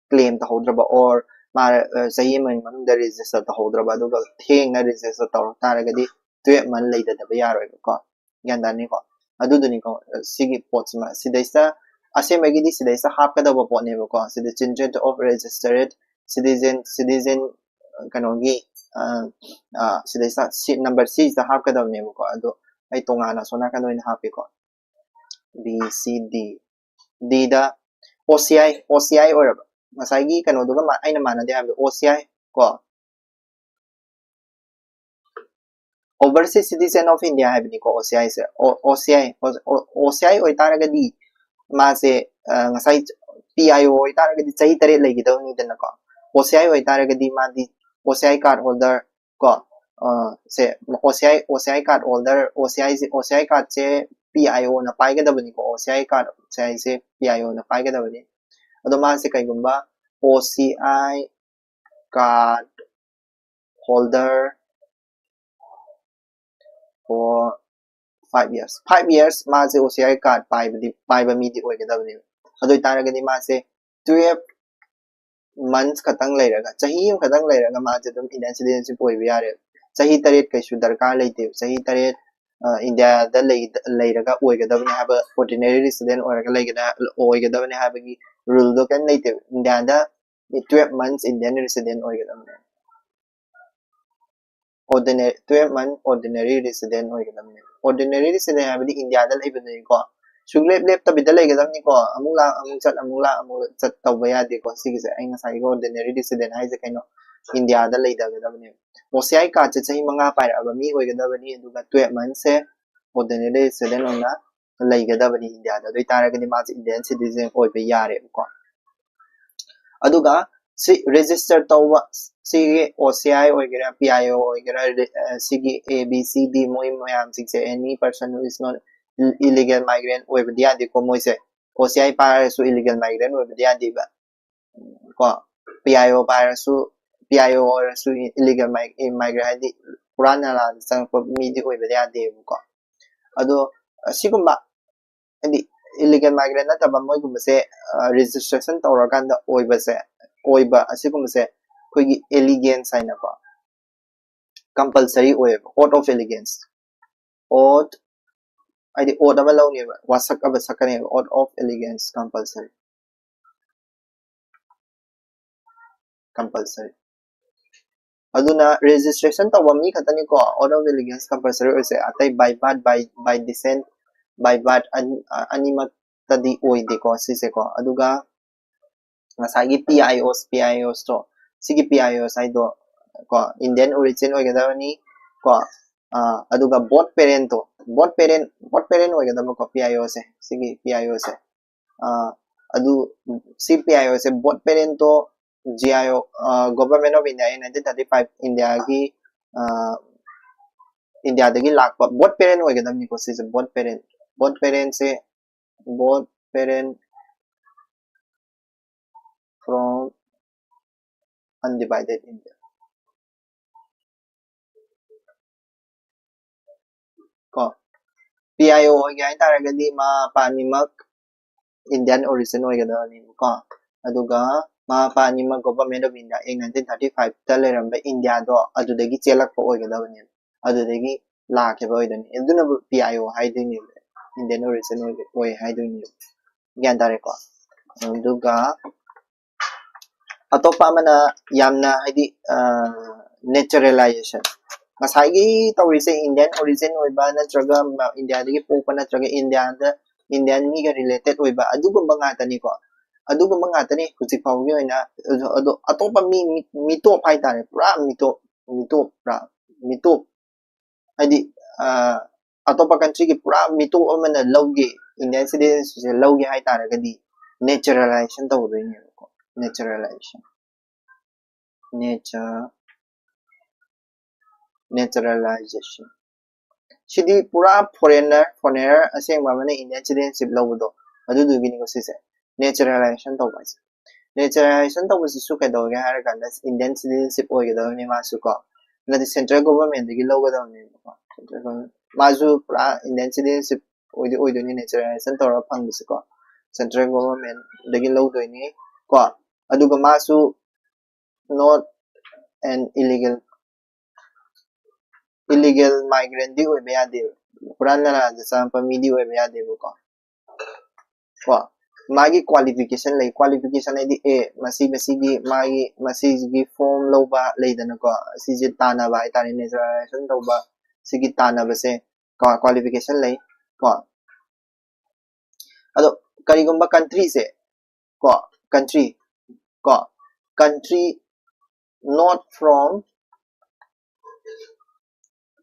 claim ꯇꯧꯍꯧꯗ꯭ꯔꯕ, or ꯃꯥ, ꯑ, ꯆꯍꯤ ꯑꯃꯒꯤ ꯃꯅꯨꯡꯗ register ꯇꯧꯍꯧꯗ꯭ꯔꯕ, ꯑꯗꯨꯒ ꯊꯦꯡꯅ register ꯇꯧꯔꯛ ꯇꯥꯔꯒꯗꯤ twelve month ꯂꯩꯊꯗꯕ ꯌꯥꯔꯣꯏꯕꯀꯣ꯫ ꯒ꯭ꯌꯥꯟ ꯇꯥꯅꯤꯀꯣ? ꯑꯗꯨꯗꯨꯅꯤꯀꯣ, ꯑ, ꯁꯤꯒꯤ ꯄꯣꯠꯁꯤꯃ꯫ ꯁꯤꯗꯩꯁꯤꯗ, ꯑꯁꯦꯡꯕꯒꯤꯗꯤ ꯁꯤꯗꯩꯁꯤꯗ ꯍꯥꯞꯀꯗꯕ ꯄꯣꯠꯅꯦꯕꯀꯣ꯫ ꯁꯤꯗ citizen of registered citizen, citizen, ꯑ, ꯀꯩꯅꯣꯒꯤ, ꯑ, ꯑ, ꯁꯤꯗꯩꯁꯤꯗ seat number C ꯁꯤꯗ ꯍꯥꯞꯀꯗꯕꯅꯦꯕꯀꯣ꯫ ꯑꯗꯣ ꯑꯩ ꯇꯣꯉꯥꯟꯅ ꯑꯁꯣꯝ ꯅꯥꯀꯟꯗ ꯑꯣꯏꯅ ꯍꯥꯞꯄꯤꯀꯣ꯫ B, C, D꯫ D the O C I, O C I ꯑꯣꯏꯔꯕ꯫ ꯉꯁꯥꯏꯒꯤ ꯀꯩꯅꯣꯗꯨꯒ ꯃꯥ-, ꯑꯩꯅ ꯃꯥꯟꯅꯗꯦ ꯍꯥꯏꯕꯗꯣ, O C I ꯀꯣ꯫ Overseas Citizen of India ꯍꯥꯏꯕꯅꯤꯀꯣ, O C I say. O-, O C I, O-, O-, O C I ꯑꯣꯏꯇꯥꯔꯒꯗꯤ ꯃꯥꯁꯦ, ꯑ, ꯉꯁꯥꯏ P I O ꯑꯣꯏꯇꯥꯔꯒꯗꯤ ꯆꯍꯤ ꯇꯔꯦꯠ ꯂꯩꯒꯗꯕꯅꯤꯗꯅꯀꯣ꯫ O C I ꯑꯣꯏꯇꯥꯔꯒꯗꯤ ꯃꯥꯗꯤ O C I card holder ꯀꯣ, ꯑ, ꯁꯦ, O C I, O C I card holder, O C I say, O C I card say P I O ꯅ ꯄꯥꯏꯒꯗꯕꯅꯤꯀꯣ, O C I card, O C I say P I O ꯅ ꯄꯥꯏꯒꯗꯕꯅꯤ꯫ ꯑꯗꯣ ꯃꯥꯁꯦ ꯀꯩꯒꯨꯝꯕ O C I card holder for five years, five years ꯃꯥꯁꯦ O C I card ꯄꯥꯏꯕꯗꯤ, ꯄꯥꯏꯕ ꯃꯤꯗꯤ ꯑꯣꯏꯒꯗꯕꯅꯦꯕ꯫ ꯑꯗꯨ ꯑꯣꯏꯇꯥꯔꯒꯗꯤ ꯃꯥꯁꯦ twelve months ꯈꯛꯇꯪ ꯂꯩꯔꯒ, ꯆꯍꯤ ꯑꯃꯈꯛꯇꯪ ꯂꯩꯔꯒ ꯃꯥꯁꯦ ꯑꯗꯨꯝ Indian citizenship ꯑꯣꯏꯕ ꯌꯥꯔꯦꯕ꯫ ꯆꯍꯤ ꯇꯔꯦꯠ ꯀꯩꯁꯨ ꯗꯔꯀꯥꯔ ꯂꯩꯇꯦꯕ꯫ ꯆꯍꯤ ꯇꯔꯦꯠ, ꯑ, ꯏꯟꯗꯤꯌꯥꯗ ꯂꯩ-, ꯂꯩꯔꯒ ꯑꯣꯏꯒꯗꯕꯅꯤ ꯍꯥꯏꯕ, ordinary resident ꯑꯣꯏꯔꯒ ꯂꯩꯒꯗ-, ꯑꯣꯏꯒꯗꯕꯅꯤ ꯍꯥꯏꯕꯒꯤ rule ꯗꯣ ꯀꯩꯝ ꯂꯩꯇꯦꯕ꯫ ꯏꯟꯗꯤꯌꯥꯗ twelve months Indian resident ꯑꯣꯏꯒꯗꯕꯅꯦ꯫ Ordinary, twelve month ordinary resident ꯑꯣꯏꯒꯗꯕꯅꯦ꯫ Ordinary resident ꯍꯥꯏꯕꯗꯤ ꯏꯟꯗꯤꯌꯥꯗ ꯂꯩꯕꯗꯨꯅꯤꯀꯣ꯫ ꯁꯨꯡꯂꯦꯞ ꯂꯦꯞꯇꯕꯤꯗ ꯂꯩꯒꯗꯕꯅꯤꯀꯣ꯫ ꯑꯃꯨꯛ ꯂꯥꯛ, ꯑꯃꯨꯛ ꯆꯠ, ꯑꯃꯨꯛ ꯂꯥꯛ, ꯑꯃꯨꯛ ꯆꯠ ꯇꯧꯕ ꯌꯥꯗꯦꯀꯣ꯫ ꯁꯤꯒꯤꯁꯦ ꯑꯩ ꯉꯁꯥꯏꯒꯤ ordinary resident ꯍꯥꯏꯁꯦ ꯀꯩꯅꯣ? ꯏꯟꯗꯤꯌꯥꯗ ꯂꯩꯗꯒꯗꯕꯅꯦꯕ꯫ O C I card ꯁꯦ ꯆꯍꯤ ꯃꯉꯥ ꯄꯥꯏꯔꯛꯑꯕ ꯃꯤ ꯑꯣꯏꯒꯗꯕꯅꯤ, ꯑꯗꯨꯒ twelve month ꯁꯦ ordinary resident ꯑꯣꯏꯅ ꯂꯩꯒꯗꯕꯅꯤ ꯏꯟꯗꯤꯌꯥꯗ꯫ ꯑꯗꯨ ꯑꯣꯏꯇꯥꯔꯒꯗꯤ ꯃꯥꯁꯦ Indian citizen ꯑꯣꯏꯕ ꯌꯥꯔꯦꯕꯀꯣ꯫ ꯑꯗꯨꯒ ꯁꯤ register ꯇꯧꯕ, ꯁꯤꯒꯤ O C I ꯑꯣꯏꯒꯦꯔꯥ, P I O ꯑꯣꯏꯒꯦꯔꯥ, ꯔꯦ-, ꯑ, ꯁꯤꯒꯤ A, B, C, D ꯃꯣꯏ ꯃꯌꯥꯝꯁꯤꯡꯁꯦ, any person who is not illegal migrant ꯑꯣꯏꯕꯗꯤ ꯌꯥꯗꯦꯀꯣ ꯃꯣꯏꯁꯦ꯫ O C I ꯄꯥꯏꯔꯁꯨ illegal migrant ꯑꯣꯏꯕꯗꯤ ꯌꯥꯗꯦꯕ꯫ ꯀꯣ, P I O ꯄꯥꯏꯔꯁꯨ, P I O ꯑꯣꯏꯔꯁꯨ illegal mi-, migrant ꯍꯥꯏꯗꯤ ꯄꯨꯔꯥ ꯅꯥꯂꯥꯗ ꯆꯪꯉꯛꯄ ꯃꯤꯗꯤ ꯑꯣꯏꯕꯗꯤ ꯌꯥꯗꯦꯕꯀꯣ꯫ ꯑꯗꯣ, ꯑ, ꯁꯤꯒꯨꯝꯕ ꯍꯥꯏꯗꯤ illegal migrant ꯅꯠꯇꯕ ꯃꯣꯏꯒꯨꯝꯕꯁꯦ, ꯑ, registration ꯇꯧꯔꯀꯥꯟꯗ ꯑꯣꯏꯕꯁꯦ, ꯑꯣꯏꯕ ꯑꯁꯤꯒꯨꯝꯕꯁꯦ ꯑꯩꯈꯣꯏꯒꯤ aliens ꯍꯥꯏꯅꯀꯣ, compulsory ꯑꯣꯏꯌꯦꯕ, oath of allegiance꯫ Oath ꯍꯥꯏꯗꯤ oath ꯑꯃ ꯂꯧꯅꯦꯕ, ꯋꯥꯁꯛ ꯑꯃ ꯁꯛꯀꯅꯦꯕ, oath of allegiance compulsory꯫ Compulsory꯫ ꯑꯗꯨꯅ registration ꯇꯧꯕ ꯃꯤ ꯈꯛꯇꯅꯤꯀꯣ oath of allegiance compulsory ꯑꯣꯏꯁꯦ, ꯑꯇꯩ by birth, by, by descent, by birth ꯑꯅꯤ-, ꯑ-, ꯑꯅꯤꯃꯛꯇꯗꯤ ꯑꯣꯏꯗꯦꯀꯣ ꯁꯤꯁꯦꯀꯣ꯫ ꯑꯗꯨꯒ ꯉꯁꯥꯏꯒꯤ P I Os, P I Os ꯇꯣ, ꯁꯤꯒꯤ P I Os ꯍꯥꯏꯗꯣ ꯀꯣ, Indian origin ꯑꯣꯏꯒꯗꯕꯅꯤ ꯀꯣ꯫ ꯑ, ꯑꯗꯨꯒ both parent to, both parent, both parent ꯑꯣꯏꯒꯗꯕꯀꯣ P I O ꯁꯦ, ꯁꯤꯒꯤ P I O ꯁꯦ꯫ ꯑ, ꯑꯗꯨ ꯁꯤ P I O say both parent to G I O, Government of India in nineteen thirty five India ꯒꯤ, India ꯗꯒꯤ ꯂꯥꯛꯄ both parent ꯑꯣꯏꯒꯗꯕꯅꯤꯀꯣ꯫ ꯁꯤꯁꯦ both parent, both parent say, both parent from undivided India ꯀꯣ꯫ P I O ꯑꯣꯏꯒꯦ ꯍꯥꯏꯇꯥꯔꯒꯗꯤ ꯃꯃꯥ ꯃꯄꯥ ꯑꯅꯤꯃꯛ Indian origin ꯑꯣꯏꯒꯗꯕꯅꯦꯕꯀꯣ꯫ ꯑꯗꯨꯒ ꯃꯃꯥ ꯃꯄꯥ ꯑꯅꯤꯃꯛ Government of India in nineteen thirty five ꯇ ꯂꯩꯔꯝꯕ India ꯗꯣ ꯑꯗꯨꯗꯒꯤ ꯆꯦꯜꯂꯛꯄ ꯑꯣꯏꯒꯗꯕꯅꯦꯕ, ꯑꯗꯨꯗꯒꯤ ꯂꯥꯛꯈꯤꯕ ꯑꯣꯏꯗꯣꯏꯅꯤ꯫ ꯑꯗꯨꯅꯕꯨ P I O ꯍꯥꯏꯗꯣꯏꯅꯦꯕ, Indian origin ꯑꯣꯏ, ꯑꯣꯏ ꯍꯥꯏꯗꯣꯏꯅꯦꯕ꯫ ꯒ꯭ꯌꯥꯟ ꯇꯥꯔꯦꯀꯣ? ꯑꯗꯨꯒ ꯑꯇꯣꯞꯄ ꯑꯃꯅ ꯌꯥꯝꯅ ꯍꯥꯏꯗꯤ, naturalization, ꯉꯁꯥꯏꯒꯤ ꯇꯧꯔꯤꯁꯦ Indian origin ꯑꯣꯏꯕ ꯅꯠꯇ꯭ꯔꯒ India ꯗꯒꯤ ꯄꯣꯛꯄ ꯅꯠꯇ꯭ꯔꯒ India ꯗ Indian ꯃꯤꯒ related ꯑꯣꯏꯕ ꯑꯗꯨꯒꯨꯝꯕ ꯉꯥꯛꯇꯅꯤꯀꯣ꯫ ꯑꯗꯨꯒꯨꯝꯕ ꯉꯥꯛꯇꯅꯤ ꯍꯧꯖꯤꯛ ꯐꯥꯎꯒꯤ ꯑꯣꯏꯅ꯫ ꯑꯗꯣ, ꯑꯗꯣ ꯑꯇꯣꯞꯄ ꯃꯤ, ꯃꯤ, ꯃꯤꯇꯣꯞ ꯍꯥꯏꯇꯥꯔꯦ, ꯄꯨꯔꯥ ꯃꯤꯇꯣꯞ, ꯃꯤꯇꯣꯞ, ꯄꯨꯔꯥ ꯃꯤꯇꯣꯞ ꯍꯥꯏꯗꯤ, ꯑ, ꯑꯇꯣꯞꯄ country ꯒꯤ ꯄꯨꯔꯥ ꯃꯤꯇꯣꯞ ꯑꯃꯅ ꯂꯧꯒꯦ, Indian citizenship ꯁꯦ ꯂꯧꯒꯦ ꯍꯥꯏꯇꯥꯔꯒꯗꯤ naturalization ꯇꯧꯗꯣꯏꯅꯦꯕꯀꯣ꯫ Naturalization, nature, naturalization꯫ ꯁꯤꯗꯤ ꯄꯨꯔꯥ foreigner, foreigner ꯑꯁꯦꯡꯕ ꯑꯃꯅ Indian citizenship ꯂꯧꯕꯗꯣ, ꯑꯗꯨꯗꯨꯒꯤꯅꯤꯀꯣ ꯁꯤꯁꯦ꯫ Naturalization ꯇꯧꯕ ꯍꯥꯏꯁꯦ꯫ Naturalization ꯇꯧꯕꯁꯤꯁꯨ ꯀꯩꯗꯧꯒꯦ ꯍꯥꯏꯔ ꯀꯥꯟꯗ Indian citizenship ꯑꯣꯏꯒꯗꯕꯅꯤ ꯃꯥꯁꯨ ꯀꯣ꯫ ꯅꯠꯇꯦ, central government ꯗꯒꯤ ꯂꯧꯒꯗꯕꯅꯦꯕꯀꯣ꯫ Central government꯫ ꯃꯥꯁꯨ ꯄꯨꯔꯥ Indian citizenship ꯑꯣꯏꯗꯤ ꯑꯣꯏꯗꯣꯏꯅꯤ naturalization ꯇꯧꯔꯒ ꯐꯪꯕꯁꯦꯀꯣ꯫ Central government ꯗꯒꯤ ꯂꯧꯗꯣꯏꯅꯤ ꯀꯣ꯫ ꯑꯗꯨꯒ ꯃꯥꯁꯨ not an illegal, illegal migrant ꯗꯤ ꯑꯣꯏꯕ ꯌꯥꯗꯦꯕ꯫ ꯍꯨꯔꯥꯟ ꯅꯂꯥꯗ ꯆꯪꯉꯛꯄ ꯃꯤꯗꯤ ꯑꯣꯏꯕ ꯌꯥꯗꯦꯕꯀꯣ꯫ ꯀꯣ, ꯃꯥꯒꯤ qualification ꯂꯩ꯫ Qualification ꯍꯥꯏꯗꯤ, ꯑꯦ, ꯃꯁꯤ, ꯃꯁꯤꯒꯤ, ꯃꯥꯒꯤ, ꯃꯁꯤꯒꯤ form ꯂꯧꯕ ꯂꯩꯗꯅꯀꯣ, ꯁꯤꯁꯦ ꯇꯥꯟꯅꯕ ꯍꯥꯏꯇꯥꯔꯦ, naturalization ꯇꯧꯕ, ꯁꯤꯒꯤ ꯇꯥꯟꯅꯕꯁꯦ, ꯀꯣ, qualification ꯂꯩ꯫ ꯀꯣ, ꯑꯗꯣ ꯀꯔꯤꯒꯨꯝꯕ country ꯁꯦ, ꯀꯣ, country, ꯀꯣ, country not from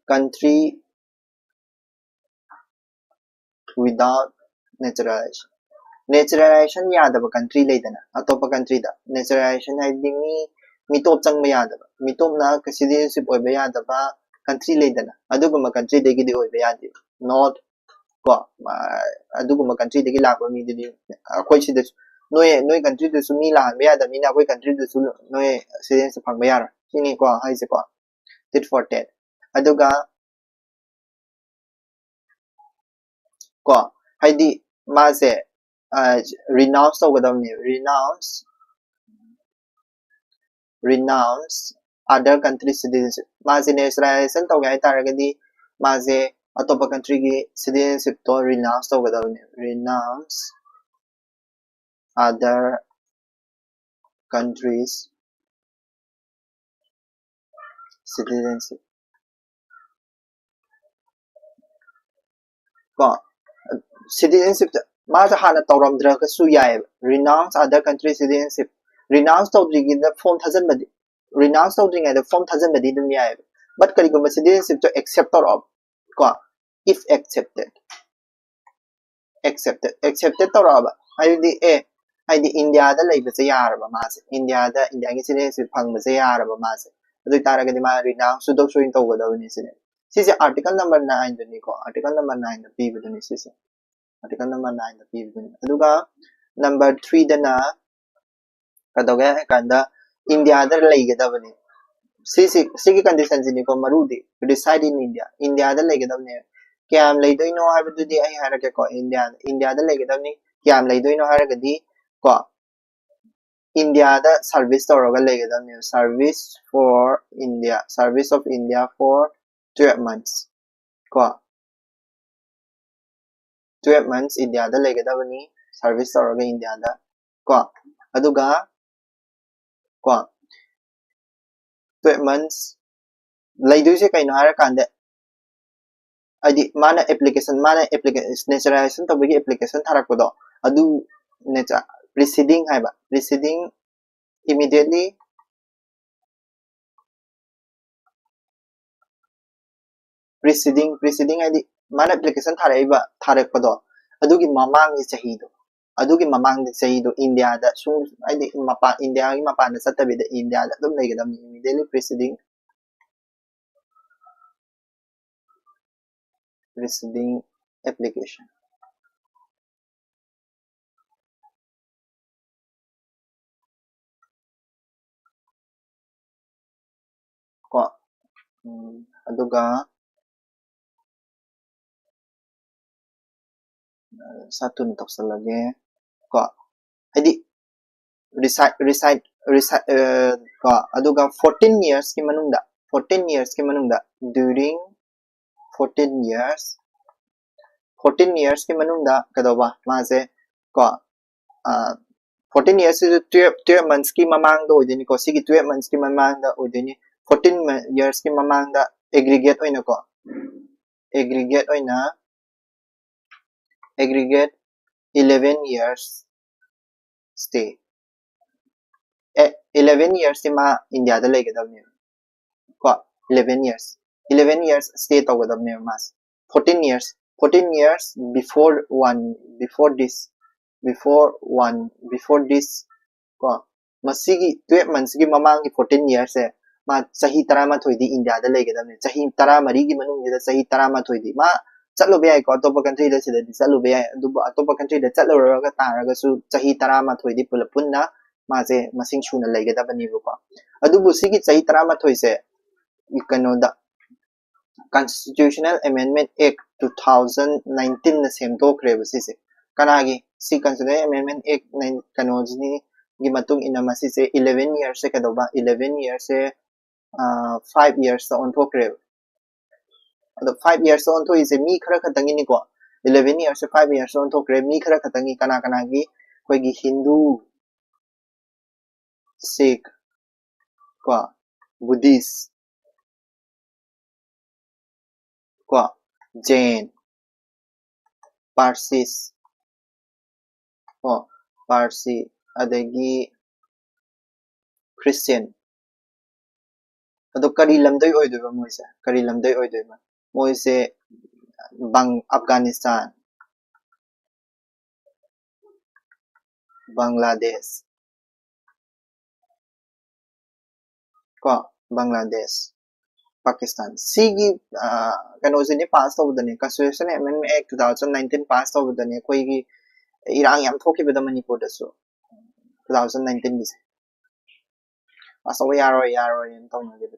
country without naturalization꯫ naturalization ꯌꯥꯗꯕ country ꯂꯩꯗꯅ, ꯑꯇꯣꯞꯄ countryꯗ naturalization ꯍꯥꯏꯗꯤ ꯃꯤ ꯃꯤꯇꯣꯞ ꯆꯪꯕ ꯌꯥꯗꯕ, ꯃꯤꯇꯣꯞꯅ citizenship ꯑꯣꯏꯕ ꯌꯥꯗꯕ country ꯂꯩꯗꯅ, ꯑꯗꯨꯒꯨꯝꯕ countryꯗꯒꯤꯗꯤ ꯑꯣꯏꯕ ꯌꯌꯥꯗꯦ꯫ Not ꯀꯣ ꯑꯗꯨꯒꯨꯝꯕ countryꯗꯒꯤ ꯂꯥꯛꯄ ꯃꯤꯗꯨꯗꯤ ꯑꯩꯈꯣꯏ ꯁꯤꯗꯁꯨ, ꯅꯣꯏ ꯅꯣꯏ countryꯗꯨꯁꯨ ꯃꯤ ꯂꯥꯛꯍꯟꯕ ꯌꯥꯗꯕꯅꯤꯅ ꯑꯩꯈꯣꯏ countryꯗꯨꯁꯨ ꯅꯣꯏ citizenship ꯐꯪꯕ ꯌꯥꯔꯣꯏ ꯁꯤꯅꯤꯀꯣ ꯍꯥꯏꯁꯦꯀꯣ꯫ Tit for tat꯫ ꯑꯗꯨꯒ ꯀꯣ ꯍꯥꯏꯗꯤ ꯃꯥꯁꯦ renounce ꯇꯧꯒꯗꯕꯅꯦ꯫ Renounce renounce other country citizenship꯫ ꯃꯥꯁꯦ naturalization ꯇꯧꯒꯦ ꯍꯥꯏꯇꯥꯔꯒꯗꯤ ꯃꯥꯁꯦ ꯑꯇꯣꯞꯄ countryꯒꯤ citizenshipꯇꯣ renounce ꯇꯧꯒꯗꯕꯅꯦ꯫ Renounce other countries citizenship ꯀꯣ citizenship ꯃꯥꯁꯦ ꯍꯥꯟꯅ ꯇꯧꯔꯝꯗ꯭ꯔꯒꯁꯨ ꯌꯥꯏꯑꯕ꯫ Renounce other country citizenship꯫ Renounce ꯇꯧꯗ꯭ꯔꯤꯉꯩꯗ form ꯊꯥꯖꯤꯟꯕꯗꯤ, renounce ꯇꯧꯗ꯭ꯔꯤꯉꯩꯗ form ꯊꯥꯖꯤꯟꯕꯗꯤ ꯑꯗꯨꯝ ꯌꯥꯏꯑꯕ꯫ But ꯀꯔꯤꯒꯨꯝꯕ citizenshipꯇꯣ accept ꯇꯧꯔꯛꯑꯕ ꯀꯣ if accepted accepted accepted ꯇꯧꯔꯛꯑꯕ ꯍꯥꯏꯗꯤ ꯑꯦ ꯍꯥꯏꯗꯤ ꯏꯟꯗꯤꯌꯥꯗ ꯂꯩꯕꯁꯦ ꯌꯥꯔꯕ ꯃꯥꯁꯦ, ꯏꯟꯗꯤꯌꯥꯗ ꯏꯟꯗꯤꯌꯥꯒꯤ citizenship ꯐꯪꯕꯁꯦ ꯌꯥꯔꯕ ꯃꯥꯁꯦ꯫ ꯑꯗꯨ ꯑꯣꯏꯇꯥꯔꯒꯗꯤ ꯃꯥ renounce ꯁꯨꯗꯧ ꯁꯣꯏꯅ ꯇꯧꯒꯗꯕꯅꯤ ꯁꯤꯅꯦ꯫ ꯁꯤꯁꯦ article number nineꯗꯨꯅꯤꯀꯣ, article number nineꯗ ꯄꯤꯕꯗꯨꯅꯤ ꯁꯤꯁꯦ꯫ Article number nineꯗ ꯄꯤꯕꯗꯨꯅꯤ꯫ ꯑꯗꯨꯒ number threeꯗꯅ ꯀꯩꯗꯧꯒꯦ ꯍꯥꯏ ꯀꯥꯟꯗ ꯏꯟꯗꯤꯌꯥꯗ ꯂꯩꯒꯗꯕꯅꯤ꯫ ꯁꯤꯁꯤ ꯁꯤꯒꯤ conditionꯁꯤꯅꯤꯀꯣ ꯃꯔꯨꯗꯤ, reside in India꯫ ꯏꯟꯗꯤꯌꯥꯗ ꯂꯩꯒꯗꯕꯅꯦ꯫ ꯀꯌꯥꯝ ꯂꯩꯗꯣꯏꯅꯣ ꯍꯥꯏꯕꯗꯨꯗꯤ ꯑꯩ ꯍꯥꯏꯔꯛꯀꯦꯀꯣ꯫ ꯏꯟꯗꯤꯌꯥꯗ ꯏꯟꯗꯤꯌꯥꯗ ꯂꯩꯒꯗꯕꯅꯤ꯫ ꯀꯌꯥꯝ ꯂꯩꯗꯣꯏꯅꯣ ꯍꯥꯏꯔꯒꯗꯤ ꯀꯣ ꯏꯟꯗꯤꯌꯥꯗ service ꯇꯧꯔꯒ ꯂꯩꯒꯗꯕꯅꯦ꯫ Service for India, service of India for twelve months ꯀꯣ twelve months ꯏꯟꯗꯤꯌꯥꯗ ꯂꯩꯒꯗꯕꯅꯤ꯫ Service ꯇꯧꯔꯒ ꯏꯟꯗꯤꯌꯥꯗ ꯀꯣ ꯑꯗꯨꯒ ꯀꯣ twelve months ꯂꯩꯗꯣꯏꯁꯦ ꯀꯩꯅꯣ ꯍꯥꯏꯔꯀꯥꯟꯗ ꯍꯥꯏꯗꯤ ꯃꯥꯅ application ꯃꯥꯅ naturalization ꯇꯧꯕꯒꯤ application ꯊꯥꯔꯛꯄꯗꯣ ꯑꯗꯨ preceding ꯍꯥꯏꯕ preceding immediately preceding preceding ꯍꯥꯏꯗꯤ ꯃꯥꯅ application ꯊꯥꯔꯛꯏꯕ ꯊꯥꯔꯛꯄꯗꯣ ꯑꯗꯨꯒꯤ ꯃꯃꯥꯡꯒꯤ ꯆꯍꯤꯗꯣ ꯑꯗꯨꯒꯤ ꯃꯃꯥꯡꯗ ꯆꯍꯤꯗꯣ ꯏꯟꯗꯤꯌꯥꯗ ꯁꯨꯝ, ꯍꯥꯏꯗꯤ ꯃꯄꯥꯟ, ꯏꯟꯗꯤꯌꯥꯒꯤ ꯃꯄꯥꯟꯗ ꯆꯠꯇꯕꯤꯗ ꯏꯟꯗꯤꯌꯥꯗ ꯑꯗꯨꯝ ꯂꯩꯒꯗꯕꯅꯤ꯫ Immediately preceding, preceding application. ꯀꯣ, ꯎꯝ, ꯑꯗꯨꯒ, ꯑ, ꯁꯥ ꯊꯨꯅ ꯇꯧꯁꯜꯂꯒꯦ꯫ ꯀꯣ, ꯍꯥꯏꯗꯤ, reside, reside, reside, ꯑ, ꯀꯣ, ꯑꯗꯨꯒ fourteen yearsꯀꯤ ꯃꯅꯨꯡꯗ, fourteen yearsꯀꯤ ꯃꯅꯨꯡꯗ, during fourteen years, fourteen yearsꯀꯤ ꯃꯅꯨꯡꯗ ꯀꯩꯗꯧꯕ? ꯃꯥꯁꯦ, ꯀꯣ, ꯑ, fourteen yearsꯁꯤꯁꯨ twelve, twelve monthsꯀꯤ ꯃꯃꯥꯡꯗ ꯑꯣꯏꯗꯣꯏꯅꯤꯀꯣ꯫ ꯁꯤꯒꯤ twelve monthsꯀꯤ ꯃꯃꯥꯡꯗ ꯑꯣꯏꯗꯣꯏꯅꯤ꯫ Fourteen yearsꯀꯤ ꯃꯃꯥꯡꯗ aggregate ꯑꯣꯏꯅꯀꯣ, aggregate ꯑꯣꯏꯅ, aggregate eleven years stay. ꯑꯦ, eleven yearsꯁꯤ ꯃꯥ ꯏꯟꯗꯤꯌꯥꯗ ꯂꯩꯒꯗꯕꯅꯦꯕ꯫ ꯀꯣ, eleven years, eleven years stay ꯇꯧꯒꯗꯕꯅꯦꯕ ꯃꯥꯁꯦ꯫ Fourteen years, fourteen years before one, before this, before one, before this, ꯀꯣ, ꯃꯁꯤꯒꯤ twelve monthsꯀꯤ ꯃꯃꯥꯡꯒꯤ fourteen yearsꯁꯦ ꯃꯥ ꯆꯍꯤ ꯇꯔꯥꯃꯥꯊꯣꯏꯗꯤ ꯏꯟꯗꯤꯌꯥꯗ ꯂꯩꯒꯗꯕꯅꯦ꯫ ꯆꯍꯤ ꯇꯔꯥꯃꯔꯤꯒꯤ ꯃꯅꯨꯡꯁꯤꯗ ꯆꯍꯤ ꯇꯔꯥꯃꯥꯊꯣꯏꯗꯤ ꯃꯥ ꯆꯠꯂꯨꯕ ꯌꯥꯏꯀꯣ, ꯑꯇꯣꯞꯄ countryꯗ, ꯁꯤꯗꯗꯤ ꯆꯠꯂꯨꯕ ꯌꯥꯏ꯫ ꯑꯗꯨꯕꯨ ꯑꯇꯣꯞꯄ countryꯗ ꯆꯠꯂꯨꯔꯒ ꯇꯥꯔꯒꯁꯨ ꯆꯍꯤ ꯇꯔꯥꯃꯥꯊꯣꯏꯗꯤ ꯄꯨꯂꯞ ꯄꯨꯟꯅ ꯃꯥꯁꯦ ꯃꯁꯤꯡ ꯁꯨꯅ ꯂꯩꯒꯗꯕꯅꯦꯕꯀꯣ꯫ ꯑꯗꯨꯕꯨ ꯁꯤꯒꯤ ꯆꯍꯤ ꯇꯔꯥꯃꯥꯊꯣꯏꯁꯦ ꯀꯩꯅꯣꯗ, Constitutional Amendment Act two thousand nineteenꯅ ꯁꯦꯝꯗꯣꯛꯈ꯭ꯔꯦꯕ ꯁꯤꯁꯦ꯫ ꯀꯅꯥꯒꯤ? ꯁꯤ Constitutional Amendment Act ꯅꯥꯏꯟ-, ꯀꯩꯅꯣꯁꯤꯒꯤ ꯃꯇꯨꯡ ꯏꯟꯅ ꯃꯁꯤꯁꯦ eleven yearsꯁꯦ ꯀꯩꯗꯧꯕ? Eleven yearsꯁꯦ, ꯑ, five yearsꯇ ꯑꯣꯟꯊꯣꯛꯈ꯭ꯔꯦꯕ꯫ ꯑꯗꯣ five yearsꯇ ꯑꯣꯟꯊꯣꯛꯏꯁꯦ ꯃꯤ ꯈꯔ ꯈꯛꯇꯪꯒꯤꯅꯤꯀꯣ꯫ Eleven yearsꯁꯦ five yearsꯇ ꯑꯣꯟꯊꯣꯛꯈ꯭ꯔꯦ꯫ ꯃꯤ ꯈꯔ ꯈꯛꯇꯪꯒꯤ, ꯀꯅꯥ ꯀꯅꯥꯒꯤ? ꯑꯩꯈꯣꯏꯒꯤ ꯍꯤꯟꯗꯨ, ꯁꯤꯈ, ꯀꯣ, ꯕꯨꯙꯤꯁ, ꯀꯣ, ꯖꯦꯟ, ꯄꯥꯔꯁꯤꯁ, ꯀꯣ, ꯄꯥꯔꯁꯤ, ꯑꯗꯒꯤ ꯈ꯭ꯔꯤꯁꯇꯤꯌꯟ꯫ ꯑꯗꯣ ꯀꯔꯤ ꯂꯝꯗꯩ ꯑꯣꯏꯗꯣꯏꯕ ꯃꯣꯏꯁꯦ? ꯀꯔꯤ ꯂꯝꯗꯩ ꯑꯣꯏꯗꯣꯏꯕ? ꯃꯣꯏꯁꯦ ꯕꯪ-, ꯑꯐꯒꯥꯅꯤꯁꯇꯥꯟ, ꯕꯪꯒ꯭ꯂꯥꯗꯦꯁ, ꯀꯣ, ꯕꯪꯒ꯭ꯂꯥꯗꯦꯁ, ꯄꯥꯀꯤꯁꯇꯥꯟ꯫ ꯁꯤꯒꯤ ꯀꯩꯅꯣꯁꯤꯅꯦ, ꯄꯥꯁ ꯇꯧꯕꯗꯅꯦ, Constitution Amendment Act two thousand nineteen pass ꯇꯧꯕꯗꯅꯦ ꯑꯩꯈꯣꯏꯒꯤ ꯏꯔꯥꯡ ꯌꯥꯝ ꯊꯣꯛꯈꯤꯕꯗ ꯃꯅꯤꯄꯨꯔꯗꯁꯨ, two thousand nineteenꯒꯤꯁꯦ ꯄꯥꯁ ꯇꯧꯕ ꯌꯥꯔꯣꯏ, ꯌꯥꯔꯣꯏꯅ ꯇꯧꯅꯈꯤꯕꯗꯣ꯫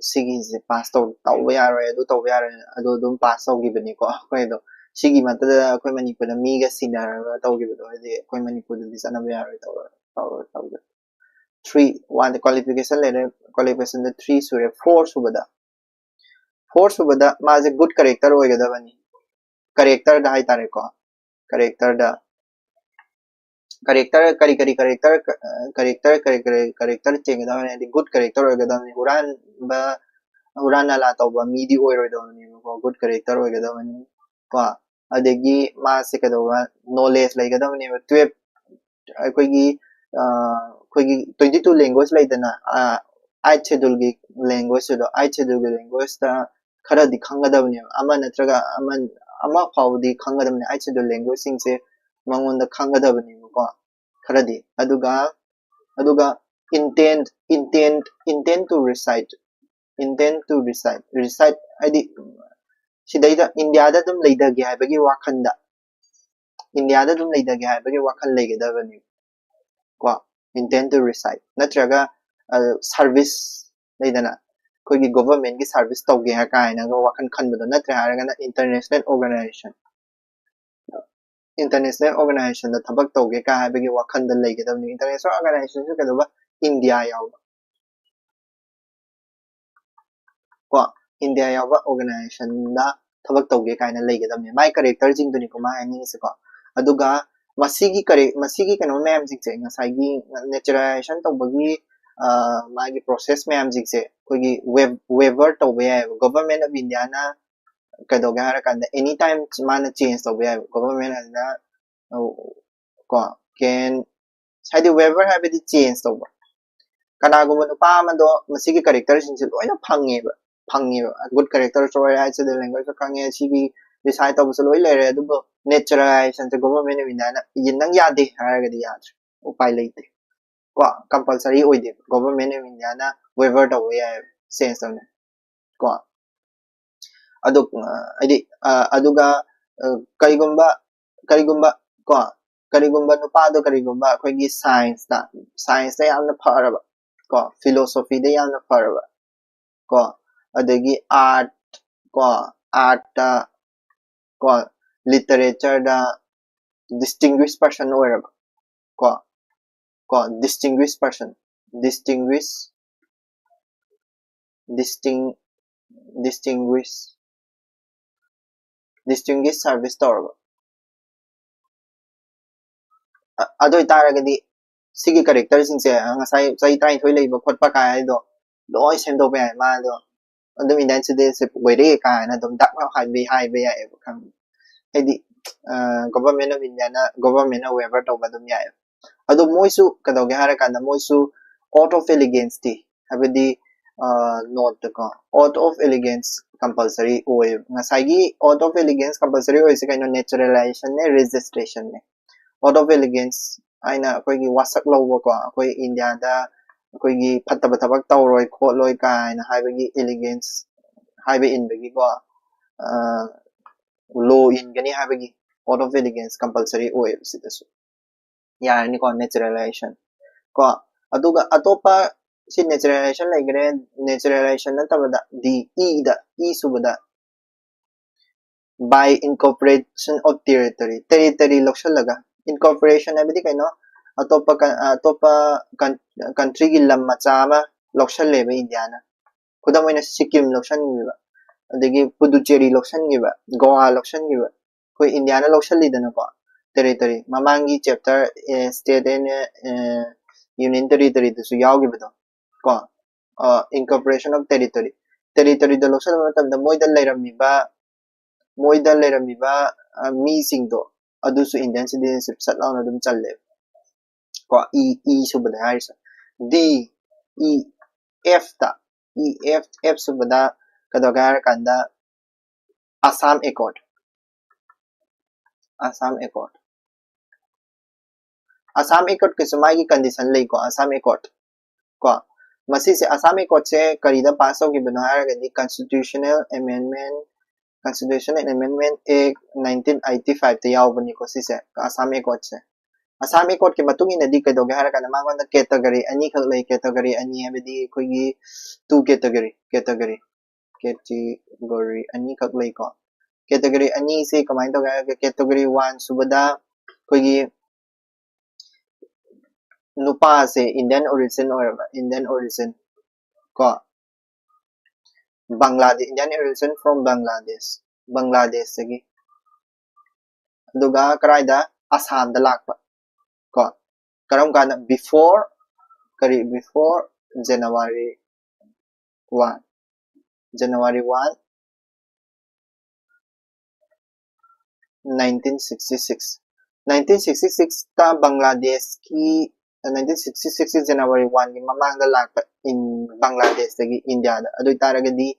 ꯁꯤꯒꯤꯁꯦ ꯄꯥꯁ ꯇꯧ ꯇꯧꯕ ꯌꯥꯔꯣꯏ, ꯑꯗꯨ ꯇꯧꯕ ꯌꯥꯔꯣꯏ, ꯑꯗꯨ ꯑꯗꯨꯝ ꯄꯥꯁ ꯇꯧꯈꯤꯕꯅꯤꯀꯣ ꯑꯩꯈꯣꯏ꯫ ꯑꯗꯣ ꯁꯤꯒꯤ ꯃꯛꯇꯗ ꯑꯩꯈꯣꯏ ꯃꯅꯤꯄꯨꯔꯗ ꯃꯤꯒ ꯁꯤꯟꯅꯔꯒ ꯇꯧꯈꯤꯕꯗꯣ, ꯍꯥꯏꯗꯤ ꯑꯩꯈꯣꯏ ꯃꯅꯤꯄꯨꯔꯗꯗꯤ ꯆꯠꯅꯕ ꯌꯥꯔꯣꯏ, ꯇꯧꯔ ꯇꯧꯔ ꯇꯧꯗ three, one qualification ꯂꯩꯔꯦ, qualificationꯗ three ꯁꯨꯔꯦ꯫ Four ꯁꯨꯕꯗ, four ꯁꯨꯕꯗ ꯃꯥꯁꯦ good character ꯑꯣꯏꯒꯗꯕꯅꯤ꯫ Characterꯗ ꯍꯥꯏꯇꯥꯔꯦꯀꯣ, characterꯗ character ꯀꯔꯤ ꯀꯔꯤ character, character ꯀꯔꯤ ꯀꯔꯤ character ꯆꯦꯟꯒꯗꯕꯅꯤ ꯍꯥꯏꯗꯤ good character ꯑꯣꯏꯒꯗꯕꯅꯤ꯫ ꯍꯨꯔꯥꯟꯕ, ꯍꯨꯔꯥꯟ ꯅꯥꯂꯥ ꯇꯧꯕ ꯃꯤꯗꯤ ꯑꯣꯏꯔꯣꯏꯗꯕꯅꯤꯕꯀꯣ, good character ꯑꯣꯏꯒꯗꯕꯅꯤ ꯀꯣ꯫ ꯑꯗꯒꯤ ꯃꯥꯁꯦ ꯀꯩꯗꯧꯕ, knowledge ꯂꯩꯒꯗꯕꯅꯦꯕ꯫ Twelve ꯑꯩꯈꯣꯏꯒꯤ ꯑꯩꯈꯣꯏꯒꯤ twenty two language ꯂꯩꯗꯅ, eight scheduleꯒꯤ languageꯗꯣ, eight scheduleꯒꯤ languageꯇ ꯈꯔꯗꯤ ꯈꯪꯒꯗꯕꯅꯦꯕ꯫ ꯑꯃ ꯅꯠꯇ꯭ꯔꯒ ꯑꯃ, ꯑꯃ ꯐꯥꯎꯕꯗꯤ ꯈꯪꯒꯗꯕꯅꯦ, eight schedule languageꯁꯤꯡꯁꯦ ꯃꯉꯣꯟꯗ ꯈꯪꯒꯗꯕꯅꯦꯕꯀꯣ, ꯈꯔꯗꯤ꯫ ꯑꯗꯨꯒ ꯑꯗꯨꯒ intent, intent, intent to reside, intent to reside, reside ꯍꯥꯏꯗꯤ ꯁꯤꯗꯩꯗ ꯏꯟꯗꯤꯌꯥꯗ ꯑꯗꯨꯝ ꯂꯩꯊꯒꯦ ꯍꯥꯏꯕꯒꯤ ꯋꯥꯈꯜꯗ, ꯏꯟꯗꯤꯌꯥꯗ ꯑꯗꯨꯝ ꯂꯩꯊꯒꯦ ꯍꯥꯏꯕꯒꯤ ꯋꯥꯈꯜ ꯂꯩꯒꯗꯕꯅꯦꯕ ꯀꯣ, intent to reside꯫ ꯅꯠꯇ꯭ꯔꯒ service ꯂꯩꯗꯅ, ꯑꯩꯈꯣꯏꯒꯤ governmentꯀꯤ service ꯇꯧꯒꯦ ꯍꯥꯏ ꯀꯥꯏꯅꯒ ꯋꯥꯈꯜ ꯈꯟꯕꯗꯣ, ꯅꯠꯇ꯭ꯔꯦ ꯍꯥꯏꯔꯒꯅ international organization, international organizationꯗ ꯊꯕꯛ ꯇꯧꯒꯦ ꯀꯥꯏ ꯍꯥꯏꯕꯒꯤ ꯋꯥꯈꯜꯗ ꯂꯩꯒꯗꯕꯅꯤ꯫ International organizationꯁꯨ ꯀꯩꯗꯧꯕ, ꯏꯟꯗꯤꯌꯥ ꯌꯥꯎꯕ ꯀꯣ, ꯏꯟꯗꯤꯌꯥ ꯌꯥꯎꯕ organizationꯗ ꯊꯕꯛ ꯇꯧꯒꯦ ꯀꯥꯏꯅ ꯂꯩꯒꯗꯕꯅꯤ꯫ ꯃꯥꯏ characterꯁꯤꯡꯗꯨꯅꯤꯀꯣ ꯃꯥ ꯍꯥꯏꯅꯤꯡꯉꯤꯁꯦꯀꯣ꯫ ꯑꯗꯨꯒ ꯃꯁꯤꯒꯤ ꯀꯔꯤ, ꯃꯁꯤꯒꯤ ꯀꯩꯅꯣ ꯃꯌꯥꯝꯁꯤꯡꯁꯦ, ꯉꯁꯥꯏꯒꯤ naturalization ꯇꯧꯕꯒꯤ ꯃꯥꯒꯤ process ꯃꯌꯥꯝꯁꯤꯡꯁꯦ ꯑꯩꯈꯣꯏꯒꯤ waiver ꯇꯧꯕ ꯌꯥꯏꯑꯕ꯫ Government of Indiaꯅ ꯀꯩꯗꯧꯒꯦ ꯍꯥꯏꯔꯀꯥꯟꯗ any time ꯃꯥꯅ change ꯇꯧꯕ ꯌꯥꯏꯑꯕ꯫ Government ꯑꯗꯨꯅ ꯀꯣ, can ꯍꯥꯏꯗꯤ waiver ꯍꯥꯏꯕꯗꯤ change ꯇꯧꯕ꯫ ꯀꯅꯥꯒꯨꯝꯕ ꯅꯨꯄꯥ ꯑꯃꯗꯣ ꯃꯁꯤꯒꯤ characterꯁꯤꯡꯁꯦ ꯂꯣꯏꯅ ꯐꯪꯉꯦꯕ, ꯐꯪꯉꯦꯕ꯫ Good characterꯁꯨ ꯑꯣꯏꯔꯦ, eight schedule languageꯁꯨ ꯈꯪꯉꯦ, ꯁꯤꯒꯤ resign ꯇꯧꯕꯁꯨ ꯂꯣꯏ ꯂꯩꯔꯦ, ꯑꯗꯨꯕꯨ naturalization say Government of India ꯅ ꯅꯪ ꯌꯥꯗꯦ ꯍꯥꯏꯔꯒꯗꯤ ꯌꯥꯗ꯭ꯔꯦ, ꯎꯄꯥꯏ ꯂꯩꯇꯦ ꯀꯣ꯫ Compulsory ꯑꯣꯏꯗꯦꯕ, Government of India ꯅ waiver ꯇꯧꯕ ꯌꯥꯏ, change ꯇꯧꯅꯤ ꯀꯣ꯫ ꯑꯗꯨ ꯍꯥꯏꯗꯤ ꯑꯗꯨꯒ ꯀꯔꯤꯒꯨꯝꯕ ꯀꯔꯤꯒꯨꯝꯕ ꯀꯣ ꯀꯔꯤꯒꯨꯝꯕ ꯅꯨꯄꯥꯗꯣ ꯀꯔꯤꯒꯨꯝꯕ ꯑꯩꯈꯣꯏꯒꯤ science ꯇ science ꯇ ꯌꯥꯝꯅ ꯐꯔꯕ ꯀꯣ, philosophy ꯗ ꯌꯥꯝꯅ ꯐꯔꯕ ꯀꯣ, ꯑꯗꯒꯤ art ꯀꯣ, art ꯇ ꯀꯣ, literature ꯗ distinguished person ꯑꯣꯏꯔꯕ ꯀꯣ, ꯀꯣ, distinguished person, distinguished distinct distinguish distinguished service ꯇꯧꯔꯕ꯫ ꯑꯗꯨ ꯑꯣꯏꯇꯥꯔꯒꯗꯤ ꯁꯤꯒꯤ character ꯁꯤꯡꯁꯦ ꯉꯁꯥꯏ ꯆꯍꯤ ꯇꯔꯥꯅꯤꯊꯣꯏ ꯂꯩꯕ ꯈꯣꯠꯄ ꯀꯥꯏ ꯍꯥꯏꯗꯣ ꯂꯣꯏ ꯁꯦꯝꯗꯣꯛꯄ ꯌꯥꯏ꯫ ꯃꯥꯗꯣ ꯑꯗꯨꯝ Indian citizenship ꯑꯣꯏꯔꯦ ꯀꯥꯏꯅ ꯑꯗꯨꯝ ꯗꯛ ꯂꯥꯎ ꯍꯥꯏꯕ ꯍꯥꯏꯕ ꯌꯥꯏꯑꯕ, ꯈꯪꯕ? ꯍꯥꯏꯗꯤ Government of India ꯅ Government ꯅ waiver ꯇꯧꯕ ꯑꯗꯨꯝ ꯌꯥꯏꯑꯕ꯫ ꯑꯗꯣ ꯃꯣꯏꯁꯨ ꯀꯩꯗꯧꯒꯦ ꯍꯥꯏꯔ ꯀꯥꯟꯗ ꯃꯣꯏꯁꯨ oath of allegiance ꯇꯤ, ꯍꯥꯏꯕꯗꯤ note ꯀꯣ, oath of allegiance compulsory ꯑꯣꯏ꯫ ꯉꯁꯥꯏꯒꯤ oath of allegiance compulsory ꯑꯣꯏꯁꯦ ꯀꯩꯅꯣ? Naturalization ꯅꯦ, registration ꯅꯦ꯫ Oath of allegiance ꯍꯥꯏꯅ ꯑꯩꯈꯣꯏꯒꯤ ꯋꯥꯁꯛ ꯂꯧꯕꯀꯣ, ꯑꯩꯈꯣꯏ ꯏꯟꯗꯤꯌꯥꯗ ꯑꯩꯈꯣꯏꯒꯤ ꯐꯠꯇꯕ ꯊꯕꯛ ꯇꯧꯔꯣꯏ ꯈꯣꯠꯂꯣꯏ ꯀꯥꯏꯅ ꯍꯥꯏꯕꯒꯤ allegiance ꯍꯥꯏꯕ ꯏꯟꯕꯒꯤꯀꯣ, law ꯏꯟꯒꯅꯤ ꯍꯥꯏꯕꯒꯤ oath of allegiance compulsory ꯑꯣꯏꯌꯦꯕ ꯁꯤꯗꯁꯨ꯫ ꯌꯥꯔꯅꯤꯀꯣ, naturalization ꯀꯣ꯫ ꯑꯗꯨꯒ ꯑꯇꯣꯞꯄ ꯁꯤ naturalization ꯂꯩꯈ꯭ꯔꯦ꯫ Naturalization ꯅꯠꯇꯕꯗ D, E ꯗ, E ꯁꯨꯕꯗ by incorporation of territory, territory ꯂꯧꯁꯜꯂꯒ, incorporation ꯍꯥꯏꯕꯗꯤ ꯀꯩꯅꯣ? ꯑꯇꯣꯞꯄ ꯑꯇꯣꯞꯄ country ꯒꯤ ꯂꯝ ꯃꯆꯥ ꯑꯃ ꯂꯧꯁꯜꯂꯦꯕ ꯏꯟꯗꯤꯌꯥꯅ꯫ ꯈꯨꯗꯝ ꯑꯣꯏꯅ ꯁꯤꯛꯀꯤꯝ ꯂꯧꯁꯟꯈꯤꯕ, ꯑꯗꯒꯤ ꯄꯨꯗꯨꯆꯦꯔꯤ ꯂꯧꯁꯟꯈꯤꯕ, ꯒꯣꯋꯥ ꯂꯧꯁꯟꯈꯤꯕ, ꯑꯩꯈꯣꯏ ꯏꯟꯗꯤꯌꯥꯅ ꯂꯧꯁꯜꯂꯤꯗꯅꯀꯣ territory꯫ ꯃꯃꯥꯡꯒꯤ chapter state and union territory ꯗꯁꯨ ꯌꯥꯎꯈꯤꯕꯗꯣ ꯀꯣ, incorporation of territory, territory ꯗ ꯂꯧꯁꯤꯟꯕ ꯃꯇꯝꯗ ꯃꯣꯏꯗ ꯂꯩꯔꯝꯃꯤꯕ ꯃꯣꯏꯗ ꯂꯩꯔꯝꯃꯤꯕ ꯃꯤꯁꯤꯡꯗꯣ ꯑꯗꯨꯁꯨ Indian citizenship ꯁꯠ ꯂꯥꯎꯅ ꯑꯗꯨꯝ ꯆꯜꯂꯦꯕ ꯀꯣ꯫ E, E ꯁꯨꯕꯗ ꯍꯥꯏꯔꯤꯁꯦ꯫ D, E, F ꯇ, E, F, F ꯁꯨꯕꯗ ꯀꯩꯗꯧꯒꯦ ꯍꯥꯏꯔ ꯀꯥꯟꯗ Assam Accord, Assam Accord. Assam Accord ꯀꯤꯁꯨ ꯃꯥꯒꯤ condition ꯂꯩꯀꯣ, Assam Accord꯫ ꯀꯣ, ꯃꯁꯤꯁꯦ, Assam Accord ꯁꯦ ꯀꯔꯤꯗ pass ꯇꯧꯈꯤꯕꯅꯣ ꯍꯥꯏꯔꯒꯗꯤ, Constitutional Amendment, Constitutional Amendment Act nineteen eighty five ꯇ ꯌꯥꯎꯕꯅꯤꯀꯣ ꯁꯤꯁꯦ, Assam Accord ꯁꯦ꯫ Assam Accord ꯀꯤ ꯃꯇꯨꯡ ꯏꯟꯅꯗꯤ ꯀꯩꯗꯧꯒꯦ ꯍꯥꯏꯔ ꯀꯥꯟꯗ, ꯃꯉꯣꯟꯗ category ꯑꯅꯤꯈꯛ ꯂꯩ꯫ Category ꯑꯅꯤ ꯍꯥꯏꯕꯗꯤ ꯑꯩꯈꯣꯏꯒꯤ two category, category, category ꯑꯅꯤꯈꯛ ꯂꯩꯀꯣ꯫ Category ꯑꯅꯤꯁꯤ ꯀꯃꯥꯏꯅ ꯇꯧꯒꯦ ꯍꯥꯏꯔꯒ, category one ꯁꯨꯕꯗ ꯑꯩꯈꯣꯏꯒꯤ ꯅꯨꯄꯥꯁꯦ Indian origin ꯑꯣꯏꯔꯕ, Indian origin ꯀꯣ, ꯕꯪꯒ꯭ꯂꯥꯗꯦ, Indian origin from Bangladesh, ꯕꯪꯒ꯭ꯂꯥꯗꯦꯁꯇꯒꯤ꯫ ꯑꯗꯨꯒ ꯀꯔꯥꯏꯗ? ꯑꯁꯥꯝꯗ ꯂꯥꯛꯄ ꯀꯣ꯫ ꯀꯔꯝ ꯀꯥꯟꯗ? Before, ꯀꯔꯤ? Before January one, January one, nineteen sixty six꯫ Nineteen sixty six ꯇ ꯕꯪꯒ꯭ꯂꯥꯗꯦꯁꯀꯤ, nineteen sixty six ꯀꯤ January one ꯒꯤ ꯃꯃꯥꯡꯗ ꯂꯥꯛꯄ, ꯏꯟ-, ꯕꯪꯒ꯭ꯂꯥꯗꯦꯁꯇꯒꯤ ꯏꯟꯗꯤꯌꯥꯗ꯫ ꯑꯗꯨ ꯑꯣꯏꯇꯥꯔꯒꯗꯤ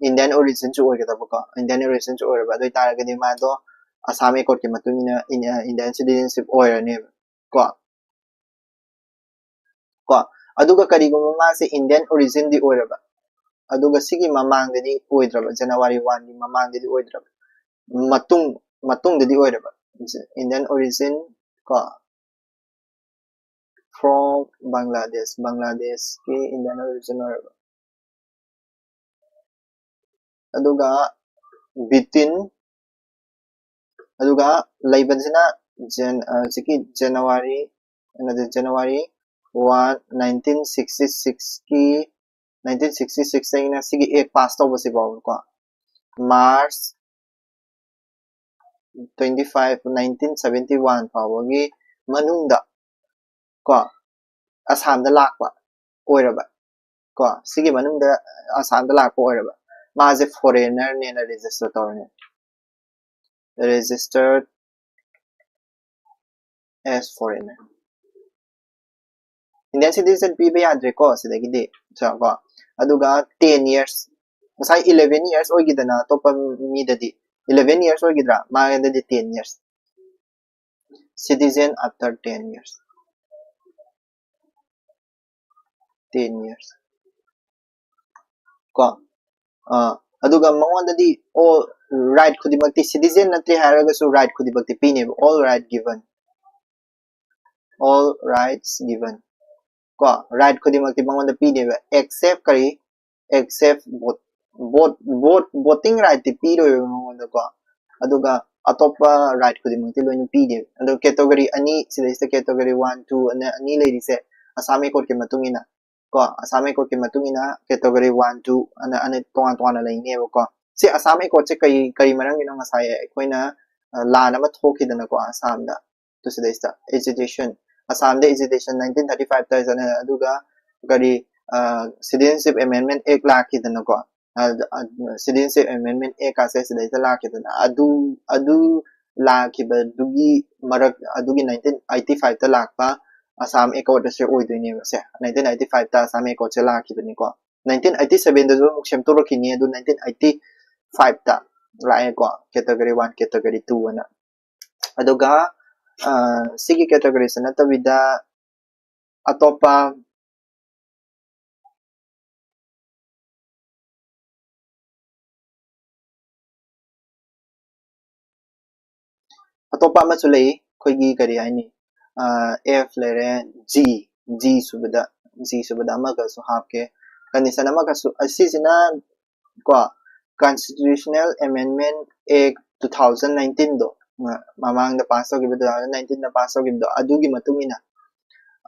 Indian origin ꯁꯨ ꯑꯣꯏꯒꯗꯕꯀꯣ, Indian origin ꯁꯨ ꯑꯣꯏꯔꯕ꯫ ꯑꯗꯨ ꯑꯣꯏꯇꯥꯔꯒꯗꯤ ꯃꯥꯗꯣ Assam Accord ꯀꯤ ꯃꯇꯨꯡ ꯏꯟꯅ ꯏꯟ-, Indian citizenship ꯑꯣꯏꯔꯅꯦꯕ ꯀꯣ꯫ ꯀꯣ, ꯑꯗꯨꯒ ꯀꯔꯤꯒꯨꯝꯕ ꯃꯥꯁꯦ Indian origin ꯗꯤ ꯑꯣꯏꯔꯕ, ꯑꯗꯨꯒ ꯁꯤꯒꯤ ꯃꯃꯥꯡꯗꯗꯤ ꯑꯣꯏꯗ꯭ꯔꯕ, January one ꯒꯤ ꯃꯃꯥꯡꯗꯗꯤ ꯑꯣꯏꯗ꯭ꯔꯕ, ꯃꯇꯨꯡ, ꯃꯇꯨꯡꯗꯗꯤ ꯑꯣꯏꯔꯕ, Indian origin ꯀꯣ, from Bangladesh, ꯕꯪꯒ꯭ꯂꯥꯗꯦꯁꯀꯤ Indian origin ꯑꯣꯏꯔꯕ, ꯑꯗꯨꯒ between, ꯑꯗꯨꯒ ꯂꯩꯕꯁꯤꯅ Jan-, ꯑ, ꯍꯧꯖꯤꯛꯀꯤ January, ꯑꯃꯗꯤ January one, nineteen sixty six ꯀꯤ, nineteen sixty six ꯇꯒꯤꯅ ꯁꯤꯒꯤ Act pass ꯇꯧꯕꯁꯤ ꯐꯥꯎꯕꯀꯣ, March twenty five, nineteen seventy one ꯐꯥꯎꯕꯒꯤ ꯃꯅꯨꯡꯗ ꯀꯣ, ꯑꯁꯥꯝꯗ ꯂꯥꯛꯄ ꯑꯣꯏꯔꯕ ꯀꯣ, ꯁꯤꯒꯤ ꯃꯅꯨꯡꯗ ꯑꯁꯥꯝꯗ ꯂꯥꯛꯄ ꯑꯣꯏꯔꯕ, ꯃꯥꯁꯦ foreigner ꯅꯦꯅ register ꯇꯧꯔꯅꯤ, registered as foreigner꯫ Indian citizen ꯄꯤꯕ ꯌꯥꯗ꯭ꯔꯦꯀꯣ ꯁꯤꯗꯒꯤꯗꯤ, ꯀꯣ꯫ ꯑꯗꯨꯒ ten years, ꯉꯁꯥꯏ eleven years ꯑꯣꯏꯈꯤꯗꯅ ꯑꯇꯣꯞꯄ ꯃꯤꯗꯗꯤ, eleven years ꯑꯣꯏꯈꯤꯗ꯭ꯔꯥ? ꯃꯥꯒꯤꯗꯗꯤ ten years꯫ citizen after ten years. Ten years. ꯀꯣ ꯑ, ꯑꯗꯨꯒ ꯃꯉꯣꯟꯗꯗꯤ all right ꯈꯨꯗꯤꯡꯃꯛꯇꯤ, citizen ꯅꯠꯇꯦ ꯍꯥꯏꯔꯒꯁꯨ right ꯈꯨꯗꯤꯡꯃꯛꯇꯤ ꯄꯤꯅꯦꯕ, all right given. All rights given. ꯀꯣ right ꯈꯨꯗꯤꯡꯃꯛꯇꯤ ꯃꯉꯣꯟꯗ ꯄꯤꯅꯦꯕ, except ꯀꯔꯤ? Except vote. Vote vote voting right ꯇꯤ ꯄꯤꯔꯣꯏꯕ ꯃꯉꯣꯟꯗꯀꯣ꯫ ꯑꯗꯨꯒ ꯑꯇꯣꯞꯄ right ꯈꯨꯗꯤꯡꯃꯛꯇꯤ ꯂꯣꯏꯅ ꯄꯤꯅꯦꯕ꯫ ꯑꯗꯣ category ꯑꯅꯤ, ꯁꯤꯗꯩꯁꯤꯗ category one, two ꯑꯅ ꯑꯅꯤ ꯂꯩꯔꯤꯁꯦ, Assam High Court ꯀꯤ ꯃꯇꯨꯡ ꯏꯟꯅ ꯀꯣ Assam High Court ꯀꯤ ꯃꯇꯨꯡ ꯏꯟꯅ category one, two ꯑꯅ ꯑꯅ ꯇꯣꯉꯥꯟ ꯇꯣꯉꯥꯟꯅ ꯂꯩꯅꯦꯕꯀꯣ꯫ ꯁꯤ Assam High Court ꯁꯦ ꯀꯔꯤ ꯀꯔꯤ ꯃꯔꯝꯒꯤꯅꯣ? ꯉꯁꯥꯏ ꯑꯩꯈꯣꯏꯅ ꯑ, ꯂꯥꯟ ꯑꯃ ꯊꯣꯛꯈꯤꯗꯅꯀꯣ ꯑꯁꯥꯝꯗ꯫ ꯑꯗꯨ ꯁꯤꯗꯩꯁꯤꯗ agitation, ꯑꯁꯥꯝꯗ agitation nineteen thirty five ꯇ ꯆꯠꯅ, ꯑꯗꯨꯒ ꯀꯔꯤ ꯑ, Citizenship Amendment Act ꯂꯥꯛꯈꯤꯗꯅꯀꯣ꯫ ꯑ, ꯑ, Citizenship Amendment Act ꯀꯥꯁꯦ ꯁꯤꯗꯩꯗ ꯂꯥꯛꯈꯤꯗꯅ, ꯑꯗꯨ ꯑꯗꯨ ꯂꯥꯛꯈꯤꯕꯗꯨꯒꯤ ꯃꯔꯛ, ꯑꯗꯨꯒꯤ nineteen eighty five ꯇ ꯂꯥꯛꯄ Assam Accord ꯑꯁꯦ ꯑꯣꯏꯗꯣꯏꯅꯦꯕ꯫ ꯁꯦ nineteen eighty five ꯇ Assam Accord ꯁꯦ ꯂꯥꯛꯈꯤꯕꯅꯤꯀꯣ꯫ Nineteen eighty seven ꯗꯁꯨ ꯑꯃꯨꯛ ꯁꯦꯝꯗꯣꯔꯛꯈꯤꯅꯤ, ꯑꯗꯨ nineteen eighty five ꯇ ꯂꯥꯛꯑꯦꯀꯣ, category one, category two ꯑꯅ꯫ ꯑꯗꯨꯒ ꯑ, ꯁꯤꯒꯤ category ꯁꯦ ꯅꯠꯇꯕꯤꯗ ꯑꯇꯣꯞꯄ ꯑꯇꯣꯞꯄ ꯑꯃꯁꯨ ꯂꯩ, ꯑꯩꯈꯣꯏꯒꯤ ꯀꯔꯤ ꯍꯥꯏꯅꯤ, ꯑ, F ꯂꯩꯔꯦ, G, G ꯁꯨꯕꯗ, G ꯁꯨꯕꯗ ꯑꯃꯒꯁꯨ ꯍꯥꯞꯀꯦ, condition ꯑꯃꯒꯁꯨ, ꯑꯁꯤꯁꯤꯅ ꯀꯣ Constitutional Amendment Act two thousand nineteen ꯗꯣ, ꯃ-, ꯃꯃꯥꯡꯗ pass ꯇꯧꯈꯤꯕ, two thousand nineteen ꯗ pass ꯇꯧꯈꯤꯕꯗꯣ, ꯑꯗꯨꯒꯤ ꯃꯇꯨꯡ ꯏꯟꯅ,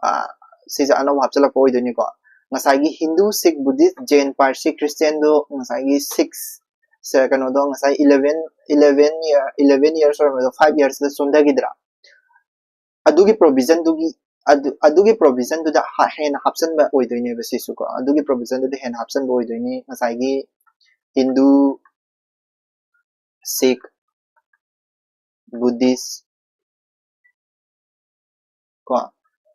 ꯑ, ꯁꯤꯁꯦ ꯑꯅꯧꯕ ꯍꯥꯞꯆꯤꯜꯂꯛꯄ ꯑꯣꯏꯗꯣꯏꯅꯤꯀꯣ꯫ ꯉꯁꯥꯏꯒꯤ Hindu, Sikh, Buddhist, Jain, Parsi, Christian ꯗꯣ, ꯉꯁꯥꯏꯒꯤ six ꯁꯦ, ꯀꯩꯅꯣꯗꯣ, ꯉꯁꯥꯏ eleven, eleven year, eleven years ꯑꯣꯏꯔꯝꯕꯗꯣ five years ꯗ ꯆꯣꯟꯊꯈꯤꯗ꯭ꯔꯥ? ꯑꯗꯨꯒꯤ provision ꯗꯨꯒꯤ, ꯑꯗꯨ, ꯑꯗꯨꯒꯤ provision ꯗꯨꯗ ꯍ-, ꯍꯦꯟꯅ ꯍꯥꯞꯆꯟꯕ ꯑꯣꯏꯗꯣꯏꯅꯦꯕ ꯁꯤꯁꯨꯀꯣ꯫ ꯑꯗꯨꯒꯤ provision ꯗꯨꯗ ꯍꯦꯟꯅ ꯍꯥꯞꯆꯟꯕ ꯑꯣꯏꯗꯣꯏꯅꯤ꯫ ꯉꯁꯥꯏꯒꯤ Hindu, Sikh, Buddhist ꯀꯣ,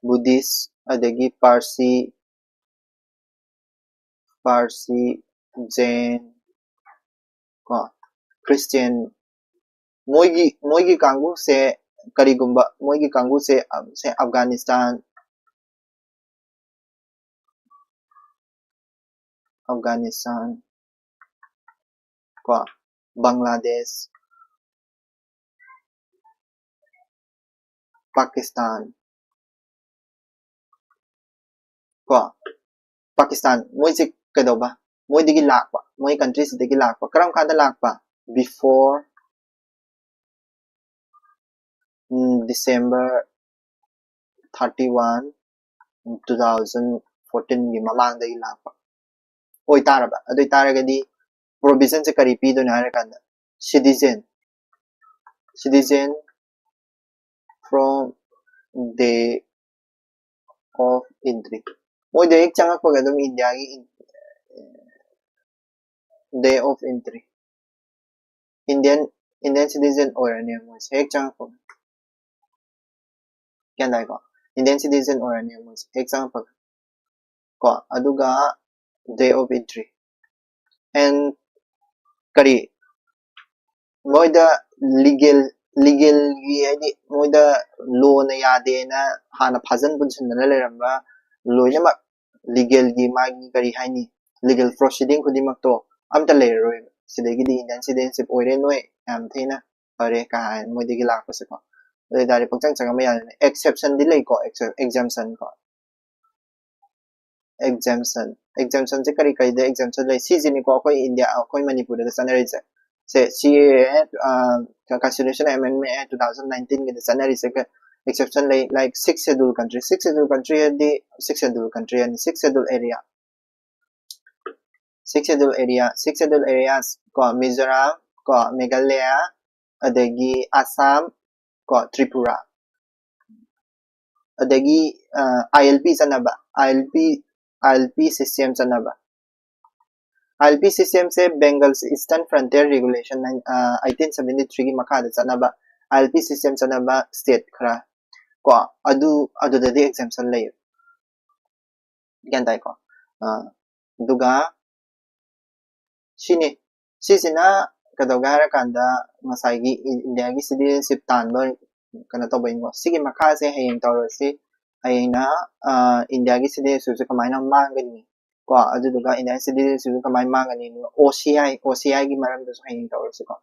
Buddhist, ꯑꯗꯒꯤ Parsi, Parsi, Jain ꯀꯣ, Christian, ꯃꯣꯏꯒꯤ, ꯃꯣꯏꯒꯤ ꯀꯥꯡꯕꯨꯁꯦ ꯀꯔꯤꯒꯨꯝꯕ ꯃꯣꯏꯒꯤ ꯀꯥꯡꯕꯨꯁꯦ, ꯑ, ꯁꯦ ꯑꯐꯒꯥꯅꯤꯁꯇꯥꯟ, ꯑꯐꯒꯥꯅꯤꯁꯇꯥꯟ, ꯀꯣ, ꯕꯪꯒ꯭ꯂꯥꯗꯦꯁ, ꯄꯥꯀꯤꯁꯇꯥꯟ, ꯀꯣ, ꯄꯥꯀꯤꯁꯇꯥꯟ, ꯃꯣꯏꯁꯦ ꯀꯩꯗꯧꯕ? ꯃꯣꯏꯗꯒꯤ ꯂꯥꯛꯄ, ꯃꯣꯏ country ꯁꯤꯗꯒꯤ ꯂꯥꯛꯄ꯫ ꯀꯔꯝ ꯀꯥꯟꯗ ꯂꯥꯛꯄ? Before ꯎꯝ, December thirty one, two thousand fourteen ꯒꯤ ꯃꯃꯥꯡꯗꯒꯤ ꯂꯥꯛꯄ ꯑꯣꯏꯇꯥꯔꯕ, ꯑꯗꯨ ꯑꯣꯏꯇꯥꯔꯒꯗꯤ provision ꯁꯦ ꯀꯔꯤ ꯄꯤꯗꯣꯏꯅꯣ ꯍꯥꯏꯔꯀꯥꯟꯗ, citizen, citizen from day of entry, ꯃꯣꯏꯗ ꯍꯦꯛ ꯆꯪꯉꯛꯄꯒ ꯑꯗꯨꯝ ꯏꯟꯗꯤꯌꯥꯒꯤ in-, day of entry, Indian, Indian citizen ꯑꯣꯏꯔꯅꯤ ꯃꯣꯏꯁꯦ ꯍꯦꯛ ꯆꯪꯉꯛꯄ꯫ ꯒ꯭ꯌꯥꯟ ꯇꯥꯏꯀꯣ? Indian citizen ꯑꯣꯏꯔꯅꯤ ꯃꯣꯏꯁꯦ ꯍꯦꯛ ꯆꯪꯉꯛꯄꯒ꯫ ꯀꯣ, ꯑꯗꯨꯒ day of entry꯫ And ꯀꯔꯤ? ꯃꯣꯏꯗ legal, legal ꯒꯤ ꯍꯥꯏꯗꯤ ꯃꯣꯏꯗ law ꯅ ꯌꯥꯗꯦꯅ ꯍꯥꯟꯅ ꯐꯥꯖꯟ ꯄꯨꯟꯁꯤꯟꯗꯅ ꯂꯩꯔꯝꯕ ꯂꯣꯏꯅꯃꯛ legal ꯒꯤ ꯃꯥꯒꯤ ꯀꯔꯤ ꯍꯥꯏꯅꯤ, legal proceeding ꯈꯨꯗꯤꯡꯃꯛꯇꯣ ꯑꯝꯇ ꯂꯩꯔꯔꯣꯏꯕ꯫ ꯁꯤꯗꯒꯤꯗꯤ Indian citizenship ꯑꯣꯏꯔꯦ ꯅꯣꯏ, ꯌꯥꯝ ꯊꯤꯅ ꯐꯔꯦ ꯀꯥꯏꯅ ꯃꯣꯏꯗꯒꯤ ꯂꯥꯛꯄꯁꯦꯀꯣ꯫ ꯑꯗꯨ ꯑꯣꯏꯇꯥꯔꯗꯤ ꯄꯪꯆꯪ ꯆꯪꯉꯝꯕ ꯌꯥꯗꯣꯏꯅꯦ꯫ Exception ꯗꯤ ꯂꯩꯀꯣ, ex-, exemption ꯀꯣ꯫ Exemption, exemption ꯁꯦ ꯀꯔꯤ ꯀꯔꯤꯗ exemption ꯂꯩ? ꯁꯤꯁꯤꯅꯤꯀꯣ ꯑꯩꯈꯣꯏ ꯏꯟꯗꯤꯌꯥ, ꯑꯩꯈꯣꯏ ꯃꯅꯤꯄꯨꯔꯗꯒ ꯆꯠꯅꯔꯤꯁꯦ꯫ ꯁꯦ, C A A, ꯑ, Constitution Amendment Act two thousand nineteen ꯒꯤꯗ ꯆꯠꯅꯔꯤꯁꯦ ꯀ-, exception ꯂꯩ, like Sixth Schedule country, Sixth Schedule country ꯍꯥꯏꯗꯤ Sixth Schedule country ꯍꯥꯏꯗꯤ Sixth Schedule area, Sixth Schedule area, Sixth Schedule areas ꯀꯣ, ꯃꯤꯖꯣꯔꯥꯝ ꯀꯣ, ꯃꯦꯘꯥꯂꯌꯥ, ꯑꯗꯒꯤ ꯑꯁꯥꯝ ꯀꯣ, ꯇ꯭ꯔꯤꯄꯨꯔꯥ, ꯑꯗꯒꯤ, ꯑ, I L P ꯆꯠꯅꯕ, I L P, I L P system ꯆꯠꯅꯕ꯫ I L P system say Bengal's Eastern Frontier Regulation, ꯑ, eighteen seventy three ꯒꯤ ꯃꯈꯥꯗ ꯆꯠꯅꯕ, I L P system ꯆꯠꯅꯕ state ꯈꯔ ꯀꯣ, ꯑꯗꯨ, ꯑꯗꯨꯗꯗꯤ exemption ꯂꯩꯌꯦ꯫ ꯒ꯭ꯌꯥꯟ ꯇꯥꯏꯀꯣ? ꯑ, ꯑꯗꯨꯒ ꯁꯤꯅꯤ꯫ ꯁꯤꯁꯤꯅ ꯀꯩꯗꯧꯒꯦ ꯍꯥꯏꯔꯀꯥꯟꯗ ꯉꯁꯥꯏꯒꯤ ꯏꯟ-, ꯏꯟꯗꯤꯌꯥꯒꯤ citizenship ꯇꯥꯟꯕ ꯀꯩꯅꯣ ꯇꯧꯕꯩꯅꯣ꯫ ꯁꯤꯒꯤ ꯃꯈꯥꯁꯦ ꯍꯌꯦꯡ ꯇꯧꯔꯁꯤ꯫ ꯍꯌꯦꯡꯅ ꯏꯟꯗꯤꯌꯥꯒꯤ ꯁꯤꯇꯤꯖꯦꯟꯁꯤꯞꯁꯦ ꯀꯃꯥꯏꯅ ꯃꯥꯡꯒꯅꯤ ꯀꯣ, ꯑꯗꯨꯗꯨꯒ ꯏꯟꯗꯤꯌꯥꯟ ꯁꯤꯇꯤꯖꯦꯟꯁꯤꯞꯁꯦ ꯀꯃꯥꯏꯅ ꯃꯥꯡꯒꯅꯤ, ꯑꯗꯨꯒ OCI, OCIꯒꯤ ꯃꯔꯝꯗꯁꯨ ꯍꯌꯦꯡ ꯇꯧꯔꯁꯤꯀꯣ꯫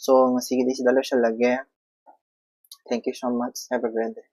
So ꯉꯁꯤꯒꯤꯗꯤ ꯁꯤꯗ ꯂꯣꯏꯁꯤꯜꯂꯒꯦ꯫ Thank you so much. Have a great day.